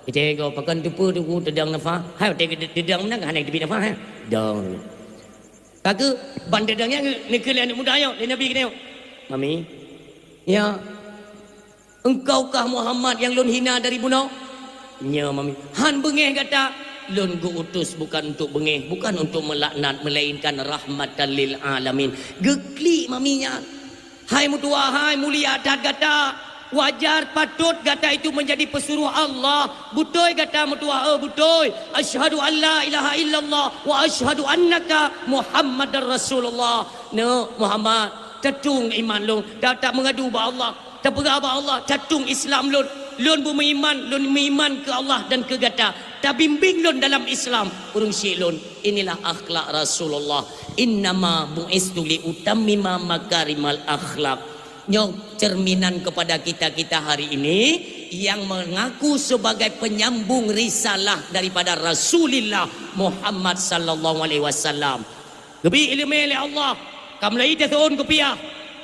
Ite go pakon teupeu tu teudong nafah. Hai, watée teudong meunan hana teubiet nafah, hai. Dong. Ka keuh ban teudong nyan neukheun lé aneuk muda nyoe, lé nabi geutanyoe, "Mami, ya, Engkaukah Muhammad nyang lôn hina dari bunoe?" "Nyo, mami." "Han beungéh gata? Lôn geu-utus bukan untuk beungéh, bukan untuk melaknat, melainkan rahmatan lil alamin." Geuklik mami nyan. "Hai meutuwah, hai mulia that gata. Wajar, patôt gata itu menjadi peusuruh Allah. Beutôi gata meutuwah, eh, beutôi. Asyhadu an la ilaha illallah wa asyhadu annaka Muhammadar Rasulullah." "Neuk, Muhammad, tatung iman lôn, ta-, tameungadu bak Allah." Tapeugah bak Allah, "Tatung Islam lôn. Lôn beumeuiman, lôn meuiman keu Allah dan keu gata. Tabimbing lôn dalam Islam." Ureuëng syik lôn, inilah akhlak Rasulullah. "Innama bu'istu li utammima makarimal akhlak." Nyoe cerminan kepada kita-kita hari ini yang mengaku sebagai penyambung risalah daripada Rasulillah Muhammad sallallahu alaihi wasallam. Geubri iéleumé lé Allah, ka meulai taseuôn kupiah,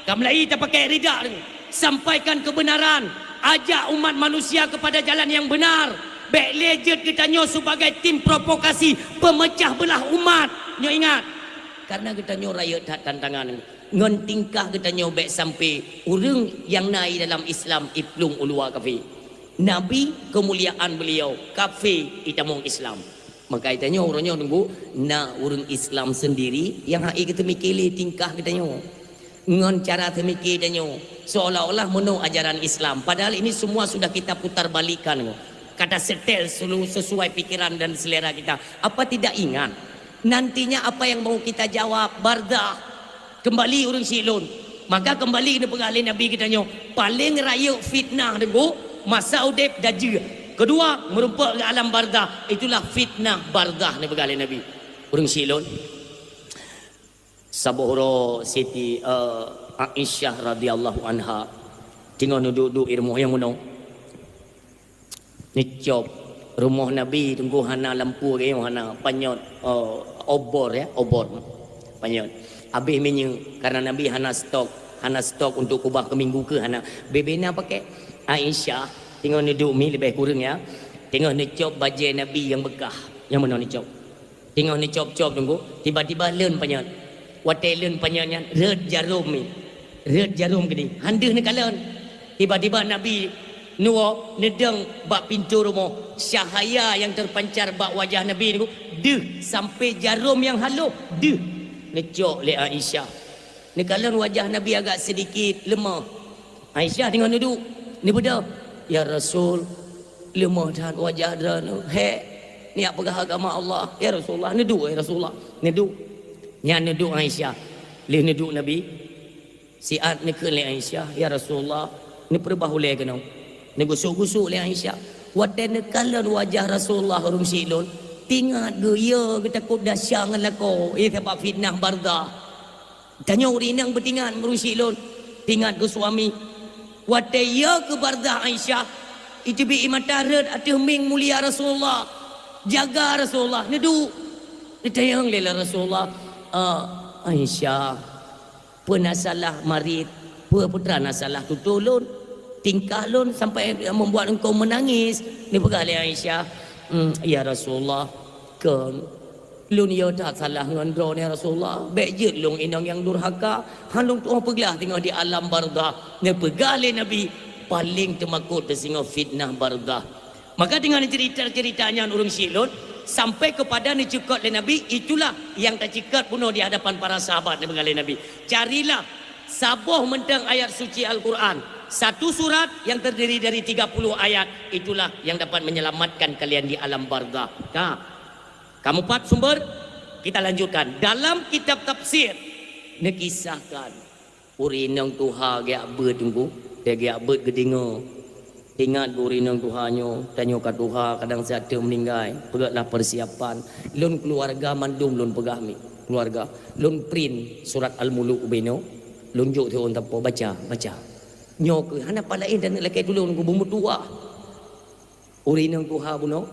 ka meulai tapakée ridak, sampaikan keubeunaran, ajak umat manusia keupada jalan nyang beunar. Bék lé jeuet geutanyoe sibagai tim provokasi peumeucah beulah umat. Nyoe ingat, kareuna geutanyoe rayeuk that tantangan. Ngon tingkah geutanyoe bék sampoe ureuëng nyang na i dalam Islam iplueng u luwa kafé. Nabi, keumuliaan beliau, kafé itamong Islam. Maka geutanyoe uroe nyoe teungku, na ureuëng Islam seundiri nyang hana geuteumiké lé tingkah geutanyoe. Ngon cara seumiké tanyoe, seolah-olah meunoe ajaran Islam. Padahal ini semua sudah kita putar balikan. Kata setel selu-, sesuai pikiran dan selera kita. Apa tidak ingat? Nantinya apa yang mau kita jawab? Barzakh. Kembali ureuëng syiek lôn. Maka kembali neupeugah lé Nabi geutanyoe, paléng rayeuk fitnah teungku, masa udeb dan jeuet. Kedua, meurumpok di alam barzakh. Itulah fitnah barzakh neupeugah lé Nabi. Ureuëng syiek lôn. Saboh uroe Siti, eh, Aisyah radhiyallahu anha teungoh neuduek-duek i rumoh nyang meunoe. Neucop rumoh Nabi teungku hana lampu, geuh hana panyöt, eh, obor ya, obor. Panyöt. Habéh minyeuk karena Nabi hana stok, hana stok untuk kubah keu minggu keu hana. Bebena pakai. Aisyah teungoh neuduek mi leubeh kureueng ya. Teungoh neucop bajée Nabi nyang beukah. Nyang meunoe neucop. Teungoh neucop-cop teungku, tiba-tiba leuen panyöt. Watée leuen panyöt nyan, rhot jarom mi. Rhot jarom keudeh, han deuh neukalon. Tiba-tiba Nabi neuwoe neudong bak pintoe rumoh, cahya nyang teupancar bak wajah Nabi teungku, deuh sampai jarom nyang halôh, deuh. Neucok lé Aisyah. Neukalon wajah Nabi agak sedikit leumah. Aisyah teungoh neuduek, neubeudôh, "Ya Rasul, leumah that wajah droeneuh, hék, neujak peugah agama Allah, ya Rasulullah, neuduek, ya Rasulullah, neuduek." Nyan neuduek Aisyah, lheueh neuduek Nabi, siat neukheun lé Aisyah, "Ya Rasulullah, neupeureubah ulée keunoe." Neugusok-gusok lé Aisyah. Watée neukalon wajah Rasulullah ureuëng syiek lôn, teuingat geuh, ya, geutakot desya ngon lakoe, eh, sabab fitnah barzakh. Tanyoe ureuëng inong beuteuingat ureuëng syiek lôn, teuingat keu suami. Watée ya keu barzakh Aisyah, iteubiet ie mata rhot ateueh mieng mulia Rasulullah. Jaga Rasulullah, neuduek. Neutanyong lé Rasulullah, "Ah, Aisyah, peue na salah marit? Peue putra na salah tutoe lôn? Tingkah lôn sampai membuat engkau menangis?" Neupeugah lé Aisyah, "Hmm, ya Rasulullah, kon." Lôn yo that salah ngon droeneuh ya Rasulullah. Bék jeuet lôn inong nyang durhaka, han lôn tuoh peuglah teungoh di alam barzakh. Neupeugah lé Nabi, paléng teumakot teusingoh fitnah barzakh. Maka dengan cerita-cerita nyan ureuëng syiek lôn, sampai kepada neucukot lé Nabi, itulah yang tacukot bunoe di hadapan para sahabat neupeugah lé Nabi. Carilah saboh mantong ayat suci Al-Quran, satu surat yang terdiri dari tiga puluh ayat, itulah yang dapat menyelamatkan kalian di alam barzakh. Ka. Kamupat sumber, kita lanjutkan. Dalam kitab tafsir, neukisahkan ureuëng inong tuha geujak beuet teungku, geujak beuet geudeungoe. Ingat geuh ureuëng inong tuha nyoe, tanyoe ka tuha, kadang siat teuk meuninggai, peugahlah persiapan. Lôn keuluwarga mandum lôn peugah mi, keuluwarga. Lôn print surat Al-Muluk ubé nyoe, lôn jok siôn tapo, baca, baca. Nyoe keuh hana pat laén taneuk lakée tulông, geuh beumeutuwah. Ureuëng inong tuha bunoe,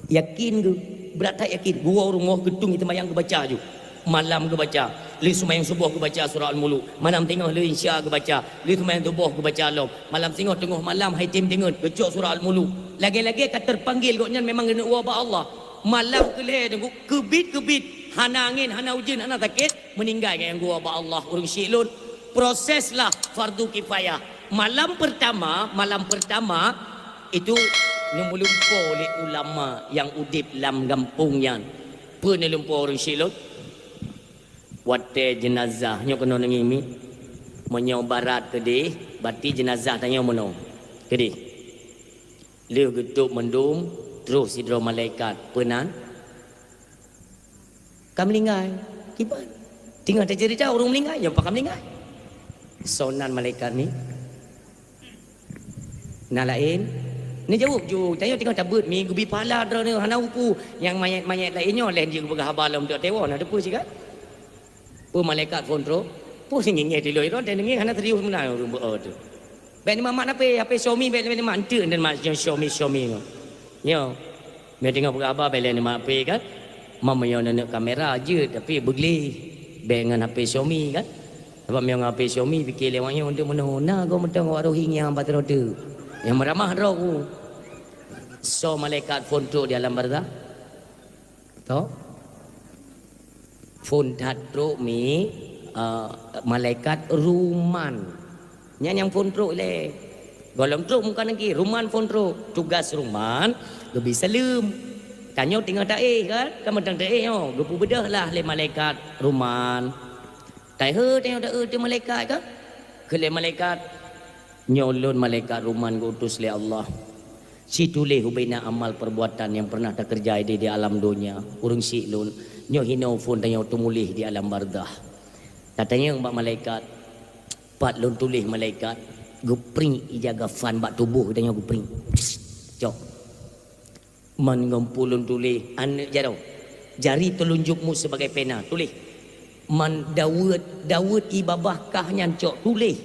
yakin geuh, brat that yakin, geuwoe rumoh geutung ie teumayang geubaca ju. Malam geubaca, lheueh seumayang suboh geubaca surah Al-Muluk. Malam teungoh lheueh Isya geubaca, lheueh seumayang suboh geubaca lom. Malam singoh teungoh malam hai tem deungon, geucok surah Al-Muluk. Lagée-lagée ka teupanggil gobnyan memang geuneuk woe bak Allah. Malam keu lhée teungku, keubiet-keubiet, hana angén, hana ujeuen, hana sakét, meuninggai nyang geuwoe bak Allah ureuëng syiek lôn. Proseslah fardu kifayah. Malam pertama, malam pertama, itu neumeulumpo lé ulama nyang udeb lam gampông nyan. Peue neulumpo ureuëng syiek lôn? Watée jeunazah nyoe keunoe neungieng mi, meunyoe barat keudeh, berarti jeunazah tanyoe meunoe keudeh. Lheueh geutôb mandum, troh sidroe malaikat, peue nan? Ka meuninggai. Kiban? Teungoh taceurita ureuëng meuninggai, nyoe pakon meuninggai. Soe nan malaikat ni? Na laén? Neujaweueb ju, tanyoe teungoh tabeuet mi, geubi pahala droeneuh hana upu. Nyang manyét-manyét laén nyoe lheueh jeuet geupeugah haba lom teuk tewoe, na teupeue sigat? Peue malaikat phon trok? Peue singingée tiloi droe, dan ngieng hana serius meunan ureuëng beu teuh. Bék neumat-mat H P, H P Xiaomi bék neumat, enteuk neumat Xiaomi, Xiaomi nyoe. Nyoe. Meunyoe teungoh peugah haba bék lé neumat H P kan? Meunyoe neuneuk kamera jeuet tapi beugleh. Bék ngon H P Xiaomi kan? Sabab meunyoe ngon H P Xiaomi pike lé awak nyoe untuk meunoe na goe mantong awak Rohingya bak droe teuh. Nyang meuramah droe ku. Soe malaikat phon trok di alam barzakh? Toh? Phon that trok mi, eh, malaikat Ruman. Nyan nyang phon trok ilée. Gohlom trok muka nangki, Ruman phon trok. Tugas Ruman, geubi saleuem. Tanyoe teungoh taéh kan? Ka mantong taéh nyoe. Geupeubeudôh lah lé malaikat Ruman. Tahe tanyoe taeu teuh malaikat ka? Kheun lé malaikat, "Nyoe lôn malaikat ruman geuutus lé Allah. Situléh ubena amal perbuatan nyang pernah takeurjai di, di alam donya, ureuëng syiek lôn. Nyoe hinoe phon tanyoe teumuléh di alam barzakh." Tatanyong bak malaikat, "Pat lôn tuléh malaikat?" Geupriek ija gafan bak tuboh tanyoe geupriek. Cok. "Man ngon peue lôn tuléh, aneuëk jaroe. Jari telunjukmu sebagai pena, tuléh. Man Daud, Daud ié babah kah nyan cok, tuléh.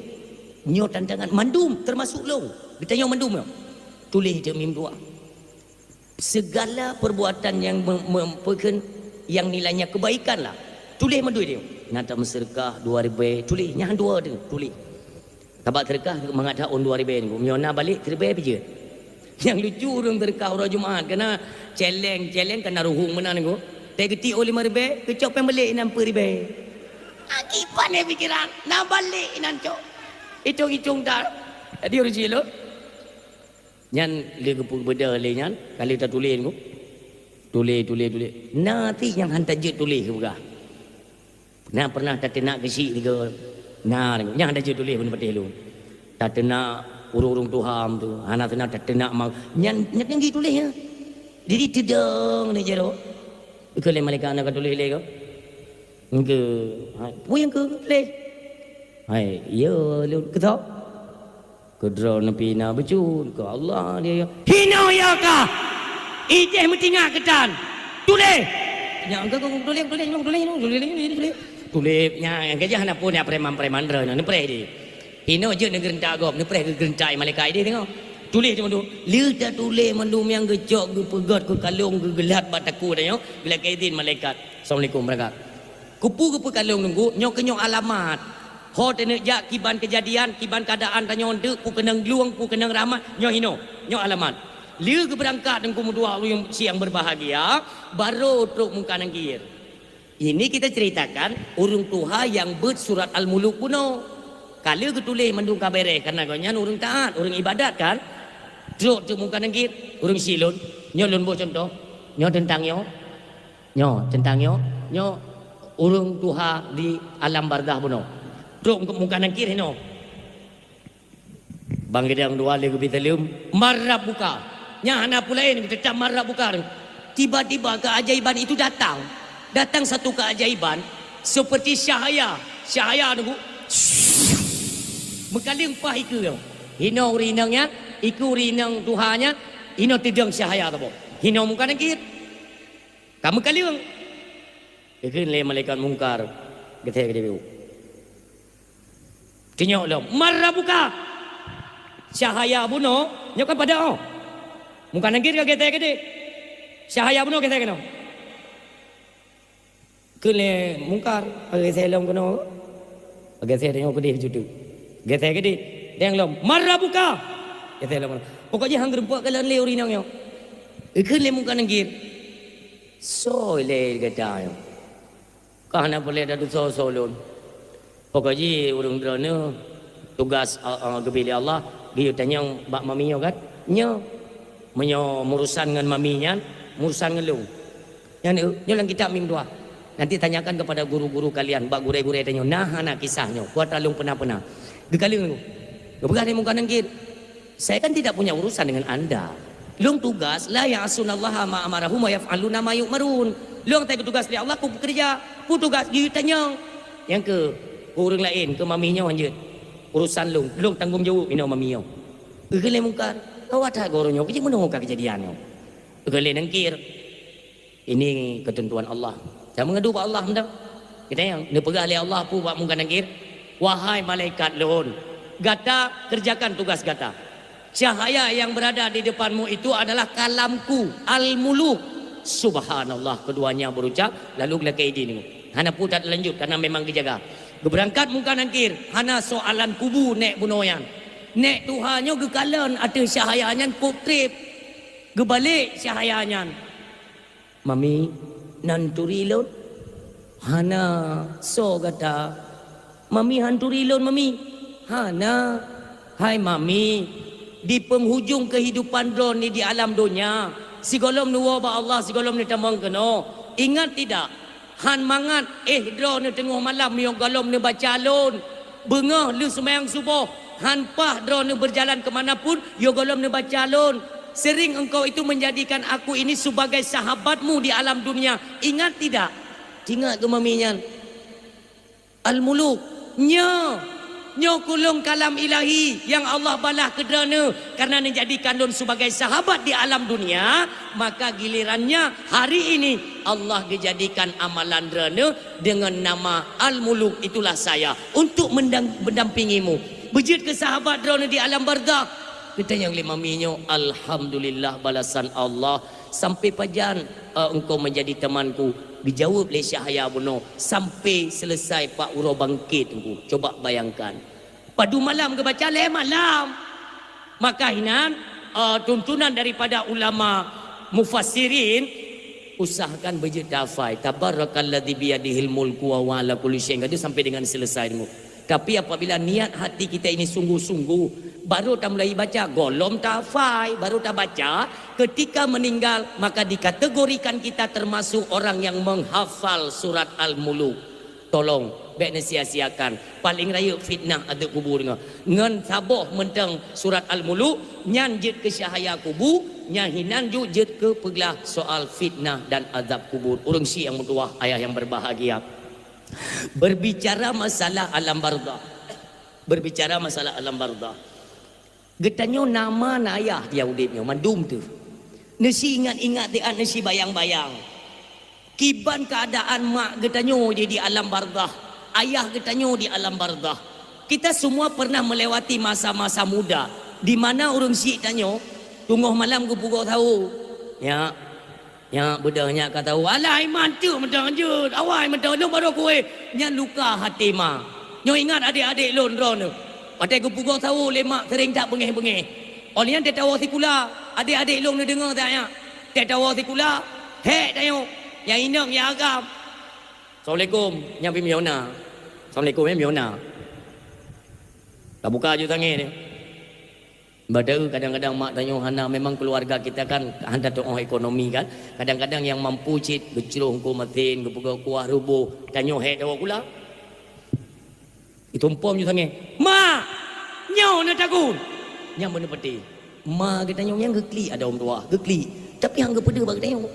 Nyoe tantangan mandum, teumasok lôn. Geutanyoe mandum nyoe. Tuléh teuk mim dua. Segala perbuatan yang mem-, mem-, peukheun, yang nilainya kebaikan lah. Tuléh mandum nyoe. Nyang tameuseudeukah dua ribée, tuléh. Nyang dua tu, tuléh." Sabab seudeukah mangat that ôn dua ribée nyoe. Meunyoe na balek siribée pih jeuet. Nyang lucu ureuëng seudeukah uroe Jumat, kana celeng-celeng kana ruhueng meunan nyoe. Teuh geuti ôn lima ribée, geucok péng balek inan peuet ribée. Akibat nyan pikiran, na balek inan cok. Itong-itong that. Jadi ureuëng jih lôn. Nyan lé geupeubeudoh lé nyan, ka lheueh tatuléh nyoe. Tuléh, tuléh, tuléh. Na cit nyang hana jeuet tuléh geupeugah. Na pernah tateunak keuchik tiga, na nyang hana jeuet tuléh bunoe patéh lôn. Tateunak ureuëng-ureuëng tuha tu, hana seunang tateunak ma-, nyan, nyan nyang jituléh nyan. Jadi teudong ni jaroe. Keu lé malaikat na ka tuléh lé ko. Engke, hai, peue nyang keu tuléh? Hai, iya lôn keutau. Keudroe neupina beucut, keu Allah dia ya. Hinoe ya kah? Ijeh meutingak keutan. Tuléh! Nyang keu tuléh, tuléh, tuléh, tuléh, tuléh, tuléh. Tuléh, nyang keu jah na pun ya preman-preman droe nyoe, neupreh di. Hinoe jeuet neugeureuntak gob, neupreh geugeureuntaki malaikat ideh teungoh. Tuléh teuma tu. Lheueh tatuléh mandum nyang geucok, geupeugöt, geukalong, geugeulat bak takue tanyoe, geulakée idin malaikat. Assalamualaikum warahmatullahi wabarakatuh. Keupeue geupeukalong teungku, nyoe keuh nyoe alamat. Ho taneuk jak kiban keujadian, kiban keuadaan tanyoe eunteuk, peue keunong lueng, peue keunong rahmat, nyoe hinoe, nyoe alamat. Lheueh geubeurangkat teungku meutuah ureuëng siang beurbahagia, barô trok Mungkar Nakir. Ini kita ceritakan ureuëng tuha nyang beuet surat Al-Muluk bunoe. Ka lheueh geutuléh mandum ka bèrèh, kareuna gobnyan ureuëng taat, ureuëng ibadat kan. Trok teuk Mungkar Nakir, ureuëng syiek lôn, nyoe lôn boh cuntoh, nyoe teuntang nyoe. Nyoe, teuntang nyoe, nyoe ureuëng tuha di alam barzakh bunoe. Trok Mungkar Nakir hinoe. Bang Geudang dua lé geubi saleuem, "Man rabbuka?" Nyan hana peue laén, teutap "Man rabbuka." Tiba-tiba keajaiban itu datang. Datang satu keajaiban seperti cahaya. Cahaya nunggu. Meukaleueng paih ikeue. Hinoe ureuëng inong nyan, ikeue ureuëng inong tuha nyan, hinoe teudong cahaya saboh. Hinoe Mungkar Nakir. Ka meukaleueng. Geukheun lé malaikat Mungkar, geutée keudeh. Tanyong lom, "Man rabbuka?" Cahaya bunoe, nyoe kan padang. Mungkar Nakir ka geutée keudeh. Cahaya bunoe geutée keunoe. Kheun lé Mungkar, "Geutée lom keunoe." Geutée tanyoe keudeh bacut. Geutée keudeh. Tanyong lom, "Man rabbuka?" Geutée lom. Pokok jih han geureumpok kalon lé ureuëng inong nyoe. Geukheun lé Mungkar Nakir. Soe lé gata nyoe? Ka hana peureulée tatusoe-soe lôn. Pokok jih ureuëng droeneueh tugas, a, a, geubri lé Allah, geuyue tanyong bak mami nyoe kan? Nyoe. Meunyoe meurusan ngon mami nyan, meurusan ngon lôn. Nyan, eh, nyoe lam kitab mim dua. Nanti tanyakan kepada guru-guru kalian, bak gurée-gurée tanyoe. Na hana kisah nyoe, kuat lôn peuna-peuna. Geukaleueng lôn. Geupeugah lé Mungkar Nakir. Saya kan tidak punya urusan dengan anda. Lôn tugas, "La ya'sunallaha ma amarahum wa yaf'aluna ma yu'marun." Lôn teutugas lé Allah, kupeukeureja. Peue tugas geuyue tanyong. Nyang keu, keu ureuëng laén, keu mami nyoe hanjeuet. Urusan lôn, lôn tanggong jaweueb inoe mami nyoe. Geukheun lé Mungkar, "Gawat that gurée nyoe, keujieb meunoe ka keujadian nyoe." Geukheun lé Nakir. Ini ketentuan Allah. Jangan mengadu bak Allah, meunan. Kita yang neupeugah lé Allah peue bak Mungkar Nakir, "Wahai malaikat lôn, gata kerjakan tugas gata. Cahaya yang berada di depanmu itu adalah kalamku, Al-Muluk." Subhanallah, keduanya berucap, lalu geulakée idin. Hana peue that lanjut, karena memang geujaga. Geubeurangkat Mungkar Nakir, hana soalan kubu nék bunoe nyan. Nék tuha nyoe geukalon ateueh cahaya nyan kok treb. Geubalek cahaya nyan. "Mami, na neuturi lôn?" "Hana, soe gata?" "Mami, han neuturi lôn, Mami?" "Hana." "Hai Mami, di penghujung kehidupan droeneuh di alam donya, sigohlom neuwoe bak Allah, sigohlom neutamong keunoe, ingat tidak? Han mangat, eh, droeneuh teungoh malam, yoh gohlom neubaca lôn. Beungoh lheueh seumayang suboh, han paih droeneuh beujalan keumanapun, yoh gohlom neubaca lôn. Sering engkau itu menjadikan aku ini sebagai sahabatmu di alam dunia. Ingat tidak? Ingat keu mami nyan. Al-Muluk. Nyoe, nyoe kulôn kalam ilahi nyang Allah balaih keu droeneuh, karena neujadikan lôn sebagai sahabat di alam dunia, maka gilirannya hari ini Allah geujadikan amalan droeneuh dengan nama Al-Muluk, itulah saya, untuk mendang-, mendampingimu. Beujeuet keu sahabat droeneuh di alam barzakh. Geutanyong lé mami nyoe, "Alhamdulillah balasan Allah, sampai pajan, eh, engkau menjadi temanku?" Geujaweueb lé Syahya bunoe, "Sampai selesai pak uroe bangkit, Teungku." Coba bayangkan. Padum malam geubaca? Lhèe malam. Maka hinan, eh, tuntunan daripada ulama mufassirin, usahakan beujeuet tahafai, "Tabarakalladzi biyadihil mulku wa huwa ala kulli syai'in qadir," sampai dengan selesai, Teungku. Tapi apabila niat hati kita ini sungguh-sungguh, baru tamulai baca, gohlom tahafai, baru tabaca, ketika meninggal, maka dikategorikan kita termasuk orang yang menghafal surat Al-Muluk. Tolong, bèk neusia-siakan. Paleng rayeuk fitnah azeub kubu deungoe. Ngon saboh mantong surat Al-Muluk, nyan jeuet keu syahaya kubu, nyan hinan ju jeuet keu peuglah soal fitnah dan azab kubur. Ureueng syiek nyang meutuwah, ayah nyang berbahagia. Berbicara masalah alam barzakh. Berbicara masalah alam barzakh. Geutanyoe na ma na ayah di udeb nyoe, mandum teuh. Neusi ingat-ingat siat, neusi bayang-bayang. Kiban keuadaan mak geutanyoe di, di alam barzakh, ayah geutanyoe di alam barzakh. Kita semua pernah melewati masa-masa muda di mana ureueng syiek tanyoe teungoh malam geupugoe sawo. Ya, Nyak beudôh nyak ka tahu. Alah, iman teuk mantong jeuet. Awai mantong lôn baroe kueh. Nyan luka hati ma. Nyoe ingat adék-adék lôn droeneuh. Watèe geupugoe sawo lé mak sering that beungéh-beungéh. Óh lheueh nyan teuh tawoe sikula, adék-adék lôn neudeungoe that nyak. Teuh tawoe sikula, hék tanyoe. Nyang inong nyang agam. Assalamualaikum. Nyan pih meunyoe na. Assalamualaikum, eh, meunyoe na. Tabuka aju tangè dia. Padahai kadang-kadang mak tanyoe hana, memang keluarga kita kan hana teu'oh ekonomi kan. Kadang-kadang nyang mampu cit geucroh eungkôt masin, geupeugah kuah ruboh, tanyoe hék tawoe sikula. Itumpom ju sangé, "Mak, nyoe na tagun!" Nyang beuneuh peuté. Ma geutanyoe nyang geuklik ada ureueng tuha, geuklik. Tapi han geupeudeuh bak geutanyoe.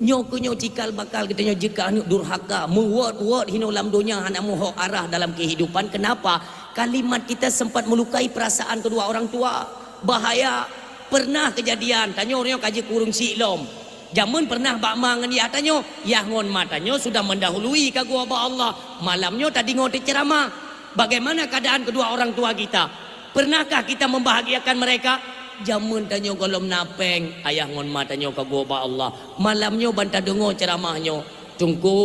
Nyoe keuh nyoe cikal bakal geutanyoe jeuet keu aneuk durhaka, meuwot-wot hinoe lam donya hana meuhok arah dalam kehidupan. Kenapa? Kalimat kita sempat melukai perasaan kedua orang tua. Bahaya. Pernah kejadian, tanyoe nyoe ka jeuet keu ureueng syiek lom. Jameun pernah bak ma ngon yah tanyoe, yah ngon ma tanyoe sudah mendahului ka geuwoe bak Allah. Malam nyoe tadeungoe teuceramah. Bagaimana keadaan kedua orang tua kita? Pernahkah kita membahagiakan mereka? Jameun tanyoe gohlom na péng, ayah ngon ma tanyoe ka geuwoe bak Allah. Malam nyoe ban tadeungoe ceuramah nyoe. Teungku,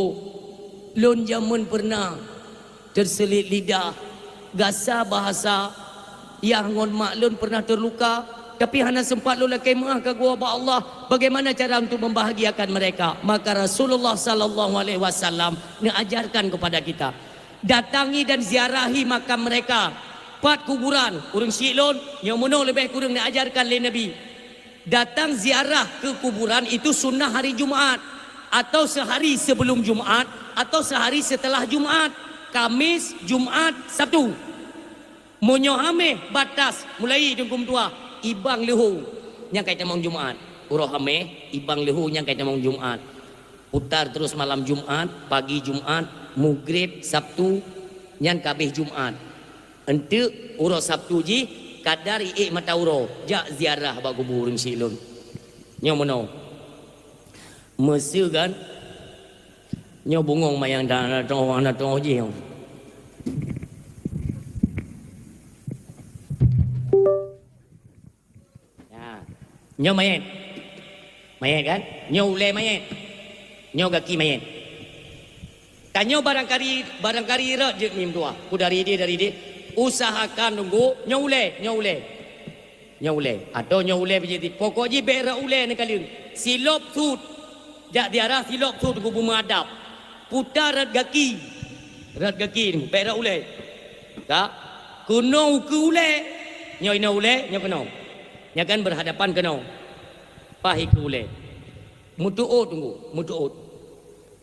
lôn jameun pernah teuseulit lidah, gasa bahasa, yah ngon mak lôn pernah terluka, tapi hana sempat lôn lakèe meu'ah ka geuwoe bak Allah. Bagaimana cara untuk membahagiakan mereka? Maka Rasulullah sallallahu alaihi wasallam neuajarkan kepada kita, datangi dan ziarahi makam mereka. Pat kuburan, ureueng syiek lôn, nyoe meunoe leubeh kureueng neuajarkan lé Nabi. Datang ziarah ke kuburan itu sunnah hari Jumat, atau sehari sebelum Jumat, atau sehari setelah Jumat, Kamis, Jumat, Sabtu. Meunyoe Hamèh batas mulai di huköm tuha, ibang leuhô nyang ka itamong Jumat. Uroe Hamèh, ibang leuhô nyang ka itamong Jumat. Putar terus malam Jumat, pagi Jumat, Maghrib, Sabtu, nyan ka abéh Jumat. Eunteuk uroe Sabtu jih, kadar iék mata uroe, jak ziarah bak kubu ureueng syiek lôn. Nyoe meunoe. Meuseu kan? Nyoe bungong mayang dan aneuk tuha, aneuk tuha jih. Ya. Nyoe mayét. Mayét kan? Nyoe ulèe mayét. Nyoe gaki mayét. Tanyoe barangkali, barangkali rot jeuet mim dua. Ku dari dia, dari dia. Usahakan nunggu nyoe ulèe, nyoe ulèe. Nyoe ulèe. Atau nyoe ulèe biji ti. Pokok jih bèk rot ulèe neukaleueng. Silop sut. Jak ziarah silop sut ku beumeudab. Puta rot gaki. Rot gaki ni, bèk rot ulèe. Ka? Keunoe ukeue ulèe. Nyoe inoe ulèe, nyoe keunoe. Nyan kan berhadapan keunoe. Paih ukeue ulèe. Meutuôt teungku, meutuôt.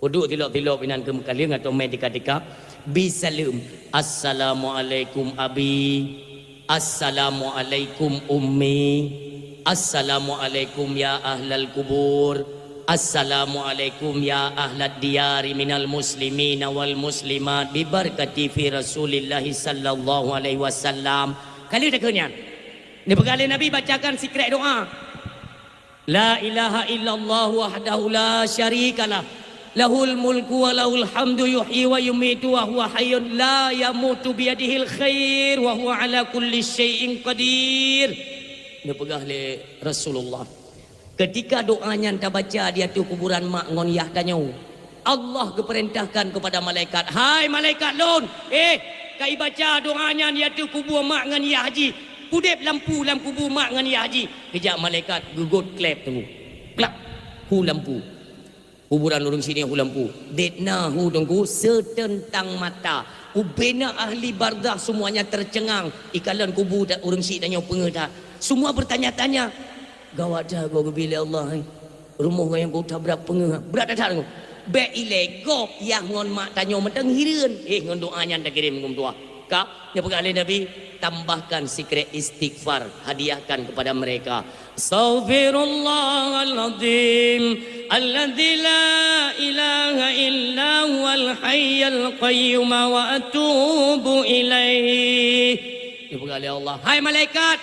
Uduk tilok-tilok inan keu meukaleng atau mé tika-tika, bi saleuem, "Assalamualaikum abi, assalamualaikum ummi, assalamualaikum ya ahlal kubur, assalamualaikum ya ahlad diyari minal muslimina wal muslimat, bi barakati fi Rasulillahi sallallahu alaihi wasallam." Kali takheun nyan. Neupeugah lé Nabi, bacakan sikrek doa. La ilaha illallah wahdahu la syarikalah. Lahul mulku wa lahul hamdu yuhyi wa yumitu wa huwa hayyun la yamutu biyadihil khair wa huwa ala kulli syai'in qadir. Neupeugah lé Rasulullah, ketika doa nyan tabaca di ateueh kuburan mak ngon yah tanyoe, Allah geupeurintahkan keupada malaikat, "Hai malaikat lôn, eh, ka ibaca doa nyan di ateueh kubu mak ngon yah jih. Pudeb lampu lam kubu mak ngon yah jih." Geujak malaikat geugot klep teungku. Klak, hu lampu. Kuburan ureuëng syiek hu lampu. Dek na hu teungku seuteuntang mata. Ubena ahli barzakh semuanya tercengang. Ikalon kubu ureuëng syiek tanyoe peungeuh that. Semua bertanya-tanya. Gawat that goe geubi lé Allah, hai. Rumoh gayong kota brat peungeuh, brat that-that. Bék ilée gob yah ngon mak tanyoe mantong hireuen, eh, ngon doa nyan takirém ngon doa. Ka, neupeugah lé Nabi, tambahkan sikrek istighfar, hadiahkan kepada mereka. Astaghfirullahaladzim, alladzi la ilaha illa huwal hayyul qayyum wa atubu ilaih. Neupeugah lé Allah, hai malaikat,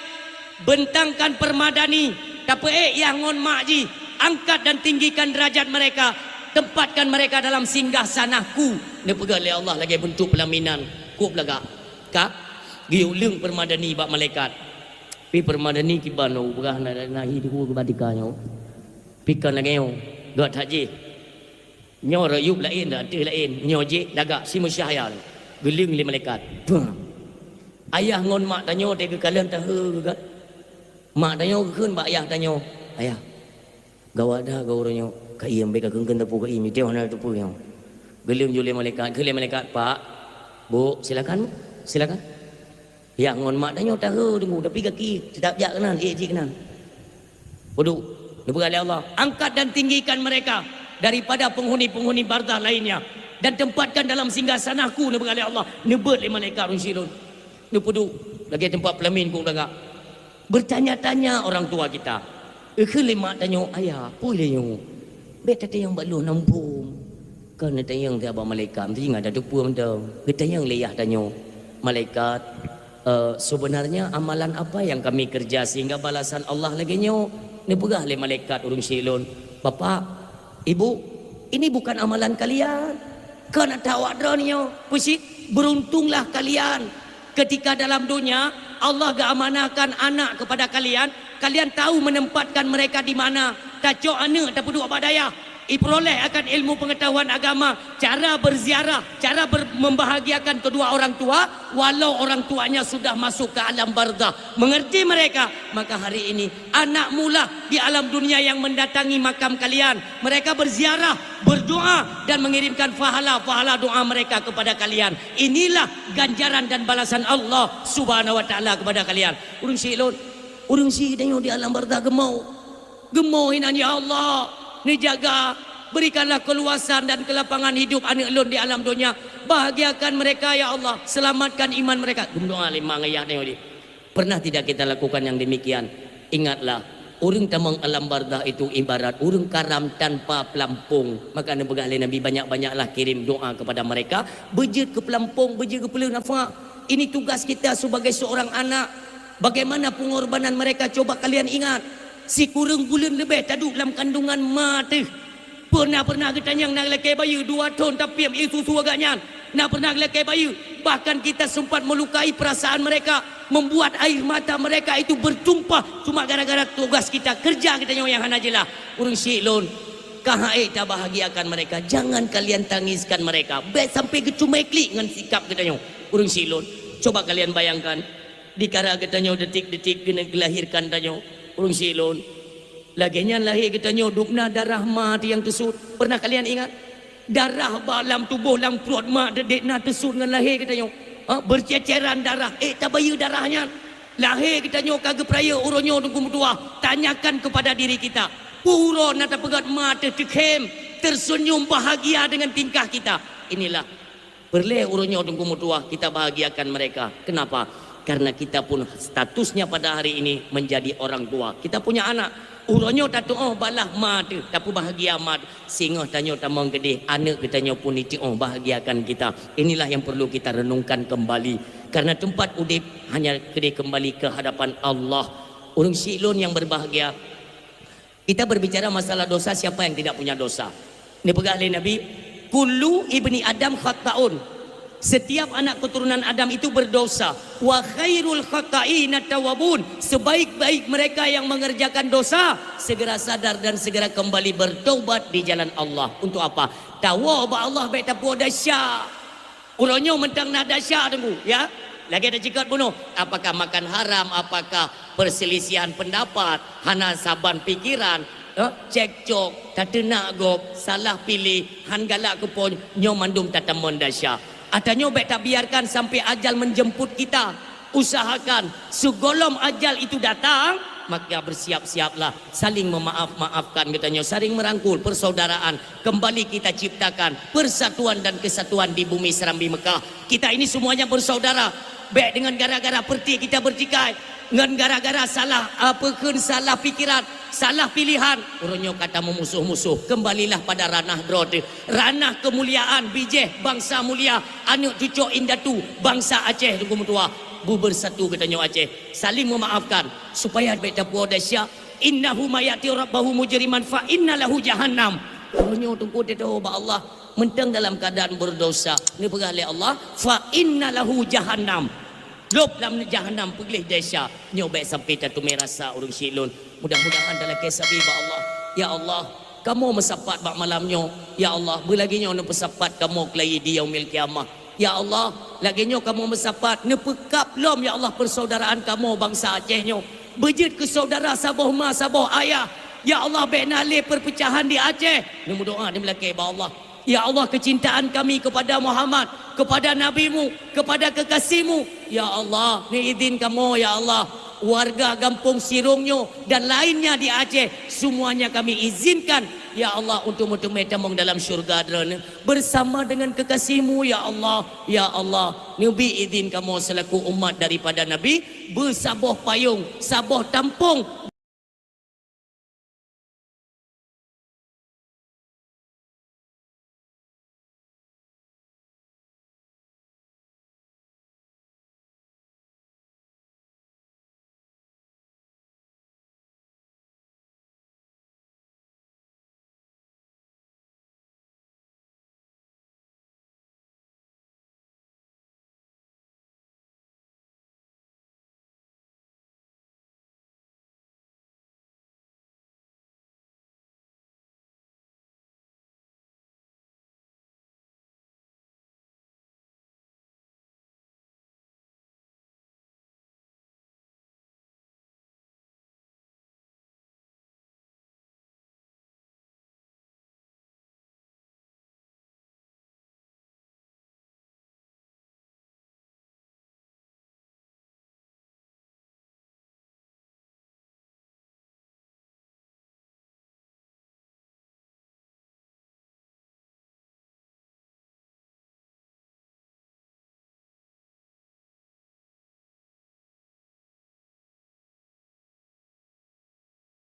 bentangkan permadani, tapeuék yah ngon mak jih, angkat dan tinggikan derajat mereka, tempatkan mereka dalam singgah sanah-Ku. Neupeugah lé Allah lagée beuntuk peulaminan, kok beulagak. Ka, geuyue leueng permadani bak malaikat. Pi permadani kiban nyoe, peugah na, na hi teungku keu batika nyoe. Pi kon lagée nyoe, gak that jih. Nyoe rayueb laén, ateueh laén. Nyoe jih lagak si meusyahya. Geuleueng lé malaikat. Ayah ngon mak tanyoe teuh geukalon tahe geugat. Mak tanyoe geukheun bak ayah tanyoe, "Ayah, gawat that goe uroe nyoe. Ka iem, bék ka keun-keun teupeu ka iem, itée hana teupeu nyoe." Geuleueng ju lé malaikat, kheun lé malaikat, "Pak, Bu, silakan, Bu, silakan." Yah ngon mat tanyoe tahe teungku, tapi gaki teutap jak keunan, ék jih keunan. Uduk, neupeugah lé Allah, "Angkat dan tinggikan mereka daripada penghuni-penghuni barzakh lainnya dan tempatkan dalam singgah sanah-Ku," neupeugah lé Allah, neubeuet lé malaikat ureuëng syiek lôn. Neupeuduek lagée teumpat peulamin kok lagak. Bertanya-tanya orang tua kita. Eukheun lé mak tanyoe, "Ayah, peue lé nyoe? Bék tatanyong bak lôn, Ampôn." Kon neutanyong teuh bak malaikat, meusti ingat tateupeue mantong. Geutanyong lé yah tanyoe, "Malaikat, eh, sebenarnya amalan apa yang kami kerja sehingga balasan Allah lagée nyoe?" Neupeugah lé malaikat ureuëng syiek lôn, "Bapak, Ibu, ini bukan amalan kalian. Kon ata awak droeneuh nyoe." Peue cit, "Beruntunglah kalian ketika dalam dunia Allah geuamanahkan anak kepada kalian, kalian tahu menempatkan mereka di mana, tacok aneuëk tapeuduek bak dayah, iperoleh akan ilmu pengetahuan agama, cara berziarah, cara ber-, membahagiakan kedua orang tua, walau orang tuanya sudah masuk ke alam barzakh. Mengerti mereka, maka hari ini anak mula di alam dunia yang mendatangi makam kalian. Mereka berziarah, berdoa, dan mengirimkan pahala-pahala doa mereka kepada kalian. Inilah ganjaran dan balasan Allah Subhanahu wa Taala kepada kalian." Ureuëng syiek lôn, ureuëng syiek tanyoe di alam barzakh geumoe. Geumoe inan, "Ya Allah, neujaga, berikanlah keluasan dan kelapangan hidup aneuëk lôn di alam dunia. Bahagiakan mereka, ya Allah, selamatkan iman mereka." Geumeudoa lé mak ngon yah tanyoe jih. Pernah tidak kita lakukan yang demikian? Ingatlah, ureuëng tamong alam barzakh itu ibarat ureuëng karam tanpa pelampung. Maka neupeugah lé Nabi, banyak-banyaklah kirim doa kepada mereka, beujeuet keu pelampung, beujeuet keu peuleueh nafak. Ini tugas kita sebagai seorang anak. Bagaimana pengorbanan mereka, coba kalian ingat. Sikureueng buleuen leubeh taduek lam kandungan ma teuh. Pernah-pernah geutanyong na lakée bayeue dua thon tapiep ié susu agak nyan. Na pernah lakée bayeue, bahkan kita sempat melukai perasaan mereka, membuat air mata mereka itu bertumpah cuma gara-gara tugas kita, kerja kita nyoe nyang hana jeulaih. Ureuëng syiek lôn, ka han ék tabahagiakan mereka, jangan kalian tangiskan mereka. Bék sampai geucumai klik ngon sikap geutanyoe. Ureuëng syiek lôn, coba kalian bayangkan, di kara geutanyoe detik-detik keuneuk geulahirkan tanyoe. Ureuëng syiek lôn, lagée nyan lahé geutanyoe dubna darah ma teuh nyang teusut. Pernah kalian ingat? Darah bak lam tuboh, lam pruet ma teuh dek na teusut ngon lahé geutanyoe. Ha, berceceran darah, ék tabayeue darah nyan. Lahé geutanyoe ka geupeurayeuk uroe nyoe teungku meutuwah. Tanyakan kepada diri kita, peue uroe na tapeugét ma teuh teukhém? tersenyum bahagia dengan tingkah kita. Inilah peureulée uroe nyoe Teungku meutuah kita bahagiakan mereka. Kenapa? Karena kita pun statusnya pada hari ini menjadi orang tua. Kita punya anak. Uroe nyoe tatuoh balah ma teuh, tapeubahagia ma teuh. Singoh tanyoe tamong keudeh, aneuk geutanyoe pun ituoh bahagiakan kita. Inilah yang perlu kita renungkan kembali. Karena tempat udeb hanya keudeh kembali ke hadapan Allah. Ureuëng syik lôn yang berbahagia, kita berbicara masalah dosa, siapa yang tidak punya dosa? Neupeugah lé Nabi, "Kullu ibni Adam khatta'un." Setiap anak keturunan Adam itu berdosa. "Wa khairul khatta'ina tawwabun." Sebaik-baik mereka yang mengerjakan dosa, segera sadar dan segera kembali bertaubat di jalan Allah. Untuk apa? Tawoe bak Allah bék tapuwoe desya. Uroe nyoe mantong na desya, Teungku, ya. Lagée taceukat bunoe, apakah makan haram, apakah perselisihan pendapat, hana saban pikiran, eh, cekcok, tateunak gob, salah piléh, han galak keu Po, nyoe mandum tatamong desya. Ata nyoe bék tabiarkan sampai ajal menjemput kita. Usahakan, sigohlom ajal itu datang, maka bersiap-siaplah. Saling memaaf-maafkan geutanyoe, saling merangkul persaudaraan. Kembali kita ciptakan persatuan dan kesatuan di bumi Serambi Mekah. Kita ini semuanya bersaudara. Bék dengan gara-gara perti kita bertikai. Ngon gara-gara salah, apa kheun, salah pikiran, salah pilihan, uroe nyoe ka tameumusoh-musoh. Kembalilah pada ranah droe teuh, ranah kemuliaan, bijéh bangsa mulia, aneuk cucok indatu bangsa Aceh Teungku meutuah. Beubersatu geutanyoe Aceh, saling memaafkan, supaya bék tapuwoe desya. "Innahu may ya'ti rabbahu mujriman fa inna lahu jahannam." Uroe nyoe Teungku teutoe bak Allah, mantong dalam keadaan berdosa. Neupeugah lé Allah, "Fa inna lahu jahannam." Lôb lam jahannam peugleh desya. Nyoe bék sampai tateumé rasa ureuëng syik lôn. Mudah-mudahan talakée sabe bak Allah. Ya Allah, kamoe meusapat bak malam nyoe. Ya Allah, beulagée nyoe neupeusapat kamoe keulayi di yaumil qiyamah. Ya Allah, lagée nyoe kamoe meusapat, neupeukab lom, ya Allah, persaudaraan kamoe bansa Aceh nyoe. Beujeuet keu saudara saboh ma, saboh ayah. Ya Allah, bék na lé perpecahan di Aceh. Neumeudoá, neumeulakée bak Allah. Ya Allah, kecintaan kami kepada Muhammad, kepada Nabi-Mu, kepada kekasih-Mu. Ya Allah, neuizin kamoe, ya Allah, warga gampông Sirong nyoe dan lainnya di Aceh, semuanya kami izinkan, ya Allah, untuk meuteumé tamong dalam syurga Droeneuh bersama dengan kekasih-Mu, ya Allah. Ya Allah, neubi izin kamoe selaku umat daripada Nabi, beusaboh payong, saboh tampong,